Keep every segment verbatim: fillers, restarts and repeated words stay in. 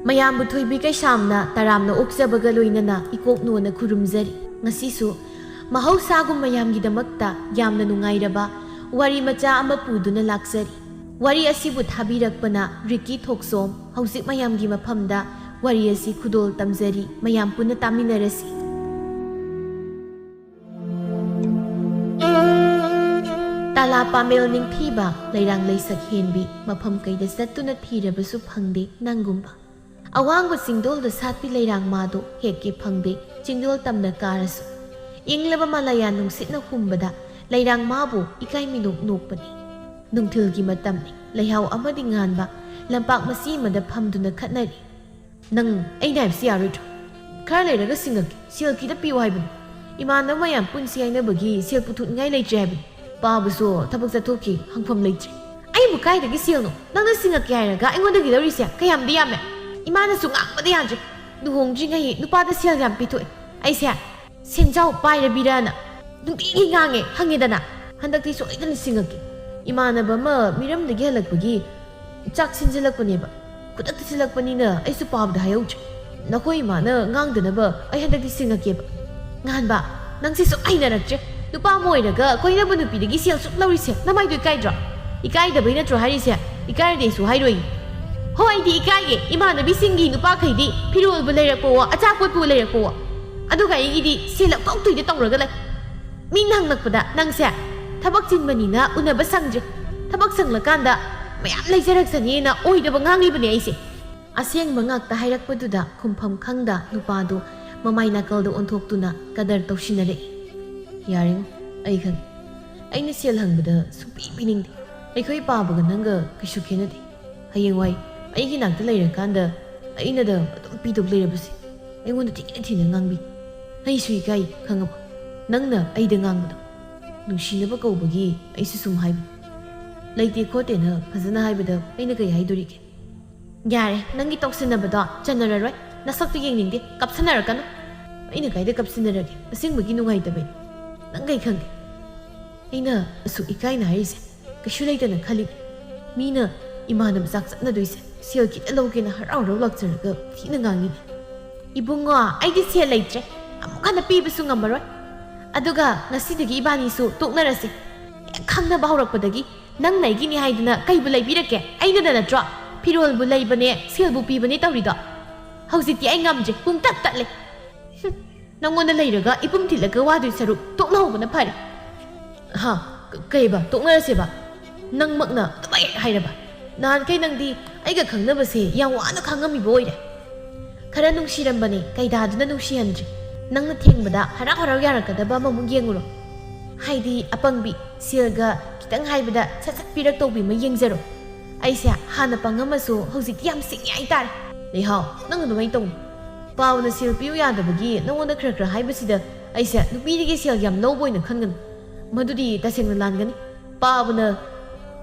ꯃꯌꯥꯝꯕꯨ ꯊꯣꯏꯕꯤ ꯀꯩꯁꯥꯝꯅ ꯇꯔꯥꯝꯅ ꯑꯣꯛꯆꯕꯒ ꯂꯣꯏꯅꯅ ꯏꯀꯣꯛ ꯅꯣꯟꯅ ꯈꯨꯔꯨꯝꯖꯔꯤ꯫ ꯉꯁꯤꯁꯨ ꯃꯍꯧꯁꯥꯒꯨꯝ ꯃꯌꯥꯝꯒꯤꯗꯃꯛꯇ ꯌꯥꯝꯅ ꯅꯨꯡꯉꯥꯏꯔꯕ ꯋꯥꯔꯤ ꯃꯆꯥ ꯑꯃ ꯄꯨꯗꯨꯅ ꯂꯥꯛꯆꯔꯤ꯫ ꯋꯥꯔꯤ ꯑꯁꯤꯕꯨ ꯊꯥꯕꯤꯔꯛꯄꯅ ꯔꯤꯀꯤ ꯊꯣꯛꯆꯣꯝ꯫ ꯍꯧꯖꯤꯛ ꯃꯌꯥꯝꯒꯤ ꯃꯐꯝꯗ ꯋꯥꯔꯤ ꯑꯁꯤ ꯈꯨꯗꯣꯜ ꯇꯝꯖꯔꯤ꯫ ꯃꯌꯥꯝ ꯄꯨꯟꯅ ꯇꯥꯃꯤꯟꯅꯔꯁꯤ꯫ ꯇꯥꯂꯥ ꯄꯥꯃꯦꯜ ꯅꯤꯡꯊꯤꯕ, ꯂꯩꯔꯥꯡ ꯂꯩꯁꯛ ꯍꯦꯟꯕꯤ, ꯃꯐꯝ ꯀꯩꯗ ꯆꯠꯇꯨꯅ ꯊꯤꯔꯕꯁꯨ ꯐꯪꯗꯦ ꯅꯪꯒꯨꯝꯕ꯫ ꯑꯋꯥꯡꯕ ꯆꯤꯡꯗꯣꯜꯗ ꯁꯥꯠꯄꯤ ꯂꯩꯔꯥꯡ ꯃꯥꯗꯣ ꯍꯦꯛꯀꯦ ꯐꯪꯗꯦ, ꯆꯤꯡꯗꯣꯜ ꯇꯝꯅ ꯀꯥꯔꯁꯨ꯫ ꯏꯪꯂꯕ ꯃꯂꯥꯌꯥ ꯅꯨꯡꯁꯤꯠꯅ ꯍꯨꯝꯕꯗ ꯂꯩꯔꯥꯡ ꯃꯥꯕꯨ ꯏꯀꯥꯏ ꯃꯤꯅꯣꯛ ꯅꯣꯛꯄꯅꯤ꯫ ꯅꯨꯡꯊꯤꯜꯒꯤ ꯃꯇꯝꯅꯤ, ꯂꯩꯍꯥꯎ ꯑꯃꯗꯤ ꯉꯥꯟꯕ ꯂꯝꯄꯥꯛ ꯃꯆꯤ ꯑꯃꯗ ꯐꯝꯗꯨꯅ ꯈꯠꯅꯔꯤ꯫ "ꯅꯪ ꯑꯩꯅ ꯍꯥꯏꯕꯁꯤ ꯌꯥꯔꯣꯏꯗ꯭ꯔꯣ? ꯈꯔ ꯂꯩꯔꯒ ꯁꯤꯡꯉꯛꯀꯦ, ꯁꯦꯜ ꯈꯤꯇ ꯄꯤꯌꯨ ꯍꯥꯏꯕꯅꯤ꯫ ꯏꯃꯥꯟꯅꯕ ꯃꯌꯥꯝ ꯄꯨꯟꯁꯤ ꯍꯥꯏꯅꯕꯒꯤ ꯁꯦꯜ ꯄꯨꯊꯣꯛꯅꯤꯡꯉꯥꯏ ꯂꯩꯇ꯭ꯔꯦ ꯍꯥꯏꯕꯅꯤ꯫ ꯄꯥꯕꯁꯨ ꯊꯕꯛ ꯆꯠꯊꯣꯛꯈꯤ, ꯍꯪꯐꯝ ꯂꯩꯇ꯭ꯔꯦ꯫" "ꯑꯩꯕꯨ ꯀꯥꯏꯗꯒꯤ ꯁꯦꯜꯅꯣ? ꯅꯪꯅ ꯁꯤꯡꯉꯛꯀꯦ ꯍꯥꯏꯔꯒ ꯑꯩꯉꯣꯟꯗꯒꯤ ꯂꯧꯔꯤꯁꯦ ꯀꯌꯥꯝꯗꯤ ꯌꯥꯝꯃꯦ꯫ ꯏꯃꯥꯅꯁꯨ ꯉꯥꯡꯕꯗ ꯌꯥꯗ꯭ꯔꯦ꯫ ꯂꯨꯍꯣꯡꯗ꯭ꯔꯤꯉꯩ ꯅꯨꯄꯥꯗ ꯁꯦꯜ ꯌꯥꯝ ꯄꯤꯊꯣꯛꯑꯦ꯫ ꯑꯩꯁꯦ ꯁꯦꯟꯖꯥꯎ ꯄꯥꯏꯔꯕꯤꯔꯅ ꯅꯨꯡꯇꯤꯒꯤ ꯉꯥꯡꯉꯦ, ꯈꯪꯉꯦꯗꯅ꯫ ꯍꯟꯗꯛꯇꯤ ꯁꯣꯏꯗꯅ ꯁꯤꯡꯉꯛꯀꯦ꯫ ꯏꯃꯥꯟꯅꯕ ꯑꯃ ꯃꯤꯔꯝꯗꯒꯤ ꯍꯜꯂꯛꯄꯒꯤ ꯆꯥꯛ ꯁꯤꯟꯖꯜꯂꯛꯄꯅꯦꯕ꯫ ꯈꯨꯗꯛꯇ ꯁꯤꯜꯂꯛꯄꯅꯤꯅ ꯑꯩꯁꯨ ꯄꯥꯕꯗ ꯍꯥꯏꯍꯧꯗ꯭ꯔꯦ꯫ ꯅꯈꯣꯏ ꯏꯃꯥꯅ ꯉꯥꯡꯗꯅꯕ ꯑꯩ ꯍꯟꯗꯛꯇꯤ ꯁꯤꯡꯉꯛꯀꯦꯕ꯫" "ꯉꯥꯟꯕ, ꯅꯪꯁꯦ ꯁꯨꯝ ꯍꯩꯅꯔꯛꯇ꯭ꯔꯦ꯫ ꯅꯨꯄꯥ ꯑꯃ ꯑꯣꯏꯔꯒ ꯀꯣꯏꯅꯕ ꯅꯨꯄꯤꯗꯒꯤ ꯁꯦꯜ ꯁꯨꯝ ꯂꯧꯔꯤꯁꯦ ꯅꯃꯥꯏꯗꯣ ꯏꯀꯥꯏꯗ꯭ꯔꯣ?" "ꯏꯀꯥꯏꯗꯕꯩ ꯅꯠꯇ꯭ꯔꯣ ꯍꯥꯏꯔꯤꯁꯦ? ꯏꯀꯥꯏꯔꯗꯤ ꯑꯩꯁꯨ ꯍꯥꯏꯔꯣꯏꯌꯦ꯫" "ꯍꯣ, ꯑꯩꯗꯤ ꯏꯀꯥꯏꯌꯦ꯫ ꯏꯃꯥꯟꯅꯕꯤꯁꯤꯡꯒꯤ ꯅꯨꯄꯥꯈꯩꯗꯤ ꯐꯤꯔꯣꯜꯕꯨ ꯂꯩꯔꯛꯄꯋꯣ, ꯑꯆꯥꯄꯣꯠꯄꯨ ꯂꯩꯔꯛꯄꯋꯣ꯫ ꯑꯗꯨꯒ ꯑꯩꯒꯤꯗꯤ ꯁꯦꯜ ꯂꯧꯊꯣꯛꯇꯣꯏꯗ ꯇꯧꯔꯒ ꯂꯩ꯫" "ꯃꯤꯅ ꯍꯪꯂꯛꯄꯗ ꯅꯪꯁꯦ ꯊꯕꯛ ꯆꯤꯟꯕꯅꯤꯅ ꯎꯅꯕ ꯁꯪꯗ꯭ꯔꯦ꯫ ꯊꯕꯛ ꯁꯪꯂꯀꯥꯟꯗ ꯃꯌꯥꯝ ꯂꯩꯖꯔꯛꯁꯅꯤꯅ ꯑꯣꯏꯗꯕ ꯉꯥꯡꯂꯤꯕꯅꯦ ꯑꯩꯁꯦ꯫" ꯑꯁꯦꯡꯕ ꯉꯥꯛꯇ ꯍꯥꯏꯔꯛꯄꯗꯨꯗ ꯈꯨꯝꯐꯝ ꯈꯪꯗ ꯅꯨꯄꯥꯗꯨ ꯃꯃꯥꯏ ꯅꯥꯀꯜꯗ ꯑꯣꯟꯊꯣꯛꯇꯨꯅ ꯀꯗꯔ ꯇꯧꯁꯤꯟꯅꯔꯛꯏ꯫ "ꯌꯥꯔꯦꯉꯣ, ꯑꯩ ꯈꯪꯉꯦ꯫ ꯑꯩꯅ ꯁꯦꯜ ꯍꯪꯕꯗ ꯁꯨꯡꯄꯤ ꯄꯤꯅꯤꯡꯗꯦ꯫ ꯑꯩꯈꯣꯏ ꯄꯥꯕꯒ ꯅꯪꯒ ꯀꯩꯁꯨ ꯈꯦꯠꯅꯗꯦ꯫ ꯍꯌꯦꯡꯋꯥꯏ ꯑꯩꯒꯤ ꯅꯥꯛꯇ ꯂꯩꯔꯀꯥꯟꯗ ꯑꯩꯅꯗ ꯑꯗꯨꯝ ꯄꯤꯗꯧ ꯂꯩꯔꯕꯁꯦ ꯑꯩꯉꯣꯟꯗ ꯊꯤꯅ ꯊꯤꯅ ꯉꯥꯡꯕꯤ꯫ ꯑꯩꯁꯨ ꯏꯀꯥꯏ, ꯈꯪꯉꯕ? ꯅꯪꯅ ꯑꯩꯗ ꯉꯥꯡꯕꯗꯣ ꯅꯨꯡꯁꯤꯅꯕ ꯀꯧꯕꯒꯤ ꯑꯩꯁꯨ ꯁꯨꯝ ꯍꯥꯏꯕꯅꯤ꯫ ꯂꯩꯇꯦ ꯈꯣꯠꯇꯦꯅ ꯐꯖꯅ ꯍꯥꯏꯕꯗ ꯑꯩꯅ ꯀꯩ ꯍꯥꯏꯗꯣꯔꯤꯒꯦ?" "ꯌꯥꯔꯦ, ꯅꯪꯒꯤ ꯇꯧꯁꯤꯟꯅꯕꯗꯣ ꯆꯟꯅꯔꯔꯣꯏ꯫ ꯅꯁꯛꯇꯨ ꯌꯦꯡꯅꯤꯡꯗꯦ, ꯀꯞꯁꯟꯅꯔꯛꯀꯅꯨ꯫" ꯑꯩꯅ ꯀꯥꯏꯗ ꯀꯞꯁꯤꯟꯅꯔꯒꯦ? ꯑꯁꯦꯡꯕꯒꯤ ꯅꯨꯡꯉꯥꯏꯇꯕꯩ꯫ ꯅꯪ ꯀꯩ ꯈꯪꯒꯦ? ꯑꯩꯅ ꯑꯁꯨꯛ ꯏꯀꯥꯏꯅ ꯍꯥꯏꯔꯤꯁꯦ ꯀꯩꯁꯨ ꯂꯩꯇꯅ ꯈꯜꯂꯤ꯫ ꯃꯤꯅ ꯏꯃꯥꯟꯅꯕ ꯆꯥꯛ ꯆꯠꯅꯗꯣꯏꯁꯦ ꯁꯦꯜ ꯈꯤꯇ ꯂꯧꯒꯦꯅ ꯍꯔꯥꯎ ꯍꯔꯥꯎ ꯂꯥꯛꯆꯔꯒ ꯊꯤꯅ ꯉꯥꯡꯉꯤꯅꯦ꯫ "ꯏꯕꯨꯡꯉꯣ, ꯑꯩꯗꯤ ꯁꯦꯜ ꯂꯩꯇ꯭ꯔꯦ, ꯑꯃꯨꯛ ꯍꯟꯅ ꯄꯤꯕꯁꯨ ꯉꯝꯃꯔꯣꯏ꯫ ꯑꯗꯨꯒ ꯉꯁꯤꯗꯒꯤ ꯏꯕꯥꯅꯤꯁꯨ ꯇꯣꯛꯅꯔꯁꯦ꯫ ꯍꯦꯛ ꯈꯪꯅꯕ ꯍꯧꯔꯛꯄꯗꯒꯤ ꯅꯪꯅ ꯑꯩꯒꯤꯅꯤ ꯍꯥꯏꯗꯅ ꯀꯩꯕꯨ ꯂꯩꯕꯤꯔꯛꯀꯦ? ꯑꯩꯅꯗ ꯅꯠꯇ꯭ꯔꯣ ꯐꯤꯔꯣꯜꯕꯨ ꯂꯩꯕꯅꯦ, ꯁꯦꯜꯕꯨ ꯄꯤꯕꯅꯦ ꯇꯧꯔꯤꯗꯣ? ꯍꯧꯖꯤꯛꯇꯤ ꯑꯩ ꯉꯝꯗ꯭ꯔꯦ, ꯄꯨꯡ ꯇꯠ ꯇꯠꯂꯦ꯫ ꯍꯨꯝ, ꯅꯪꯉꯣꯟꯗ ꯂꯩꯔꯒ ꯏꯄꯨꯝ ꯊꯤꯜꯂꯒ ꯋꯥꯗꯣꯏ ꯁꯔꯨꯛ ꯇꯣꯛꯅꯍꯧꯕꯅ ꯐꯔꯦ꯫" "ꯍꯥ? ꯀ-, ꯀꯩꯕ? ꯇꯣꯛꯅꯔꯁꯦꯕ? ꯅꯪꯃꯛꯅ ꯑꯗꯨꯃꯥꯏ ꯍꯥꯏꯔꯕ? ꯅꯍꯥꯟꯈꯩ ꯅꯪꯗꯤ ꯑꯩꯒ ꯈꯪꯅꯕꯁꯦ ꯌꯥꯝ ꯋꯥꯅ ꯈꯥꯡꯉꯝꯃꯤꯕ ꯑꯣꯏꯔꯦ꯫ ꯈꯔ ꯅꯨꯡꯁꯤꯔꯝꯕꯅꯦ, ꯀꯩꯗꯥꯗꯨꯅ ꯅꯨꯡꯁꯤꯍꯟꯗ꯭ꯔꯦ꯫ ꯅꯪꯅ ꯊꯦꯡꯕꯗ ꯍꯔꯥꯎ ꯍꯔꯥꯎ ꯌꯥꯔꯛꯀꯗꯕ ꯑꯃꯃꯨꯛ ꯌꯦꯡꯉꯨꯔꯣ꯫ ꯍꯥꯏꯗꯤ ꯑꯄꯪꯕꯤ, ꯁꯦꯜꯒ ꯈꯤꯇꯪ ꯍꯥꯏꯕꯗ ꯁꯠ ꯁꯠ ꯄꯤꯔꯛ ꯇꯧꯕꯤ ꯑꯃ ꯌꯦꯡꯖꯔꯣ꯫ ꯑꯩꯁꯦ ꯍꯥꯟꯅ ꯄꯪꯉꯝꯃꯁꯨ ꯍꯧꯖꯤꯛꯇꯤ ꯌꯥꯝ ꯁꯤꯡꯉꯦ ꯍꯥꯏꯇꯥꯔꯦ꯫" "ꯂꯩꯍꯥꯎ, ꯅꯪ ꯑꯗꯨꯃꯥꯏꯅ ꯇꯧꯅꯨ꯫ ꯄꯥꯕꯅ ꯁꯦꯜ ꯄꯤꯌꯨ ꯌꯥꯗꯕꯒꯤ ꯅꯉꯣꯟꯗ ꯈꯔ ꯈꯔ ꯍꯥꯏꯕꯁꯤꯗ ꯑꯩꯁꯦ ꯅꯨꯄꯤꯗꯒꯤ ꯁꯦꯜ ꯌꯥꯝ ꯂꯧꯕ ꯑꯣꯏꯅ ꯈꯟꯒꯅꯨ꯫ ꯃꯗꯨꯗꯤ ꯇꯁꯦꯡꯅ ꯂꯥꯟꯒꯅꯤ꯫ ꯄꯥꯕꯅ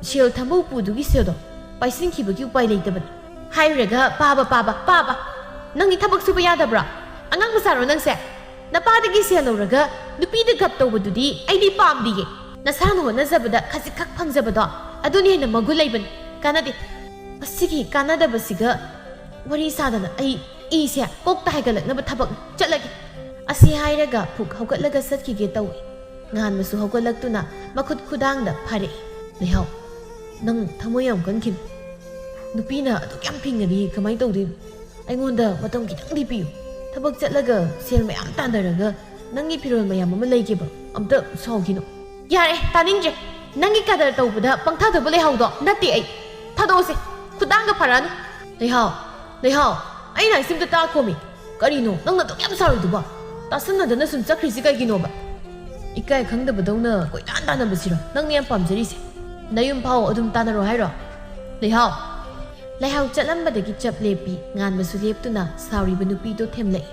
ꯁꯦꯜ ꯊꯝꯕ ꯎꯄꯨꯗꯨꯒꯤ ꯁꯦꯜꯗꯣ ꯄꯥꯏꯁꯤꯟꯈꯤꯕꯒꯤ ꯎꯄꯥꯏ ꯂꯩꯇꯕꯅꯤ꯫" ꯍꯥꯏꯔꯨꯔꯒ "ꯄꯥꯕ, ꯄꯥꯕ, ꯄꯥꯕ! ꯅꯪꯗꯤ ꯊꯕꯛ ꯁꯨꯕ ꯌꯥꯗꯕ꯭ꯔꯥ? ꯑꯉꯥꯡ ꯃꯆꯥꯔꯣ ꯅꯪꯁꯦ? ꯅꯄꯥꯗꯒꯤ ꯁꯦꯜ ꯂꯧꯔꯒ ꯅꯨꯄꯤꯗ ꯒꯞ ꯇꯧꯕꯗꯨꯗꯤ ꯑꯩꯗꯤ ꯄꯥꯝꯗꯤꯌꯦ꯫ ꯅꯁꯥꯅ ꯍꯣꯠꯅꯖꯕꯗ ꯈꯖꯤꯛꯈꯛ ꯐꯪꯖꯕꯗꯣ ꯑꯗꯨꯅ ꯍꯦꯟꯅ ꯃꯒꯨꯟ ꯂꯩꯕꯅꯤ꯫ ꯀꯥꯟꯅꯗꯦ꯫ ꯃꯁꯤꯒꯤ ꯀꯥꯟꯅꯗꯕꯁꯤꯒ ꯋꯥꯔꯤ ꯁꯥꯗꯅ ꯑꯩ ꯏꯁꯦ ꯀꯣꯛꯇ ꯍꯥꯏꯒꯠꯂꯛꯅꯕ ꯊꯕꯛ ꯆꯠꯂꯒꯦ꯫" ꯑꯁꯤ ꯍꯥꯏꯔꯒ ꯐꯨꯛ ꯍꯧꯒꯠꯂꯒ ꯆꯠꯈꯤꯒꯦ ꯇꯧꯏ꯫ ꯉꯥꯟꯕꯁꯨ ꯍꯧꯒꯠꯂꯛꯇꯨꯅ ꯃꯈꯨꯠ ꯈꯨꯗꯥꯡꯗ ꯐꯥꯔꯛꯏ꯫ "ꯂꯩꯍꯥꯎ, ꯅꯪ ꯊꯃꯣꯏ ꯌꯥꯝ ꯀꯟꯈꯤꯕ꯫ ꯅꯨꯄꯤꯅ ꯑꯗꯨꯛ ꯌꯥꯝ ꯐꯤꯡꯉꯗꯤ ꯀꯃꯥꯏꯅ ꯇꯧꯗꯣꯏꯅꯣ? ꯑꯩꯉꯣꯟꯗ ꯃꯇꯝ ꯈꯤꯇꯪꯗꯤ ꯄꯤꯌꯨ꯫ ꯊꯕꯛ ꯆꯠꯂꯒ ꯁꯦꯜ ꯃꯌꯥꯝ ꯇꯥꯟꯅꯔꯒ ꯅꯪꯒꯤ ꯐꯤꯔꯣꯜ ꯃꯌꯥꯝ ꯑꯃ ꯂꯩꯒꯦꯕ꯫ ꯑꯝꯇ ꯁꯥꯎꯈꯤꯅꯨ꯫" "ꯌꯥꯔꯦ, ꯇꯥꯅꯤꯡꯗ꯭ꯔꯦ꯫ ꯅꯪꯒꯤ ꯀꯗꯔ ꯇꯧꯕꯗ ꯄꯪꯊꯗꯕ ꯂꯩꯍꯥꯎꯗꯣ ꯅꯠꯇꯦ ꯑꯩ꯫ ꯊꯥꯗꯣꯛꯑꯁꯦ꯫ ꯈꯨꯗꯥꯡꯒ ꯐꯔꯛꯑꯅꯨ꯫" "ꯂꯩꯍꯥꯎ, ꯂꯩꯍꯥꯎ, ꯑꯩꯅ ꯍꯥꯏꯁꯤꯝꯇ ꯇꯥꯈꯣꯃꯤ꯫ ꯀꯔꯤꯅꯣ ꯅꯪꯅ ꯑꯗꯨꯛ ꯌꯥꯝ ꯁꯥꯎꯔꯤꯗꯨꯕꯣ? ꯇꯥꯁꯟꯅꯗꯅ ꯁꯨꯝ ꯆꯠꯈ꯭ꯔꯤꯁꯤ ꯀꯩꯒꯤꯅꯣꯕ? ꯏꯀꯥꯏ ꯈꯪꯗꯕꯗꯧꯅ ꯀꯣꯏꯇꯥꯟ ꯇꯥꯟꯅꯕꯁꯤꯔꯣ ꯅꯪꯅ ꯌꯥꯝ ꯄꯥꯝꯖꯔꯤꯁꯦ? ꯅꯌꯨꯝ ꯐꯥꯎ ꯑꯗꯨꯝ ꯇꯥꯟꯅꯔꯣ ꯍꯥꯏꯔꯣ? ꯂꯩꯍꯥꯎ!" ꯂꯩꯍꯥꯎ ꯆꯠꯂꯝꯕꯗꯒꯤ ꯆꯞ ꯂꯦꯞꯄꯤ꯫ ꯉꯥꯟꯕꯁꯨ ꯂꯦꯞꯇꯨꯅ ꯁꯥꯎꯔꯤꯕ ꯅꯨꯄꯤꯗꯣ ꯊꯦꯝꯂꯛꯏ꯫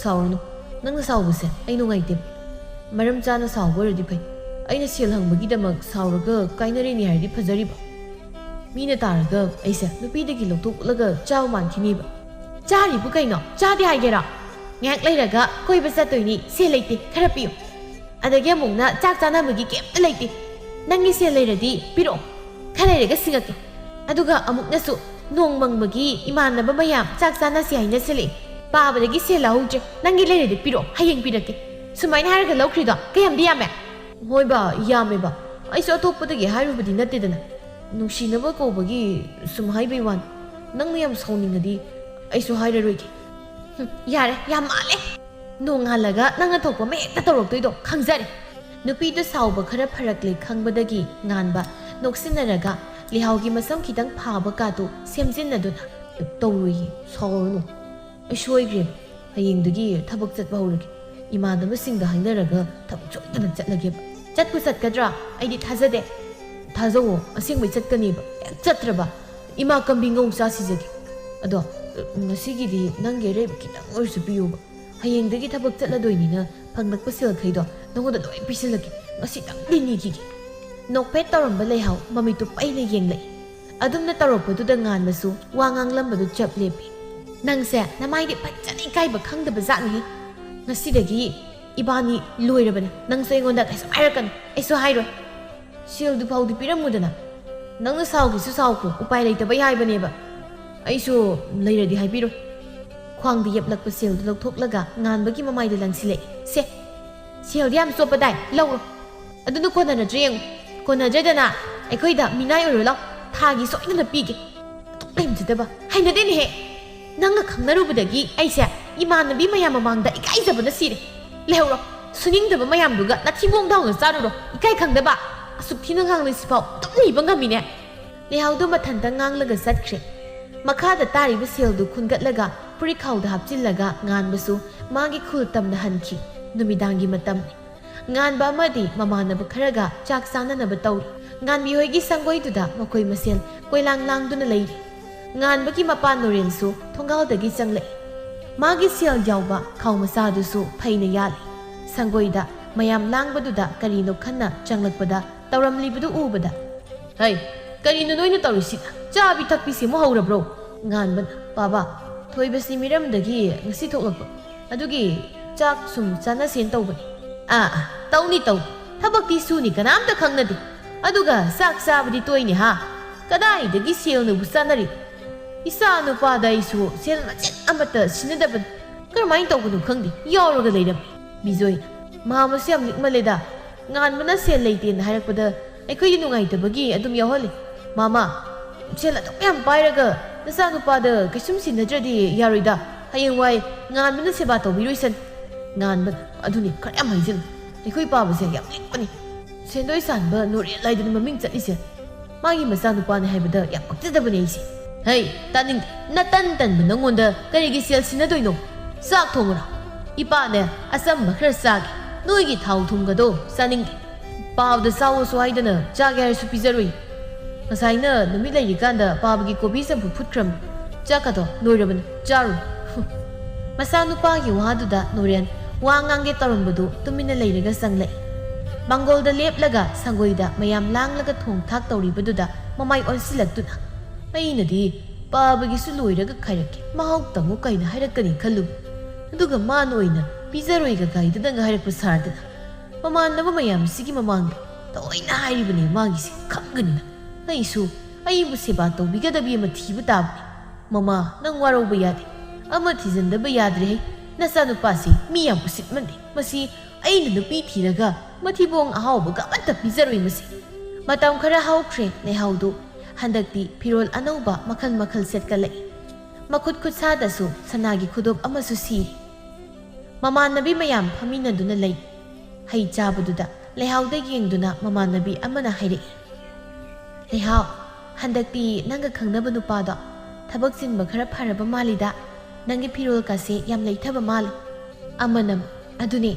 "ꯁꯥꯎꯔꯅꯨ꯫ ꯅꯪꯅ ꯁꯥꯎꯕꯁꯦ ꯑꯩ ꯅꯨꯡꯉꯥꯏꯇꯦ꯫ ꯃꯔꯝ ꯆꯥꯅ ꯁꯥꯎꯕ ꯑꯣꯏꯔꯗꯤ ꯐꯩ꯫ ꯑꯩꯅ ꯁꯦꯜ ꯍꯪꯕꯒꯤꯗꯃꯛ ꯁꯥꯎꯔꯒ ꯀꯥꯏꯅꯔꯦꯅꯦ ꯍꯥꯏꯔꯗꯤ ꯐꯖꯔꯤꯕ? ꯃꯤꯅ ꯇꯥꯔꯒ ꯑꯩꯁꯦ ꯅꯨꯄꯤꯗꯒꯤ ꯂꯧꯊꯣꯛꯂꯒ ꯆꯥꯕ ꯃꯥꯟꯈꯤꯅꯦꯕ꯫" "ꯆꯥꯔꯤꯕꯨ ꯀꯩꯅꯣ? ꯆꯥꯗꯦ ꯍꯥꯏꯒꯦꯔꯥ?" ꯉꯥꯏꯍꯥꯛ ꯂꯩꯔꯒ ꯀꯣꯏꯕ ꯆꯠꯇꯣꯏꯅꯤ, ꯁꯦꯜ ꯂꯩꯇꯦ, ꯈꯔ ꯄꯤꯌꯨ꯫ ꯑꯗꯒꯤ ꯑꯃꯨꯛꯅ ꯆꯥꯛ ꯆꯥꯅꯕꯒꯤ ꯀꯩꯝꯇ ꯂꯩꯇꯦ, ꯅꯪꯒꯤ ꯁꯦꯜ ꯂꯩꯔꯗꯤ ꯄꯤꯔꯛꯑꯣ, ꯈꯔ ꯂꯩꯔꯒ ꯁꯤꯡꯉꯛꯀꯦ꯫ ꯑꯗꯨꯒ ꯑꯃꯨꯛꯅꯁꯨ ꯅꯣꯡ ꯃꯪꯕꯒꯤ ꯏꯃꯥꯟꯅꯕ ꯃꯌꯥꯝ ꯆꯥꯛ ꯆꯥꯅꯁꯤ ꯍꯥꯏꯅ ꯁꯤꯜꯂꯛꯑꯦ, ꯄꯥꯕꯗꯒꯤ ꯁꯦꯜ ꯂꯧꯍꯧꯗ꯭ꯔꯦ, ꯅꯪꯒꯤ ꯂꯩꯔꯗꯤ ꯄꯤꯔꯛꯑꯣ, ꯍꯌꯦꯡ ꯄꯤꯔꯛꯀꯦ꯫ ꯁꯨꯃꯥꯏꯅ ꯍꯥꯏꯔꯒ ꯂꯧꯈ꯭ꯔꯤꯗꯣ ꯀꯌꯥꯝꯗꯤ ꯌꯥꯝꯃꯦ? ꯍꯣꯏ ꯕꯥ, ꯌꯥꯝꯃꯦ ꯕꯥ, ꯑꯩꯁꯨ ꯑꯇꯣꯞꯄꯗꯒꯤ ꯍꯥꯏꯔꯨꯕꯗꯤ ꯅꯠꯇꯦꯗꯅ, ꯅꯨꯡꯁꯤꯅꯕ ꯀꯧꯕꯒꯤ ꯁꯨꯝ ꯍꯥꯏꯕꯩ ꯋꯥꯅꯤ꯫ ꯅꯪꯅ ꯌꯥꯝ ꯁꯥꯎꯅꯤꯡꯉꯗꯤ ꯑꯩꯁꯨ ꯍꯥꯏꯔꯔꯣꯏꯒꯦ꯫ ꯍꯨꯝ, ꯌꯥꯔꯦ, ꯌꯥꯝ ꯃꯥꯜꯂꯦ꯫ ꯅꯣꯡꯉꯥꯜꯂꯒ ꯅꯪꯅ ꯊꯣꯛꯄ ꯑꯃ ꯍꯦꯛꯇ ꯇꯧꯔꯛꯇꯣꯏꯗꯣ ꯈꯪꯖꯔꯦ꯫ ꯅꯨꯄꯤꯗꯨ ꯁꯥꯎꯕ ꯈꯔ ꯐꯔꯛꯂꯦ ꯈꯪꯕꯗꯒꯤ ꯉꯥꯟꯕ ꯅꯣꯛꯁꯤꯟꯅꯔꯒ ꯂꯩꯍꯥꯎꯒꯤ ꯃꯁꯝ ꯈꯤꯇꯪ ꯐꯥꯕ ꯀꯥꯗꯨ ꯁꯦꯝꯖꯤꯟꯅꯗꯨꯅ, "ꯇꯧꯔꯣꯏꯌꯦ, ꯁꯥꯎꯔꯅꯨ꯫ ꯑꯩ ꯁꯣꯏꯈ꯭ꯔꯦ꯫ ꯍꯌꯦꯡꯗꯒꯤ ꯊꯕꯛ ꯆꯠꯄ ꯍꯧꯔꯒꯦ꯫ ꯏꯃꯥꯟꯅꯕꯁꯤꯡꯗ ꯍꯥꯏꯅꯔꯒ ꯊꯕꯛ ꯁꯣꯏꯗꯅ ꯆꯠꯂꯒꯦꯕ꯫ ꯆꯠꯄꯨ ꯆꯠꯀꯗ꯭ꯔꯥ? ꯑꯩꯗꯤ ꯊꯥꯖꯗꯦ꯫" "ꯊꯥꯖꯧꯋꯣ, ꯑꯁꯦꯡꯕꯩ ꯆꯠꯀꯅꯦꯕ꯫ ꯍꯦꯛ ꯆꯠꯇ꯭ꯔꯕ ꯏꯃꯥ ꯀꯝꯕꯤ ꯉꯧ ꯆꯥꯁꯤꯖꯒꯦ꯫ ꯑꯗꯣ, ꯉꯁꯤꯒꯤꯗꯤ ꯅꯪꯒꯤ ꯑꯔꯩꯕ ꯈꯤꯇꯪ ꯑꯣꯏꯔꯁꯨ ꯄꯤꯌꯨꯕ꯫ ꯍꯌꯦꯡꯗꯒꯤ ꯊꯕꯛ ꯆꯠꯂꯗꯣꯏꯅꯤꯅ ꯐꯪꯂꯛꯄ ꯁꯦꯜꯈꯩꯗꯣ ꯅꯉꯣꯟꯗ ꯂꯣꯏ ꯄꯤꯁꯤꯜꯂꯒꯦ꯫ ꯉꯁꯤꯇꯪꯗꯤ ꯅꯤꯈꯤꯒꯦ꯫" ꯅꯣꯛꯐꯦꯠ ꯇꯧꯔꯝꯕ ꯂꯩꯍꯥꯎ ꯃꯃꯤꯠꯇꯨ ꯄꯩꯅ ꯌꯦꯡꯂꯛꯏ꯫ ꯑꯗꯨꯝꯅ ꯇꯧꯔꯛꯄꯗꯨꯗ ꯉꯥꯟꯕꯁꯨ ꯋꯥ ꯉꯥꯡꯂꯝꯕꯗꯨ ꯆꯞ ꯂꯦꯞꯄꯤ꯫ "ꯅꯪꯁꯦ ꯅꯃꯥꯏꯗꯤ ꯐꯖꯅ ꯏꯀꯥꯏꯕ ꯈꯪꯗꯕ ꯖꯥꯠꯅꯤ꯫ ꯉꯁꯤꯗꯒꯤ ꯏꯕꯥꯅꯤ ꯂꯣꯏꯔꯕꯅꯦ꯫ ꯅꯪꯁꯨ ꯑꯩꯉꯣꯟꯗ ꯀꯩꯁꯨ ꯍꯥꯏꯔꯛꯀꯅꯨ, ꯑꯩꯁꯨ ꯍꯥꯏꯔꯣꯏ꯫ ꯁꯦꯜꯗꯨ ꯐꯥꯎꯗꯤ ꯄꯤꯔꯝꯃꯨꯗꯅ꯫ ꯅꯪꯅ ꯁꯥꯎꯒꯦꯁꯨ ꯁꯥꯎꯈꯣ, ꯎꯄꯥꯏ ꯂꯩꯇꯕꯩ ꯍꯥꯏꯕꯅꯦꯕ꯫ ꯑꯩꯁꯨ ꯂꯩꯔꯗꯤ ꯍꯥꯏꯕꯤꯔꯣꯏ꯫" ꯈ꯭ꯋꯥꯡꯗ ꯌꯦꯞꯂꯛꯄ ꯁꯦꯜꯗꯨ ꯂꯧꯊꯣꯛꯂꯒ ꯉꯥꯟꯕꯒꯤ ꯃꯃꯥꯏꯗ ꯂꯪꯁꯤꯜꯂꯛꯏ꯫ "ꯁꯦ, ꯁꯦꯜꯗꯤ ꯌꯥꯝ ꯆꯣꯞꯄꯗꯥꯏ, ꯂꯧꯔꯣ꯫ ꯑꯗꯨꯅ ꯀꯣꯟꯅꯔꯗ꯭ꯔꯥ ꯌꯦꯡꯉꯨ꯫ ꯀꯣꯟꯅꯗ꯭ꯔꯗꯅ ꯑꯩꯈꯣꯏꯗ ꯃꯤꯅꯥꯏ ꯑꯣꯏꯔꯣ ꯂꯥꯎ꯫ ꯊꯥꯒꯤ ꯁꯣꯏꯗꯅ ꯄꯤꯒꯦ꯫" ꯑꯗꯨꯛ ꯂꯦꯝꯖꯗꯕ, ꯍꯩꯅꯗꯦꯅꯦꯍꯦ꯫ ꯅꯪꯒ ꯈꯪꯅꯔꯨꯕꯗꯒꯤ ꯑꯩꯁꯦ ꯏꯃꯥꯟꯅꯕꯤ ꯃꯌꯥꯝ ꯃꯃꯥꯡꯗ ꯏꯀꯥꯏꯖꯕꯅ ꯁꯤꯔꯦ꯫ ꯂꯩꯍꯧꯔꯣ, ꯁꯨꯅꯤꯡꯗꯕ ꯃꯌꯥꯝꯗꯨꯒ ꯅꯊꯤꯕꯣꯡ ꯊꯥꯎꯅ ꯆꯥꯔꯨꯔꯣ, ꯏꯀꯥꯏ ꯈꯪꯗꯕ꯫ ꯑꯁꯨꯛ ꯊꯤꯅ ꯉꯥꯡꯂꯤꯁꯤꯐꯥꯎ ꯑꯗꯨꯝ ꯂꯩꯕ ꯉꯝꯃꯤꯅꯦ꯫ ꯂꯩꯍꯥꯎꯗꯨ ꯃꯊꯟꯇ ꯉꯥꯡꯂꯒ ꯆꯠꯈ꯭ꯔꯦ꯫ ꯃꯈꯥꯗ ꯇꯥꯔꯤꯕ ꯁꯦꯜꯗꯨ ꯈꯨꯟꯒꯠꯂꯒ ꯐꯨꯔꯤꯠꯈꯥꯎꯗ ꯍꯥꯞꯆꯤꯜꯂꯒ ꯉꯥꯟꯕꯁꯨ ꯃꯥꯒꯤ ꯈꯨꯜ ꯇꯝꯅ ꯍꯟꯈꯤ꯫ ꯅꯨꯃꯤꯗꯥꯡꯒꯤ ꯃꯇꯝꯅꯤ꯫ ꯉꯥꯟꯕ ꯑꯃꯗꯤ ꯃꯃꯥꯟꯅꯕ ꯈꯔꯒ ꯆꯥꯛ ꯆꯥꯅꯅꯕ ꯇꯧꯔꯤ꯫ ꯉꯥꯟꯕꯤ ꯍꯣꯏꯒꯤ ꯁꯪꯒꯣꯏꯗꯨꯗ ꯃꯈꯣꯏ ꯃꯁꯦꯜ ꯀꯣꯏꯂꯥꯡ ꯂꯥꯡꯗꯨꯅ ꯂꯩꯔꯤ꯫ ꯉꯥꯟꯕꯒꯤ ꯃꯄꯥ ꯅꯣꯔꯦꯟꯁꯨ ꯊꯣꯡꯒꯥꯜꯗꯒꯤ ꯆꯪꯂꯛꯏ꯫ ꯃꯥꯒꯤ ꯁꯦꯜ ꯌꯥꯎꯕ ꯈꯥꯎ ꯃꯆꯥꯗꯨꯁꯨ ꯐꯩꯅ ꯌꯥꯜꯂꯤ꯫ ꯁꯪꯒꯣꯏꯗ ꯃꯌꯥꯝ ꯂꯥꯡꯕꯗꯨꯗ ꯀꯔꯤꯅꯣ ꯈꯟꯅ ꯆꯪꯂꯛꯄꯗ ꯇꯧꯔꯝꯂꯤꯕꯗꯨ ꯎꯕꯗ, "ꯍꯩ, ꯀꯔꯤꯅꯣ ꯅꯣꯏꯅ ꯇꯧꯔꯤꯁꯤꯅ? ꯆꯥꯕꯤ ꯊꯛꯄꯤ ꯁꯦꯝꯃꯨ ꯍꯧꯔꯕ꯭ꯔꯣ?" ꯉꯥꯟꯕꯅ, "ꯄꯥꯕ, ꯊꯣꯏꯕꯁꯤ ꯃꯤꯔꯝꯗꯒꯤ ꯉꯁꯤ ꯊꯣꯛꯂꯛꯄ꯫ ꯑꯗꯨꯒꯤ ꯆꯥꯛ ꯁꯨꯝ ꯆꯥꯅꯁꯦꯅ ꯇꯧꯕꯅꯤ꯫ ꯑꯥ, ꯑꯥ, ꯇꯧꯅꯤ, ꯇꯧꯅꯤ꯫ ꯊꯕꯛꯇꯤ ꯁꯨꯅꯤ, ꯀꯅꯥꯝꯇ ꯈꯪꯅꯗꯦ꯫ ꯑꯗꯨꯒ ꯆꯥꯛ ꯆꯥꯕꯗꯤ ꯇꯣꯏꯅꯤ ꯍꯥ? ꯀꯗꯥꯏꯗꯒꯤ ꯁꯦꯜꯅꯕꯨ ꯆꯥꯅꯔꯤ? ꯏꯆꯥ ꯅꯨꯄꯥꯗ ꯑꯩꯁꯨ ꯁꯦꯜ ꯃꯆꯦꯠ ꯑꯃꯠꯇ ꯁꯤꯟꯅꯗꯕꯅꯤ꯫ ꯀꯔꯝꯍꯥꯏꯅ ꯇꯧꯕꯅꯣ ꯈꯪꯗꯦ, ꯌꯥꯎꯔꯒ ꯂꯩꯔꯝꯃꯤ꯫ ꯕꯤꯖꯣꯏꯅ, "ꯃꯥ, ꯃꯁꯤ ꯌꯥꯝ ꯂꯤꯛꯃꯜꯂꯦꯗ꯫ ꯉꯥꯟꯕꯅ ꯁꯦꯜ ꯂꯩꯇꯦꯅ ꯍꯥꯏꯔꯛꯄꯗ ꯑꯩꯈꯣꯏꯒꯤ ꯅꯨꯡꯉꯥꯏꯇꯕꯒꯤ ꯑꯗꯨꯝ ꯌꯥꯎꯍꯜꯂꯤ꯫ ꯃꯥꯃꯥ, ꯁꯦꯜ ꯑꯗꯨꯛ ꯌꯥꯝ ꯄꯥꯏꯔꯒ ꯅꯆꯥꯅꯨꯄꯥꯗ ꯀꯩꯁꯨꯝ ꯁꯤꯟꯅꯗ꯭ꯔꯗꯤ ꯌꯥꯔꯣꯏꯗ꯫ ꯍꯌꯦꯡꯋꯥꯏ ꯉꯥꯟꯕꯅ ꯁꯦꯕꯥ ꯇꯧꯕꯤꯔꯣꯏꯁꯟ꯫" ꯉꯥꯟꯕ, ꯑꯗꯨꯅꯤ ꯈꯔ ꯌꯥꯝ ꯍꯩꯖꯤꯜꯂꯨ꯫ ꯑꯩꯈꯣꯏ ꯄꯥꯕꯁꯦ ꯌꯥꯝ ꯂꯤꯛꯄꯅꯤ꯫ ꯁꯦꯟꯗꯣꯏ ꯁꯥꯟꯕ ꯅꯣꯔꯦꯜ ꯍꯥꯏꯗꯅ ꯃꯃꯤꯡ ꯆꯠꯂꯤꯁꯦ꯫ ꯃꯥꯒꯤ ꯃꯆꯥꯅꯨꯄꯥꯅꯤ ꯍꯥꯏꯕꯗ ꯌꯥꯝ ꯄꯛꯆꯗꯕꯅꯦ ꯑꯩꯁꯦ꯫ ꯍꯩ, ꯇꯥꯅꯤꯡꯗꯦ꯫ ꯅꯇꯟ ꯇꯟꯕ ꯅꯪꯉꯣꯟꯗ ꯀꯔꯤꯒꯤ ꯁꯦꯜ ꯁꯤꯟꯅꯗꯣꯏꯅꯣ? ꯆꯥꯛ ꯊꯣꯡꯉꯨꯔꯣ꯫ ꯏꯄꯥꯅꯦ ꯑꯆꯝꯕ ꯈꯔ ꯆꯥꯒꯦ꯫ ꯅꯣꯏꯒꯤ ꯊꯥꯎ ꯊꯨꯝꯒꯗꯣ ꯆꯥꯅꯤꯡꯗꯦ꯫ ꯄꯥꯕꯗ ꯆꯥꯎꯑꯣꯁꯨ ꯍꯥꯏꯗꯅ ꯆꯥꯒꯦ ꯍꯥꯏꯔꯁꯨ ꯄꯤꯖꯔꯨꯏ꯫ ꯉꯁꯥꯏꯅ ꯅꯨꯃꯤꯠ ꯂꯩꯔꯤꯀꯥꯟꯗ ꯄꯥꯕꯒꯤ ꯀꯣꯕꯤ ꯆꯝꯐꯨꯠ ꯐꯨꯠꯈ꯭ꯔꯝ꯫ ꯆꯥꯛꯀꯗꯣ ꯂꯣꯏꯔꯕꯅꯤ, ꯆꯥꯔꯨ꯫ ꯃꯆꯥꯅꯨꯄꯥꯒꯤ ꯋꯥꯗꯨꯗ ꯅꯣꯔꯦꯟ ꯋꯥ ꯉꯥꯡꯒꯦ ꯇꯧꯔꯝꯕꯗꯨ ꯇꯨꯃꯤꯟꯅ ꯂꯩꯔꯒ ꯆꯪꯂꯛꯏ꯫ ꯃꯥꯡꯒꯣꯜꯗ ꯂꯦꯞꯂꯒ ꯁꯪꯒꯣꯏꯗ ꯃꯌꯥꯝ ꯂꯥꯡꯂꯒ ꯊꯣꯡ ꯊꯥꯛ ꯇꯧꯔꯤꯕꯗꯨꯗ ꯃꯃꯥꯏ ꯑꯣꯟꯁꯤꯜꯂꯛꯇꯨꯅ, "ꯑꯩꯅꯗꯤ ꯄꯥꯕꯒꯤꯁꯨ ꯂꯣꯏꯔꯒ ꯈꯥꯏꯔꯛꯀꯦ, ꯃꯍꯥꯎ ꯇꯪꯉꯨ" ꯀꯥꯏꯅ ꯍꯥꯏꯔꯛꯀꯅꯤ ꯈꯜꯂꯨ꯫ ꯑꯗꯨꯒ ꯃꯥꯅ ꯑꯣꯏꯅ ꯄꯤꯖꯔꯣꯏꯒ ꯀꯥꯏꯗꯅꯒ ꯍꯥꯏꯔꯛꯄ ꯁꯥꯔꯗꯅ꯫ ꯃꯃꯥꯟꯅꯕ ꯃꯌꯥꯝꯁꯤꯒꯤ ꯃꯃꯥꯡꯗ ꯊꯑꯣꯏꯅ ꯍꯥꯏꯔꯤꯕꯅꯦ ꯃꯥꯒꯤꯁꯦ, ꯈꯪꯒꯅꯤꯅ꯫ ꯑꯩꯁꯨ ꯑꯩꯕꯨ ꯁꯦꯕꯥ ꯇꯧꯕꯤꯒꯗꯕꯤ ꯑꯃ ꯊꯤꯕ ꯇꯥꯕꯅꯤ꯫ ꯃꯃꯥ, ꯅꯪ ꯋꯥꯔꯧꯕ ꯌꯥꯗꯦ꯫ ꯑꯃ ꯊꯤꯖꯤꯟꯗꯕ ꯌꯥꯗ꯭ꯔꯦꯍꯦ꯫ ꯅꯆꯥꯅꯨꯄꯥꯁꯤ ꯃꯤ ꯌꯥꯝ ꯎꯁꯤꯠꯃꯟꯗꯦ꯫ ꯃꯁꯤ ꯑꯩꯅ ꯅꯨꯄꯤ ꯊꯤꯔꯒ ꯃꯊꯤꯕꯣꯡ ꯑꯍꯥꯎꯕꯒ ꯑꯃꯠꯇ ꯄꯤꯖꯔꯣꯏ ꯃꯁꯤ꯫ ꯃꯇꯝ ꯈꯔ ꯍꯧꯈ꯭ꯔꯦ ꯂꯩꯍꯥꯎꯗꯨ꯫ ꯍꯟꯗꯛꯇꯤ ꯐꯤꯔꯣꯜ ꯑꯅꯧꯕ ꯃꯈꯜ ꯃꯈꯜ ꯁꯦꯠꯀꯠꯂꯛꯏ꯫ ꯃꯈꯨꯠ ꯈꯨꯠꯁꯥꯗꯁꯨ ꯁꯅꯥꯒꯤ ꯈꯨꯗꯣꯞ ꯑꯃꯁꯨ ꯁꯤꯔꯤ꯫ ꯃꯃꯥꯟꯅꯕꯤ ꯃꯌꯥꯝ ꯐꯝꯃꯤꯟꯅꯗꯨꯅ ꯂꯩ꯫ ꯍꯩ ꯆꯥꯕꯗꯨꯗ ꯂꯩꯍꯥꯎꯗ ꯌꯦꯡꯗꯨꯅ ꯃꯃꯥꯟꯅꯕꯤ ꯑꯃꯅ ꯍꯥꯏꯔꯛꯏ, "ꯂꯩꯍꯥꯎ, ꯍꯟꯗꯛꯇꯤ ꯅꯪꯒ ꯈꯪꯅꯕ ꯅꯨꯄꯥꯗꯣ ꯊꯕꯛ ꯆꯤꯟꯕ ꯈꯔ ꯐꯔꯕ ꯃꯥꯜꯂꯤꯗ꯫ ꯅꯪꯒꯤ ꯐꯤꯔꯣꯜꯀꯥꯁꯦ ꯌꯥꯝ ꯂꯩꯊꯕ ꯃꯥꯜꯂꯤ꯫" ꯑꯃꯅ, "ꯑꯗꯨꯅꯦ,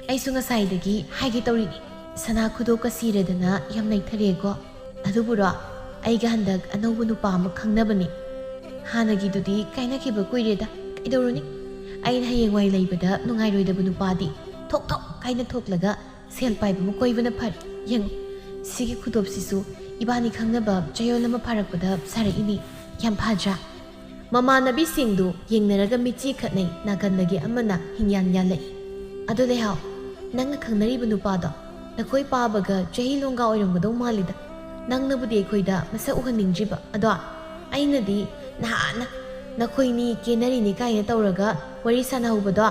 ꯑꯩꯁꯨ ꯉꯁꯥꯏꯗꯒꯤ ꯍꯥꯏꯒꯦ ꯇꯧꯔꯤꯅꯤ꯫ ꯁꯅꯥ ꯈꯨꯗꯣꯞꯀ ꯁꯤꯔꯗꯅ ꯌꯥꯝ ꯂꯩꯊꯔꯦꯀꯣ꯫ ꯑꯗꯨꯕꯨꯔꯣ, ꯑꯩꯒ ꯍꯟꯗꯛ ꯑꯅꯧꯕ ꯅꯨꯄꯥ ꯑꯃ ꯈꯪꯅꯕꯅꯤ꯫ ꯍꯥꯟꯅꯒꯤꯗꯨꯗꯤ ꯀꯥꯏꯅꯈꯤꯕ ꯀꯨꯏꯔꯦꯗ꯫ ꯀꯩꯗꯧꯔꯨꯅꯤ? ꯑꯩꯅ ꯍꯌꯦꯡꯋꯥꯏ ꯂꯩꯕꯗ ꯅꯨꯡꯉꯥꯏꯔꯣꯏꯗꯕ ꯅꯨꯄꯥꯗꯤ ꯊꯣꯛ ꯊꯣꯛ ꯀꯥꯏꯅ ꯊꯣꯛꯂꯒ ꯁꯦꯜ ꯄꯥꯏꯕ ꯑꯃ ꯀꯣꯏꯕꯅ ꯐꯔꯦ꯫ ꯌꯦꯡꯉꯨ, ꯁꯤꯒꯤ ꯈꯨꯗꯣꯞꯁꯤꯁꯨ ꯏꯕꯥꯅꯤ ꯈꯪꯅꯕ ꯆꯌꯣꯜ ꯑꯃ ꯐꯥꯔꯛꯄꯗ ꯁꯥꯔꯛꯏꯅꯤ꯫ ꯌꯥꯝ ꯐꯗ꯭ꯔꯥ?" ꯃꯃꯥꯟꯅꯕꯤꯁꯤꯡꯗꯨ ꯌꯦꯡꯅꯔꯒ ꯃꯤꯠꯆꯤ ꯈꯠꯅꯩ꯫ ꯅꯥꯀꯟꯗꯒꯤ ꯑꯃꯅ ꯍꯤꯡꯌꯥꯟ ꯌꯥꯜꯂꯛꯏ꯫ "ꯑꯗꯣ ꯂꯩꯍꯥꯎ, ꯅꯪꯅ ꯈꯪꯅꯔꯤꯕ ꯅꯨꯄꯥꯗꯣ ꯅꯈꯣꯏ ꯄꯥꯕꯒ ꯆꯍꯤ ꯂꯣꯡꯒ ꯑꯣꯏꯔꯝꯒꯗꯧ ꯃꯥꯜꯂꯤꯗ꯫ ꯅꯪꯅꯕꯨꯗꯤ ꯑꯩꯈꯣꯏꯗ ꯃꯁꯛ ꯎꯍꯟꯅꯤꯡꯗ꯭ꯔꯤꯕ, ꯑꯗꯣ ꯑꯩꯅꯗꯤ ꯅꯍꯥꯟꯅ ꯅꯈꯣꯏꯅꯤ ꯀꯦꯅꯔꯤꯅꯤ ꯀꯥꯏꯅ ꯇꯧꯔꯒ ꯋꯥꯔꯤ ꯁꯥꯟꯅꯍꯧꯕꯗꯣ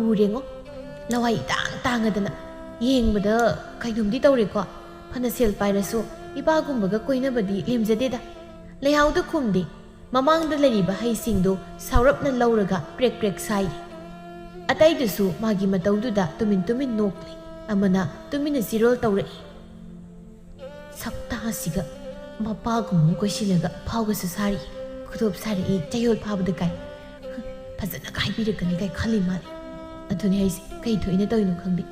ꯎꯔꯦꯉꯣ꯫ ꯂꯋꯥꯏ ꯏꯇꯥꯡ ꯇꯥꯡꯉꯗꯅ ꯌꯦꯡꯕꯗ ꯀꯩꯅꯣꯝꯗꯤ ꯇꯧꯔꯦꯀꯣ꯫ ꯐꯅ ꯁꯦꯜ ꯄꯥꯏꯔꯁꯨ ꯏꯄꯥꯒꯨꯝꯕꯒ ꯀꯣꯏꯅꯕꯗꯤ ꯂꯦꯝꯖꯗꯦꯗ꯫" ꯂꯩꯍꯥꯎꯗꯨ ꯈꯨꯝꯗꯦ꯫ ꯃꯃꯥꯡꯗ ꯂꯩꯔꯤꯕ ꯍꯩꯁꯤꯡꯗꯨ ꯁꯥꯎꯔꯞꯅ ꯂꯧꯔꯒ ꯄ꯭ꯔꯦꯛ ꯄ꯭ꯔꯦꯛ ꯁꯥꯏꯔꯤ꯫ ꯑꯇꯩꯗꯨꯁꯨ ꯃꯥꯒꯤ ꯃꯇꯧꯗꯨꯗ ꯇꯨꯃꯤꯟ ꯇꯨꯃꯤꯟ ꯅꯣꯛꯂꯤ꯫ ꯑꯃꯅ ꯇꯨꯃꯤꯟꯅ ꯆꯤꯔꯣꯜ ꯇꯧꯔꯛꯏ꯫ "ꯁꯛꯇꯥꯁꯤꯒ ꯃꯄꯥꯒꯨꯝꯕ ꯑꯃ ꯀꯣꯏꯁꯤꯜꯂꯒ ꯐꯥꯎꯒꯁꯨ ꯁꯥꯔꯛꯏ꯫ ꯈꯨꯗꯣꯞ ꯁꯥꯔꯛꯏ, ꯆꯌꯣꯜ ꯐꯥꯕꯗ ꯀꯥꯏ꯫ ꯐꯖꯅꯒ ꯍꯥꯏꯕꯤꯔꯛꯀꯅꯤ ꯀꯥꯏ ꯈꯜꯂꯤ ꯃꯥꯜꯂꯤ꯫ ꯑꯗꯨꯅꯤ ꯍꯥꯏꯁꯦ, ꯀꯩ ꯊꯣꯛꯏꯅ ꯇꯧꯔꯤꯅꯣ ꯈꯪꯗꯦ꯫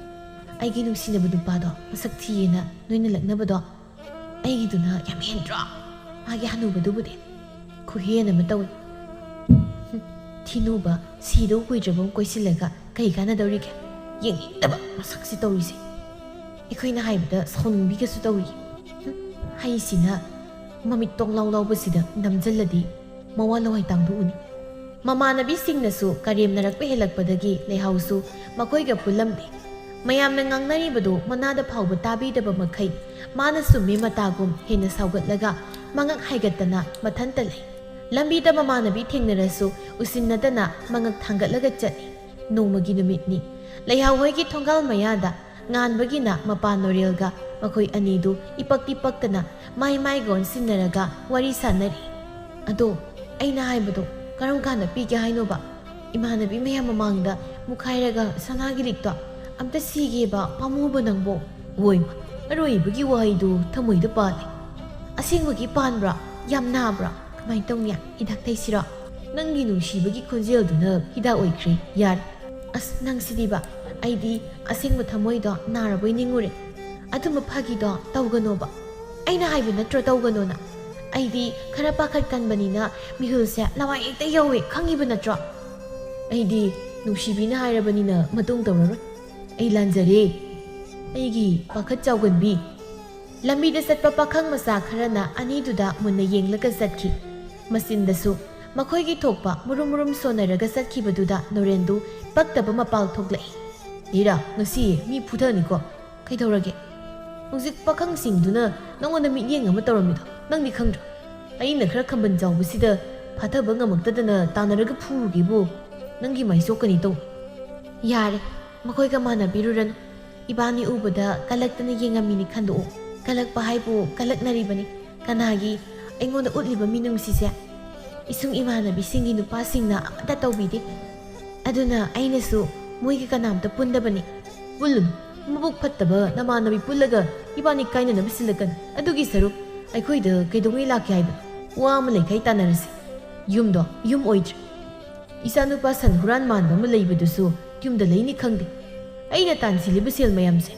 ꯑꯩꯒꯤ ꯅꯨꯡꯁꯤꯅꯕ ꯅꯨꯄꯥꯗꯣ ꯃꯁꯛ ꯊꯤꯌꯦꯅ ꯅꯣꯏꯅ ꯂꯛꯅꯕꯗꯣ ꯑꯩꯒꯤꯗꯨꯅ ꯌꯥꯝ ꯍꯦꯟꯗ꯭ꯔꯣ? ꯃꯥꯒꯤ ꯍꯅꯨꯕꯗꯨꯕꯨꯗꯤ ꯈꯨꯍꯦꯟ ꯑꯃ ꯇꯧꯏ꯫" "ꯍꯨꯝ, ꯊꯤꯅꯨꯕ ꯁꯤꯗꯧ ꯀꯨꯏꯗ꯭ꯔꯕ ꯑꯃ ꯀꯣꯏꯁꯤꯜꯂꯒ ꯀꯩ ꯀꯥꯟꯅꯗꯧꯔꯤꯒꯦ? ꯌꯦꯡꯅꯤꯡꯗꯕ ꯃꯁꯛꯁꯤ ꯇꯧꯔꯤꯁꯦ꯫ ꯑꯩꯈꯣꯏꯅ ꯍꯥꯏꯕꯗ ꯁꯥꯎꯅꯤꯡꯕꯤꯒꯁꯨ ꯇꯧꯔꯤ꯫ ꯍꯨꯝ, ꯍꯩꯁꯤꯅ ꯃꯃꯤꯠ ꯇꯣꯡꯂꯥꯎ ꯂꯥꯎꯕꯁꯤꯗ ꯅꯝꯖꯜꯂꯗꯤ ꯃꯋꯥ ꯂꯋꯥꯏ ꯇꯥꯡꯗꯨ ꯎꯅꯤ꯫" ꯃꯃꯥꯟꯅꯕꯤꯁꯤꯡꯅꯁꯨ ꯀꯔꯦꯝꯅꯔꯛꯄ ꯍꯦꯜꯂꯛꯄꯗꯒꯤ ꯂꯩꯍꯥꯎꯁꯨ ꯃꯈꯣꯏꯒ ꯄꯨꯜꯂꯝꯗꯦ꯫ ꯃꯌꯥꯝꯅ ꯉꯥꯡꯅꯔꯤꯕꯗꯨ ꯃꯅꯥꯗ ꯐꯥꯎꯕ ꯇꯥꯕꯤꯗꯕ ꯃꯈꯩ ꯃꯥꯅ ꯆꯨꯝꯃꯤ ꯃꯇꯥꯒꯨꯝ ꯍꯦꯟꯅ ꯁꯥꯎꯒꯠꯂꯒ ꯃꯉꯛ ꯍꯥꯏꯒꯠꯇꯅ ꯃꯊꯟꯇ ꯂꯩ꯫ ꯂꯝꯕꯤꯗ ꯃꯃꯥꯟꯅꯕꯤ ꯊꯦꯡꯅꯔꯁꯨ ꯎꯁꯤꯟꯅꯗꯅ ꯃꯉꯛ ꯊꯥꯡꯒꯠꯂꯒ ꯆꯠꯂꯤ꯫ ꯅꯣꯡꯃꯒꯤ ꯅꯨꯃꯤꯠꯅꯤ꯫ ꯂꯩꯍꯥꯎ ꯍꯣꯏꯒꯤ ꯊꯣꯡꯒꯥꯜ ꯃꯌꯥꯗ ꯉꯥꯟꯕꯒꯤꯅ ꯃꯄꯥꯟ ꯅꯣꯔꯦꯜꯒ ꯃꯈꯣꯏ ꯑꯅꯤꯗꯨ ꯏꯄꯛꯇꯤ ꯄꯛꯇꯅ ꯃꯥꯏ ꯃꯥꯏꯒ ꯑꯣꯟꯁꯤꯟꯅꯔꯒ ꯋꯥꯔꯤ ꯁꯥꯟꯅꯔꯤ꯫ "ꯑꯗꯣ ꯑꯩꯅ ꯍꯥꯏꯕꯗꯣ ꯀꯔꯝ ꯀꯥꯟꯗ ꯄꯤꯒꯦ ꯍꯥꯏꯅꯣꯕ? ꯏꯃꯥꯟꯅꯕꯤ ꯃꯌꯥꯝ ꯃꯃꯥꯡꯗ ꯃꯨꯈꯥꯏꯔꯒ ꯁꯅꯥꯒꯤ ꯂꯤꯛꯇꯣ ꯑꯝꯇ ꯁꯤꯒꯦꯕ ꯄꯥꯝꯃꯨꯕ ꯅꯪꯕꯣ꯫" "ꯍꯣꯏꯃ, ꯑꯔꯣꯏꯕꯒꯤ ꯋꯥꯍꯩꯗꯨ ꯊꯃꯣꯏꯗ ꯄꯥꯜꯂꯦ꯫ ꯑꯁꯦꯡꯕꯒꯤ ꯄꯥꯟꯕ꯭ꯔꯥ? ꯌꯥꯝ ꯅꯥꯕ꯭ꯔꯥ? ꯀꯃꯥꯏꯅ ꯇꯧꯅꯤ? ꯍꯤꯗꯥꯛ ꯇꯩꯁꯤꯔꯣ?" "ꯅꯪꯒꯤ ꯅꯨꯡꯁꯤꯕꯒꯤ ꯈꯣꯟꯖꯦꯜꯗꯨꯅ ꯍꯤꯗꯥꯛ ꯑꯣꯏꯈ꯭ꯔꯦ, ꯌꯥꯔꯦ꯫" "ꯑꯁ, ꯅꯪꯁꯤꯗꯤꯕ, ꯑꯩꯗꯤ ꯑꯁꯦꯡꯕ ꯊꯃꯣꯏꯗꯣ ꯅꯥꯔꯕꯣꯏ ꯅꯤꯡꯉꯨꯔꯦ꯫ ꯑꯗꯨꯝꯕ ꯐꯥꯒꯤꯗꯣ ꯇꯧꯒꯅꯣꯕ꯫ ꯑꯩꯅ ꯍꯥꯏꯕ ꯅꯠꯇ꯭ꯔꯣ ꯇꯧꯒꯅꯣꯅ? ꯑꯩꯗꯤ ꯈꯔ ꯄꯥꯈꯠꯀꯟꯕꯅꯤꯅ ꯃꯤꯍꯨꯜꯁꯦ ꯂꯋꯥꯏ ꯍꯦꯛꯇ ꯌꯧꯋꯦ, ꯈꯪꯉꯤꯕ ꯅꯠꯇ꯭ꯔꯣ?" "ꯑꯩꯗꯤ ꯅꯨꯡꯁꯤꯕꯤꯅ ꯍꯥꯏꯔꯕꯅꯤꯅ ꯃꯇꯨꯡ ꯇꯧꯔꯔꯣꯏ꯫ ꯑꯩ ꯂꯥꯟꯖꯔꯦ, ꯑꯩꯒꯤ ꯄꯥꯈꯠ ꯆꯥꯎꯒꯟꯕꯤ꯫" ꯂꯝꯕꯤꯗ ꯆꯠꯄ ꯄꯥꯈꯪ ꯃꯆꯥ ꯈꯔꯅ ꯑꯅꯤꯗꯨꯗ ꯃꯨꯟꯅ ꯌꯦꯡꯂꯒ ꯆꯠꯈꯤ꯫ ꯃꯆꯤꯟꯗꯁꯨ ꯃꯈꯣꯏꯒꯤ ꯊꯣꯛꯄ ꯃꯨꯔꯨꯝ ꯃꯨꯔꯨꯝ ꯁꯣꯟꯅꯔꯒ ꯆꯠꯈꯤꯕꯗꯨꯗ ꯅꯣꯔꯦꯟꯗꯨ ꯄꯛꯇꯕ ꯃꯄꯥꯜ ꯊꯣꯛꯂꯛꯏ꯫ "ꯏꯔꯥ, ꯉꯁꯤ ꯃꯤ ꯐꯨꯊꯅꯤꯀꯣ? ꯀꯩꯗꯧꯔꯒꯦ? ꯍꯧꯖꯤꯛ ꯄꯥꯈꯪꯁꯤꯡꯗꯨꯅ ꯅꯪꯉꯣꯟꯗ ꯃꯤꯠꯌꯦꯡ ꯑꯃ ꯇꯧꯔꯝꯃꯤꯗꯣ ꯅꯪꯗꯤ ꯈꯪꯗ꯭ꯔꯣ? ꯑꯩꯅ ꯈꯔ ꯈꯝꯕꯟ ꯆꯥꯎꯕꯁꯤꯗ ꯐꯥꯊꯕ ꯉꯝꯃꯛꯇꯗꯅ ꯇꯥꯟꯅꯔꯒ ꯐꯨꯔꯨꯒꯦꯕꯨ, ꯅꯪꯒꯤ ꯃꯥꯏ ꯆꯣꯛꯀꯅꯤ ꯇꯧ"꯫ "ꯌꯥꯔꯦ, ꯃꯈꯣꯏꯒ ꯃꯥꯟꯅꯕꯤꯔꯨꯔꯅꯨ꯫ ꯏꯕꯥꯅꯤ ꯎꯕꯗ ꯀꯂꯛꯇꯅ ꯌꯦꯡꯉꯝꯃꯤꯅꯤ ꯈꯟꯗꯣꯛꯎ꯫ ꯀꯂꯛꯄ ꯍꯥꯏꯕꯨ ꯀꯂꯛꯅꯔꯤꯕꯅꯤ꯫ ꯀꯅꯥꯒꯤ? ꯑꯩꯉꯣꯟꯗ ꯎꯠꯂꯤꯕ ꯃꯤꯅꯨꯡꯁꯤꯁꯦ? ꯏꯁꯨꯡ ꯏꯃꯥꯟꯅꯕꯤꯁꯤꯡꯒꯤ ꯅꯨꯄꯥꯁꯤꯡꯅ ꯑꯃꯠꯇ ꯇꯧꯕꯤꯗꯦ꯫ ꯑꯗꯨꯅ ꯑꯩꯅꯁꯨ ꯃꯣꯏꯒ ꯀꯅꯥꯝꯇ ꯄꯨꯟꯗꯕꯅꯤ"꯫ "ꯄꯨꯜꯂꯨꯅꯨ꯫ ꯃꯕꯨꯛ ꯐꯠꯇꯕ ꯅꯃꯥꯟꯅꯕꯤ ꯄꯨꯜꯂꯒ ꯏꯕꯥꯅꯤ ꯀꯥꯏꯅꯅꯕ ꯁꯤꯜꯂꯛꯀꯅꯤ꯫ ꯑꯗꯨꯒꯤ ꯁꯔꯨꯛ ꯑꯩꯈꯣꯏꯗ ꯀꯩꯗꯧꯉꯩ ꯂꯥꯛꯀꯦ ꯍꯥꯏꯕꯅꯣ? ꯋꯥ ꯑꯃ ꯂꯩꯈꯩ ꯇꯥꯟꯅꯔꯁꯤ꯫ ꯌꯨꯝꯗꯣ ꯌꯨꯝ ꯑꯣꯏꯗ꯭ꯔꯦ꯫ ꯏꯆꯥꯅꯨꯄꯥ ꯁꯟ ꯍꯨꯔꯥꯟ ꯃꯥꯟꯕ ꯑꯃ ꯂꯩꯕꯗꯨꯁꯨ ꯌꯨꯝꯗ ꯂꯩꯅꯤ ꯈꯪꯗꯦ꯫ ꯑꯩꯅ ꯇꯥꯟꯁꯤꯜꯂꯤꯕ ꯁꯦꯜ ꯃꯌꯥꯝꯁꯦ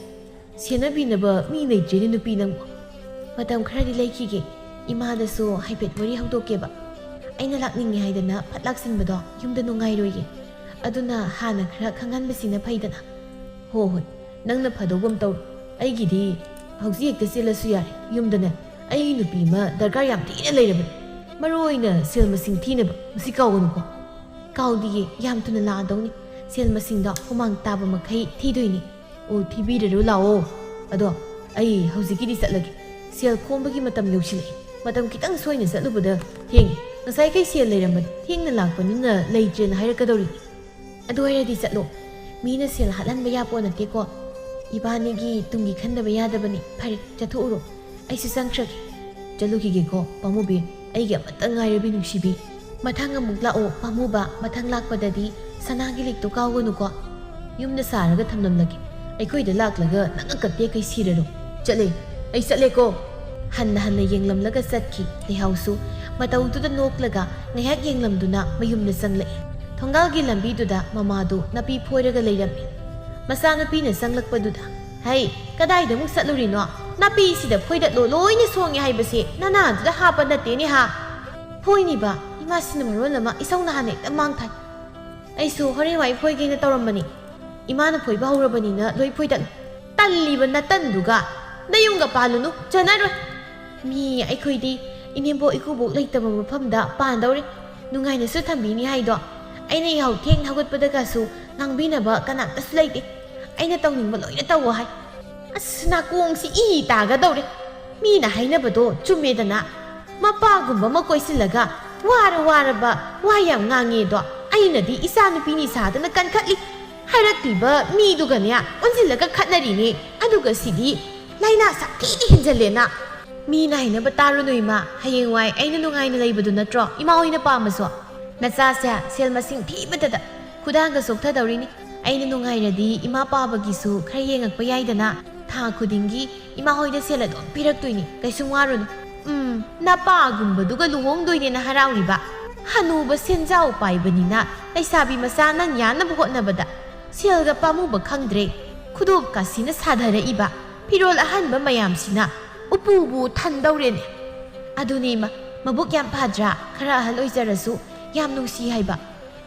ꯁꯦꯟꯅꯕꯤꯅꯕ ꯃꯤ ꯂꯩꯇ꯭ꯔꯦꯅꯦ ꯅꯨꯄꯤ ꯅꯪꯕꯨ"꯫ "ꯃꯇꯝ ꯈꯔꯗꯤ ꯂꯩꯈꯤꯒꯦ꯫ ꯏꯃꯥꯗꯁꯨ ꯍꯥꯏꯐꯦꯠ ꯋꯥꯔꯤ ꯍꯧꯗꯣꯛꯀꯦꯕ꯫ ꯑꯩꯅ ꯂꯥꯛꯅꯤꯡꯉꯦ ꯍꯥꯏꯗꯅ ꯐꯠ ꯂꯥꯛꯁꯤꯟꯕꯗꯣ ꯌꯨꯝꯗ ꯅꯨꯡꯉꯥꯏꯔꯣꯏꯌꯦ꯫ ꯑꯗꯨꯅ ꯍꯥꯟꯅ ꯈꯔ ꯈꯪꯍꯟꯕꯁꯤꯅ ꯐꯩꯗꯅ"꯫ "ꯍꯣ ꯍꯣꯏ, ꯅꯪꯅ ꯐꯗꯧꯕ ꯑꯃ ꯇꯧꯔꯣ꯫ ꯑꯩꯒꯤꯗꯤ ꯍꯧꯖꯤꯛ ꯍꯦꯛꯇ ꯆꯦꯜꯂꯁꯨ ꯌꯥꯔꯦ꯫ ꯌꯨꯝꯗꯅꯦ, ꯑꯩꯒꯤ ꯅꯨꯄꯤ ꯑꯃ ꯗꯔꯀꯥꯔ ꯌꯥꯝ ꯊꯤꯅ ꯂꯩꯔꯕꯅꯤ꯫ ꯃꯔꯨ ꯑꯣꯏꯅ ꯁꯦꯜ ꯃꯁꯤꯡ ꯊꯤꯅꯕ꯫ ꯃꯁꯤ ꯀꯥꯎꯒꯅꯨꯀꯣ"꯫ "ꯀꯥꯎꯗꯤꯌꯦ, ꯌꯥꯝ ꯊꯨꯅ ꯂꯥꯛꯑꯗꯧꯅꯤ꯫ ꯁꯦꯜ ꯃꯁꯤꯡꯗꯣ ꯍꯨꯃꯥꯡ ꯇꯥꯕ ꯃꯈꯩ ꯊꯤꯗꯣꯏꯅꯤ"꯫ "ꯑꯣ, ꯊꯤꯕꯤꯔꯔꯣ ꯂꯥꯛꯑꯣ꯫ ꯑꯗꯣ ꯑꯩ ꯍꯧꯖꯤꯛꯀꯤꯗꯤ ꯆꯠꯂꯒꯦ꯫ ꯁꯦꯜ ꯈꯣꯝꯕꯒꯤ ꯃꯇꯝ ꯌꯧꯁꯤꯜꯂꯛꯑꯦ꯫ ꯃꯇꯝ ꯈꯤꯇꯪ ꯁꯣꯏꯅ ꯆꯠꯂꯨꯕꯗ ꯊꯦꯡꯉꯦ꯫ ꯉꯁꯥꯏꯈꯩ ꯁꯦꯜ ꯂꯩꯔꯝꯕꯅꯤ, ꯊꯦꯡꯅ ꯂꯥꯛꯄꯅꯤꯅ ꯂꯩꯇ꯭ꯔꯦꯅ ꯍꯥꯏꯔꯛꯀꯗꯧꯔꯤꯅꯤ"꯫ "ꯑꯗꯨ ꯑꯣꯏꯔꯗꯤ ꯆꯠꯂꯣ꯫ ꯃꯤꯅ ꯁꯦꯜ ꯍꯥꯠꯍꯟꯕ ꯌꯥꯄꯣꯠ ꯅꯠꯇꯦꯀꯣ꯫ ꯏꯕꯥꯅꯤꯒꯤ ꯇꯨꯡꯒꯤ ꯈꯟꯗꯕ ꯌꯥꯗꯕꯅꯤ꯫ ꯐꯔꯦ, ꯆꯠꯊꯣꯛꯎꯔꯣ꯫ ꯑꯩꯁꯨ ꯆꯪꯈ꯭ꯔꯒꯦ"꯫ "ꯆꯠꯂꯨꯈꯤꯒꯦꯀꯣ ꯄꯥꯃꯨꯕꯤ, ꯑꯩꯒꯤ ꯑꯃꯠꯇ ꯉꯥꯏꯔꯕꯤ ꯅꯨꯡꯁꯤꯕꯤ"꯫ "ꯃꯊꯪ ꯑꯃꯨꯛ ꯂꯥꯛꯑꯣ ꯄꯥꯃꯨꯕ, ꯃꯊꯪ ꯂꯥꯛꯄꯗꯗꯤ ꯁꯅꯥꯒꯤ ꯂꯤꯛꯇꯣ ꯀꯥꯎꯒꯅꯨꯀꯣ"꯫ "ꯌꯨꯝꯗ ꯁꯥꯔꯒ ꯊꯝꯂꯝꯂꯒꯦ꯫ ꯑꯩꯈꯣꯏꯗ ꯂꯥꯛꯂꯒ ꯅꯪ ꯀꯠꯇꯦ ꯀꯩ ꯁꯤꯔꯔꯣ꯫ ꯆꯠꯂꯦ, ꯑꯩ ꯆꯠꯂꯦꯀꯣ"꯫ ꯍꯟꯅ ꯍꯟꯅ ꯌꯦꯡꯂꯝꯂꯒ ꯆꯠꯈꯤ ꯂꯩꯍꯥꯎꯁꯨ꯫ ꯃꯇꯧꯗꯨꯗ ꯅꯣꯛꯂꯒ ꯉꯥꯏꯍꯥꯛ ꯌꯦꯡꯂꯝꯗꯨꯅ ꯃꯌꯨꯝꯗ ꯆꯪꯂꯛꯏ꯫ ꯊꯣꯡꯒꯥꯜꯒꯤ ꯂꯝꯕꯤꯗꯨꯗ ꯃꯃꯥꯗꯨ ꯅꯥꯄꯤ ꯐꯣꯏꯔꯒ ꯂꯩꯔꯝꯃꯤ꯫ ꯃꯆꯥꯅꯨꯄꯤꯅ ꯆꯪꯂꯛꯄꯗꯨꯗ, "ꯍꯩ, ꯀꯗꯥꯏꯗ ꯑꯃꯨꯛ ꯆꯠꯂꯨꯔꯤꯅꯣ? ꯅꯥꯄꯤꯁꯤꯗ ꯐꯣꯏꯗꯠꯂꯣ, ꯂꯣꯏꯅ ꯁꯣꯡꯉꯦ ꯍꯥꯏꯕꯁꯦ ꯅꯅꯥꯗꯨꯗ ꯍꯥꯞꯄ ꯅꯠꯇꯦꯅꯦ ꯍꯥ?" "ꯐꯣꯏꯅꯤꯕ, ꯏꯃꯥꯁꯤꯅ ꯃꯔꯣꯜ ꯑꯃ ꯏꯁꯧ ꯅꯍꯥꯟ ꯍꯦꯛꯇ ꯃꯥꯡ ꯊꯥꯏ꯫ ꯑꯩꯁꯨ ꯍꯣꯔꯦꯟ ꯋꯥꯏ ꯐꯣꯏꯒꯦꯅ ꯇꯧꯔꯝꯕꯅꯤ꯫ ꯏꯃꯥꯅ ꯐꯣꯏꯕ ꯍꯧꯔꯕꯅꯤꯅ ꯂꯣꯏ ꯐꯣꯏꯗꯠꯂꯨ"꯫ "ꯇꯜꯂꯤꯕ ꯅꯇꯟꯗꯨꯒ! ꯅꯌꯨꯝꯒ ꯄꯥꯜꯂꯨꯅꯨ, ꯆꯟꯅꯔꯣꯏ꯫ ꯃꯤ ꯑꯩꯈꯣꯏꯗꯤ ꯏꯅꯦꯝꯕꯣꯛ ꯏꯀꯨꯕꯣꯛ ꯂꯩꯇꯕ ꯃꯐꯝꯗ ꯄꯥꯟꯗꯧꯔꯦ꯫ ꯅꯨꯡꯉꯥꯏꯅꯁꯨ ꯊꯝꯕꯤꯅꯤ ꯍꯥꯏꯗꯣ꯫ ꯑꯩꯅ ꯌꯥꯍꯧ ꯊꯦꯡꯅ ꯍꯧꯒꯠꯄꯗꯒꯁꯨ ꯉꯥꯡꯕꯤꯅꯕ ꯀꯅꯥꯝꯇꯁꯨ ꯂꯩꯇꯦ꯫ ꯑꯩꯅ ꯇꯧꯅꯤꯡꯕ ꯂꯣꯏꯅ ꯇꯧꯋꯣ ꯍꯥꯏ꯫ ꯑꯁ, ꯅꯥꯀꯣꯡꯁꯤ ꯏ ꯇꯥꯒꯗꯧꯔꯦ꯫ ꯃꯤꯅ ꯍꯥꯏꯅꯕꯗꯣ ꯆꯨꯝꯃꯦꯗꯅ꯫ ꯃꯄꯥꯒꯨꯝꯕ ꯑꯃ ꯀꯣꯏꯁꯤꯜꯂꯒ ꯋꯥꯔ ꯋꯥꯔꯕ ꯋꯥ ꯌꯥꯝ ꯉꯥꯡꯉꯦꯗꯣ꯫ ꯑꯩꯅꯗꯤ ꯏꯆꯥꯅꯨꯄꯤꯅꯤ ꯁꯥꯗꯅ ꯀꯟꯈꯠꯂꯤ꯫ ꯍꯥꯏꯔꯛꯂꯤꯕ ꯃꯤꯗꯨꯒꯅꯦ ꯑꯣꯟꯁꯤꯜꯂꯒ ꯈꯠꯅꯔꯤꯅꯦ꯫ ꯑꯗꯨꯒ ꯁꯤꯗꯤ ꯂꯥꯏꯅꯥ ꯁꯥꯊꯤꯅ ꯍꯦꯟꯖꯜꯂꯦꯅ꯫ ꯃꯤꯅ ꯍꯥꯏꯅꯕ ꯇꯥꯔꯨꯅꯨ ꯏꯃꯥ, ꯍꯌꯦꯡꯋꯥꯏ ꯑꯩꯅ ꯅꯨꯡꯉꯥꯏꯅ ꯂꯩꯕꯗꯨ ꯅꯠꯇ꯭ꯔꯣ ꯏꯃꯥ ꯍꯣꯏꯅ ꯄꯥꯝꯕꯁꯨ? ꯅꯆꯥꯁꯦ ꯁꯦꯜ ꯃꯁꯤꯡ ꯊꯤꯕꯗꯗ ꯈꯨꯗꯥꯡꯒ ꯆꯣꯛꯊꯗꯧꯔꯤꯅꯤ꯫ ꯑꯩꯅ ꯅꯨꯡꯉꯥꯏꯔꯗꯤ ꯏꯃꯥ ꯄꯥꯕꯒꯤꯁꯨ ꯈꯔ ꯌꯦꯡꯉꯛꯄ ꯌꯥꯏꯗꯅ꯫ ꯊꯥ ꯈꯨꯗꯤꯡꯒꯤ ꯏꯃꯥ ꯍꯣꯏꯗ ꯁꯦꯜ ꯑꯗꯨꯝ ꯄꯤꯔꯛꯇꯣꯏꯅꯤ, ꯀꯩꯁꯨꯝ ꯋꯥꯔꯨꯅꯨ꯫ ꯎꯝ, ꯅꯄꯥꯒꯨꯝꯕꯗꯨꯒ ꯂꯨꯍꯣꯡꯗꯣꯏꯅꯦꯅ ꯍꯔꯥꯎꯔꯤꯕ꯫ ꯍꯅꯨꯕ ꯁꯦꯟꯖꯥꯎ ꯄꯥꯏꯕꯅꯤꯅ ꯂꯩꯁꯥꯕꯤ ꯃꯆꯥ ꯅꯪ ꯌꯥꯅꯕ ꯍꯣꯠꯅꯕꯗ ꯁꯦꯜꯒ ꯄꯥꯝꯃꯨꯕ ꯈꯪꯗ꯭ꯔꯦ꯫ ꯈꯨꯗꯣꯞ ꯀꯥꯁꯤꯅ ꯁꯥꯊꯔꯛꯏꯕ ꯐꯤꯔꯣꯜ ꯑꯍꯟꯕ ꯃꯌꯥꯝꯁꯤꯅ ꯎꯄꯨꯕꯨ ꯊꯟꯗꯧꯔꯦꯅꯦ꯫ ꯑꯗꯨꯅꯦ ꯏꯃꯥ, ꯃꯕꯨꯛ ꯌꯥꯝ ꯐꯗ꯭ꯔꯥ? ꯈꯔ ꯑꯍꯜ ꯑꯣꯏꯖꯔꯁꯨ ꯌꯥꯝ ꯅꯨꯡꯁꯤ ꯍꯥꯏꯕ꯫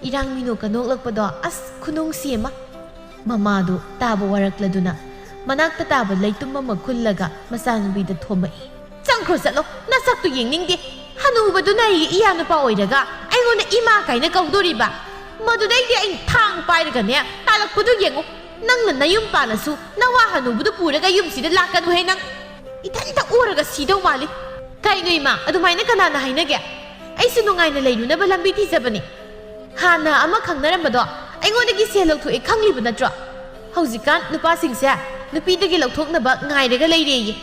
ꯏꯔꯥꯡ ꯃꯤꯅꯣꯛꯀ ꯅꯣꯛꯂꯛꯄꯗꯣ ꯑꯁ ꯈꯨꯅꯨꯡꯁꯤ ꯑꯃ꯫ ꯃꯃꯥꯗꯨ ꯇꯥꯕ ꯋꯥꯔꯛꯂꯗꯨꯅ ꯃꯅꯥꯛꯇ ꯇꯥꯕ ꯂꯩꯇꯨꯝ ꯑꯃ ꯈꯨꯜꯂꯒ ꯃꯆꯥꯅꯨꯄꯤꯗ ꯊꯣꯝꯃꯛꯏ꯫ "ꯆꯪꯈ꯭ꯔꯣ ꯆꯠꯂꯣ, ꯅꯁꯛꯇꯨ ꯌꯦꯡꯅꯤꯡꯗꯦ꯫ ꯍꯅꯨꯕꯗꯨꯅ ꯑꯩꯒꯤ ꯏꯌꯥ ꯅꯨꯄꯥ ꯑꯣꯏꯔꯒ ꯑꯩꯉꯣꯟꯗ ꯏꯃꯥ ꯀꯥꯏꯅ ꯀꯧꯗꯣꯔꯤꯕ? ꯃꯗꯨꯗꯩꯗꯤ ꯑꯩꯅ ꯊꯥꯡ ꯄꯥꯏꯔꯒꯅꯦ ꯇꯥꯜꯂꯛꯄꯗꯨ ꯌꯦꯡꯉꯨ꯫ ꯅꯪꯅ ꯅꯌꯨꯝ ꯄꯥꯜꯂꯁꯨ ꯅꯋꯥ ꯍꯅꯨꯕꯗꯨ ꯄꯨꯔꯒ ꯌꯨꯝꯁꯤꯗ ꯂꯥꯛꯀꯅꯨꯍꯦ ꯅꯪ꯫ ꯏꯊꯟꯇ ꯑꯣꯔꯒ ꯁꯤꯗꯧ ꯃꯥꯜꯂꯤ꯫ ꯀꯩꯅꯣ ꯏꯃꯥ, ꯑꯗꯨꯃꯥꯏꯅ ꯀꯅꯥꯅ ꯍꯥꯏꯅꯒꯦ? ꯑꯩꯁꯨ ꯅꯨꯡꯉꯥꯏꯅ ꯂꯩꯔꯨꯅꯕ ꯂꯝꯕꯤ ꯊꯤꯖꯕꯅꯤ꯫ ꯍꯥꯟꯅ ꯑꯃ ꯈꯪꯅꯔꯝꯕꯗꯣ ꯑꯩꯉꯣꯟꯗꯒꯤ ꯁꯦꯜ ꯂꯧꯊꯣꯛꯑꯦ ꯈꯪꯂꯤꯕ ꯅꯠꯇ꯭ꯔꯣ? ꯍꯧꯖꯤꯛꯀꯥꯟ ꯅꯨꯄꯥꯁꯤꯡꯁꯦ ꯅꯨꯄꯤꯗꯒꯤ ꯂꯧꯊꯣꯛꯅꯕ ꯉꯥꯏꯔꯒ ꯂꯩꯔꯦꯌꯦ꯫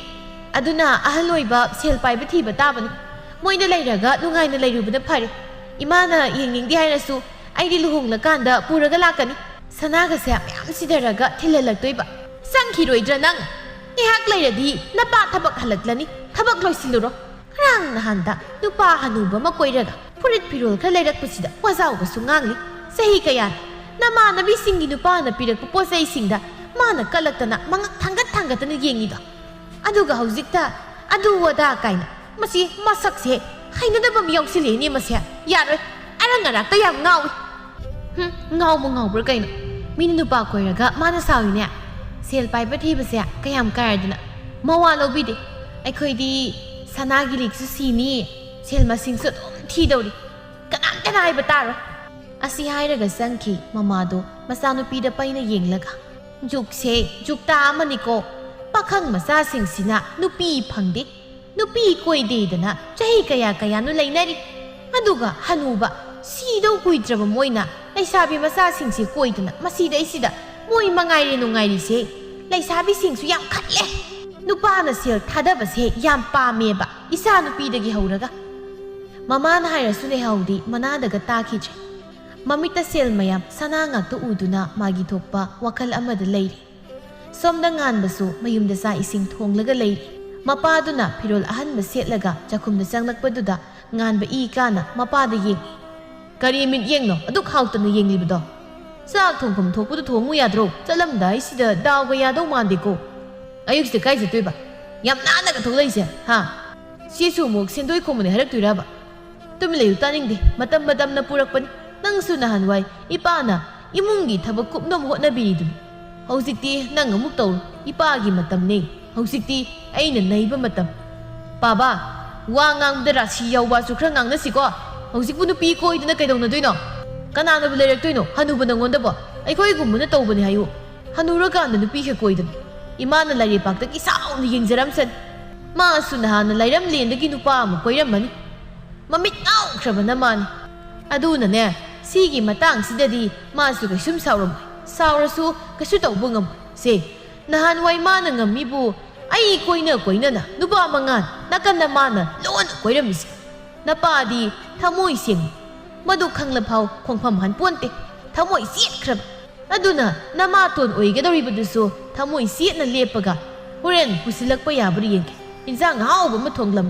ꯑꯗꯨꯅ ꯑꯍꯜ ꯑꯣꯏꯕ ꯁꯦꯜ ꯄꯥꯏꯕ ꯊꯤꯕ ꯇꯥꯕꯅꯤ꯫ ꯃꯣꯏꯅ ꯂꯩꯔꯒ ꯅꯨꯡꯉꯥꯏꯅ ꯂꯩꯔꯨꯕꯅ ꯐꯔꯦ꯫ ꯏꯃꯥꯅ ꯌꯦꯡꯅꯤꯡꯗꯦ ꯍꯥꯏꯔꯁꯨ ꯑꯩꯗꯤ ꯂꯨꯍꯣꯡꯂꯀꯥꯟꯗ ꯄꯨꯔꯒ ꯂꯥꯛꯀꯅꯤ꯫ ꯁꯅꯥꯒꯁꯦ ꯃꯌꯥꯝ ꯁꯤꯗꯔꯒ ꯊꯤꯜꯍꯜꯂꯛꯇꯣꯏꯕ꯫ ꯆꯪꯈꯤꯔꯣꯏꯗ꯭ꯔꯥ ꯅꯪ? ꯉꯥꯏꯍꯥꯛ ꯂꯩꯔꯗꯤ ꯅꯄꯥ ꯊꯕꯛ ꯍꯜꯂꯛꯂꯅꯤ꯫ ꯊꯕꯛ ꯂꯣꯏꯁꯤꯜꯂꯨꯔꯣ꯫ ꯉꯔꯥꯡ ꯅꯍꯥꯟꯗ ꯅꯨꯄꯥ ꯍꯅꯨꯕ ꯑꯃ ꯀꯣꯏꯔꯒ ꯐꯨꯔꯤꯠ ꯐꯤꯔꯣꯜ ꯈꯔ ꯂꯩꯔꯛꯄꯁꯤꯗ ꯋꯥꯖꯥꯎꯒꯁꯨ ꯉꯥꯡꯂꯤ꯫ ꯆꯍꯤ ꯀꯌꯥꯅꯤ ꯅꯃꯥꯟꯅꯕꯤꯁꯤꯡꯒꯤ ꯅꯨꯄꯥꯅ ꯄꯤꯔꯛꯄ ꯄꯣꯠ ꯆꯩꯁꯤꯡꯗ ꯃꯥꯅ ꯀꯜꯂꯛꯇꯅ ꯃꯉꯛ ꯊꯥꯡꯒꯠ ꯊꯥꯡꯒꯠꯇꯅ ꯌꯦꯡꯉꯤꯗꯣ꯫ ꯑꯗꯨꯒ ꯍꯧꯖꯤꯛꯇ ꯑꯗꯨ ꯑꯗꯥ ꯀꯥꯏꯅ꯫ ꯃꯁꯤ ꯃꯁꯛꯁꯦ ꯍꯩꯅꯗꯕ ꯑꯃ ꯌꯥꯎꯁꯤꯜꯂꯛꯑꯦꯅꯦ ꯃꯁꯦ꯫ ꯌꯥꯔꯣꯏ꯫ ꯑꯔꯪ ꯑꯔꯥꯛꯇ ꯌꯥꯝ ꯉꯥꯎꯏ꯫ ꯍꯨꯝ, ꯉꯥꯎꯕ ꯉꯥꯎꯕ꯭ꯔꯥ ꯀꯩꯅꯣ? ꯃꯤꯅ ꯅꯨꯄꯥ ꯀꯣꯏꯔꯒ ꯃꯥꯅ ꯁꯥꯎꯏꯅꯦ꯫ ꯁꯦꯜ ꯄꯥꯏꯕ ꯊꯤꯕꯁꯦ ꯀꯌꯥꯝ ꯀꯥꯏꯔꯗꯅ꯫ ꯃꯋꯥ ꯂꯧꯕꯤꯗꯦ꯫ ꯑꯩꯈꯣꯏꯗꯤ ꯁꯅꯥꯒꯤ ꯂꯤꯛꯁꯨ ꯁꯤꯅꯤ, ꯁꯦꯜ ꯃꯁꯤꯡꯁꯨ ꯑꯗꯨꯝ ꯊꯤꯗꯧꯔꯤ꯫ ꯀꯅꯥꯝ ꯑꯩꯅ ꯍꯥꯏꯕ ꯇꯥꯔꯣ꯫ ꯑꯁꯤ ꯍꯥꯏꯔꯒ ꯆꯪꯈꯤ ꯃꯃꯥꯗꯣ ꯃꯆꯥꯅꯨꯄꯤꯗ ꯄꯩꯅ ꯌꯦꯡꯂꯒ꯫ ꯖꯨꯛꯁꯦ ꯖꯨꯛꯇꯥ ꯑꯃꯅꯤꯀꯣ꯫ ꯄꯥꯈꯪ ꯃꯆꯥꯁꯤꯡꯁꯤꯅ ꯅꯨꯄꯤ ꯐꯪꯗꯦ, ꯅꯨꯄꯤ ꯀꯣꯏꯗꯦꯗꯅ ꯆꯍꯤ ꯀꯌꯥ ꯀꯌꯥꯅꯣ ꯂꯩꯅꯔꯤ꯫ ꯑꯗꯨꯒ ꯍꯅꯨꯕ ꯁꯤꯗꯧ ꯀꯨꯏꯗ꯭ꯔꯕ ꯃꯣꯏꯅ ꯂꯩꯁꯥꯕꯤ ꯃꯆꯥꯁꯤꯡꯁꯦ ꯀꯣꯏꯗꯅ ꯃꯁꯤꯗꯩꯁꯤꯗ ꯃꯣꯏ ꯃꯉꯥꯏꯔꯦ ꯅꯨꯡꯉꯥꯏꯔꯤꯁꯦ꯫ ꯂꯩꯁꯥꯕꯤꯁꯤꯡꯁꯨ ꯌꯥꯝ ꯈꯜꯂꯦ꯫ ꯅꯨꯄꯥꯅ ꯁꯦꯜ ꯊꯥꯗꯕꯁꯦ ꯌꯥꯝ ꯄꯥꯝꯃꯦꯕ, ꯏꯆꯥ ꯅꯨꯄꯤꯗꯒꯤ ꯍꯧꯔꯒ꯫ ꯃꯃꯥꯅ ꯍꯥꯏꯔꯁꯨ ꯂꯩꯍꯥꯎꯗꯤ ꯃꯅꯥꯗꯒ ꯇꯥꯈꯤꯗ꯭ꯔꯦ꯫ ꯃꯃꯤꯠꯇ ꯁꯦꯜ ꯃꯌꯥꯝ ꯁꯅꯥ ꯉꯥꯛꯇ ꯎꯗꯨꯅ ꯃꯥꯒꯤ ꯊꯣꯛꯄ ꯋꯥꯈꯜ ꯑꯃꯗ ꯂꯩꯔꯤ꯫ ꯁꯣꯝꯗ ꯉꯥꯟꯕꯁꯨ ꯃꯌꯨꯝꯗ ꯆꯥꯛ ꯏꯁꯤꯡ ꯊꯣꯡꯂꯒ ꯂꯩꯔꯤ꯫ ꯃꯄꯥꯗꯨꯅ ꯐꯤꯔꯣꯜ ꯑꯍꯟꯕ ꯁꯦꯠꯂꯒ ꯆꯥꯛꯈꯨꯝꯗ ꯆꯪꯂꯛꯄꯗꯨꯗ ꯉꯥꯟꯕ ꯏ ꯀꯥꯅ ꯃꯄꯥꯗ ꯌꯦꯡꯏ꯫ "ꯀꯔꯤ ꯃꯤꯠ ꯌꯦꯡꯅꯣ ꯑꯗꯨꯛ ꯍꯥꯎꯇꯅ ꯌꯦꯡꯂꯤꯕꯗꯣ? ꯆꯥꯛ ꯊꯣꯡꯐꯝ ꯊꯣꯛꯄꯗꯨ ꯊꯣꯡꯉꯨ ꯌꯥꯗ꯭ꯔꯣ? ꯆꯠꯂꯝꯗꯥꯏꯁꯤꯗ ꯗꯥꯎꯒ ꯌꯥꯗꯧ ꯃꯥꯟꯗꯦꯀꯣ꯫ ꯑꯌꯨꯛꯁꯤꯗ ꯀꯥꯏ ꯆꯠꯇꯣꯏꯕ? ꯌꯥꯝ ꯅꯥꯟꯅꯒ ꯊꯣꯛꯂꯛꯏꯁꯦ, ꯍꯥ? ꯁꯤꯁꯨ ꯑꯃꯨꯛ ꯁꯦꯟꯗꯣꯏ ꯈꯣꯝꯃꯅꯤ ꯍꯥꯏꯔꯛꯇꯣꯏꯔꯕ? ꯇꯨꯃꯤꯟ ꯂꯩꯌꯨ, ꯇꯥꯅꯤꯡꯗꯦ꯫ ꯃꯇꯝ ꯃꯇꯝꯅ ꯄꯨꯔꯛꯄꯅꯤ꯫ ꯅꯪꯁꯨ ꯅꯍꯥꯟꯋꯥꯏ ꯏꯄꯥꯅ ꯏꯃꯨꯡꯒꯤ ꯊꯕꯛ ꯀꯨꯞꯅꯕ ꯍꯣꯠꯅꯕꯤꯔꯤꯗꯨꯅꯤ꯫ ꯍꯧꯖꯤꯛꯇꯤ ꯅꯪ ꯑꯃꯨꯛ ꯇꯧꯔꯨ꯫ ꯏꯄꯥꯒꯤ ꯃꯇꯝꯅꯤ꯫ ꯍꯧꯖꯤꯛꯇꯤ ꯑꯩꯅ ꯅꯩꯕ ꯃꯇꯝ꯫ ꯄꯥꯕ, ꯋꯥ ꯉꯥꯡꯕꯗ ꯔꯥꯁꯤ ꯌꯥꯎꯕꯁꯨ ꯈꯔ ꯉꯥꯡꯅꯁꯤꯀꯣ꯫ ꯍꯧꯖꯤꯛꯄꯨ ꯅꯨꯄꯤ ꯀꯣꯏꯗꯅ ꯀꯩꯗꯧꯅꯗꯣꯏꯅꯣ? ꯀꯅꯥꯅꯕꯨ ꯂꯩꯔꯛꯇꯣꯏꯅꯣ? ꯍꯅꯨꯕ ꯅꯪꯉꯣꯟꯗꯕꯣ? ꯑꯩꯈꯣꯏꯒꯨꯝꯕꯅ ꯇꯧꯕꯅꯤ ꯍꯥꯏꯌꯨ꯫ ꯍꯅꯨꯔꯀꯥꯟꯗ ꯅꯨꯄꯤ ꯍꯦꯛ ꯀꯣꯏꯗꯅ꯫ ꯏꯃꯥꯅ ꯂꯥꯏꯔꯩꯄꯥꯛꯇꯒꯤ ꯁꯥꯎꯅ ꯌꯦꯡꯖꯔꯝꯁꯅꯤ꯫ ꯃꯥꯁꯨ ꯅꯍꯥꯟꯅ ꯂꯥꯏꯔꯝꯂꯦꯟꯗꯒꯤ ꯅꯨꯄꯥ ꯑꯃ ꯀꯣꯏꯔꯝꯃꯅꯤ꯫ ꯃꯃꯤꯠ ꯉꯥꯎꯈ꯭ꯔꯕꯅ ꯃꯥꯅꯤ꯫ ꯑꯗꯨꯅꯅꯦ, ꯁꯤꯒꯤ ꯃꯇꯥꯡꯁꯤꯗꯗꯤ ꯃꯥꯁꯨ ꯀꯩꯁꯨꯝ ꯁꯥꯎꯔꯝꯃꯣꯏ꯫ ꯁꯥꯎꯔꯁꯨ ꯀꯩꯁꯨ ꯇꯧꯕ ꯉꯝꯃꯣꯏ꯫ ꯁꯦ, ꯅꯍꯥꯟꯋꯥꯏ ꯃꯥꯅ ꯉꯝꯃꯤꯕꯨ ꯑꯩ ꯀꯣꯏꯅ ꯀꯣꯏꯅꯅ ꯅꯨꯄꯥ ꯃꯉꯥ ꯅꯥꯀꯟꯗ ꯃꯥꯅ ꯂꯣꯟꯅ ꯀꯣꯏꯔꯝꯃꯤꯁꯦ꯫ ꯅꯄꯥꯗꯤ ꯊꯃꯣꯏ ꯁꯦꯡꯉꯤ꯫ ꯃꯗꯨ ꯈꯪꯂꯐꯥꯎ ꯈꯣꯡꯐꯝ ꯍꯟꯄꯣꯟꯇꯦ꯫ ꯊꯃꯣꯏ ꯆꯦꯠꯈ꯭ꯔꯕ꯫ ꯑꯗꯨꯅ ꯅꯃꯥꯇꯣꯟ ꯑꯣꯏꯒꯗꯧꯔꯤꯕꯗꯨꯁꯨ ꯊꯃꯣꯏ ꯆꯦꯠꯅ ꯂꯦꯞꯄꯒ ꯍꯣꯔꯦꯟ ꯄꯨꯁꯤꯜꯂꯛꯄ ꯌꯥꯕ꯭ꯔꯥ ꯌꯦꯡꯒꯦ꯫ ꯏꯟꯖꯥꯡ ꯑꯍꯥꯎꯕ ꯑꯃ ꯊꯣꯡꯂꯝ꯫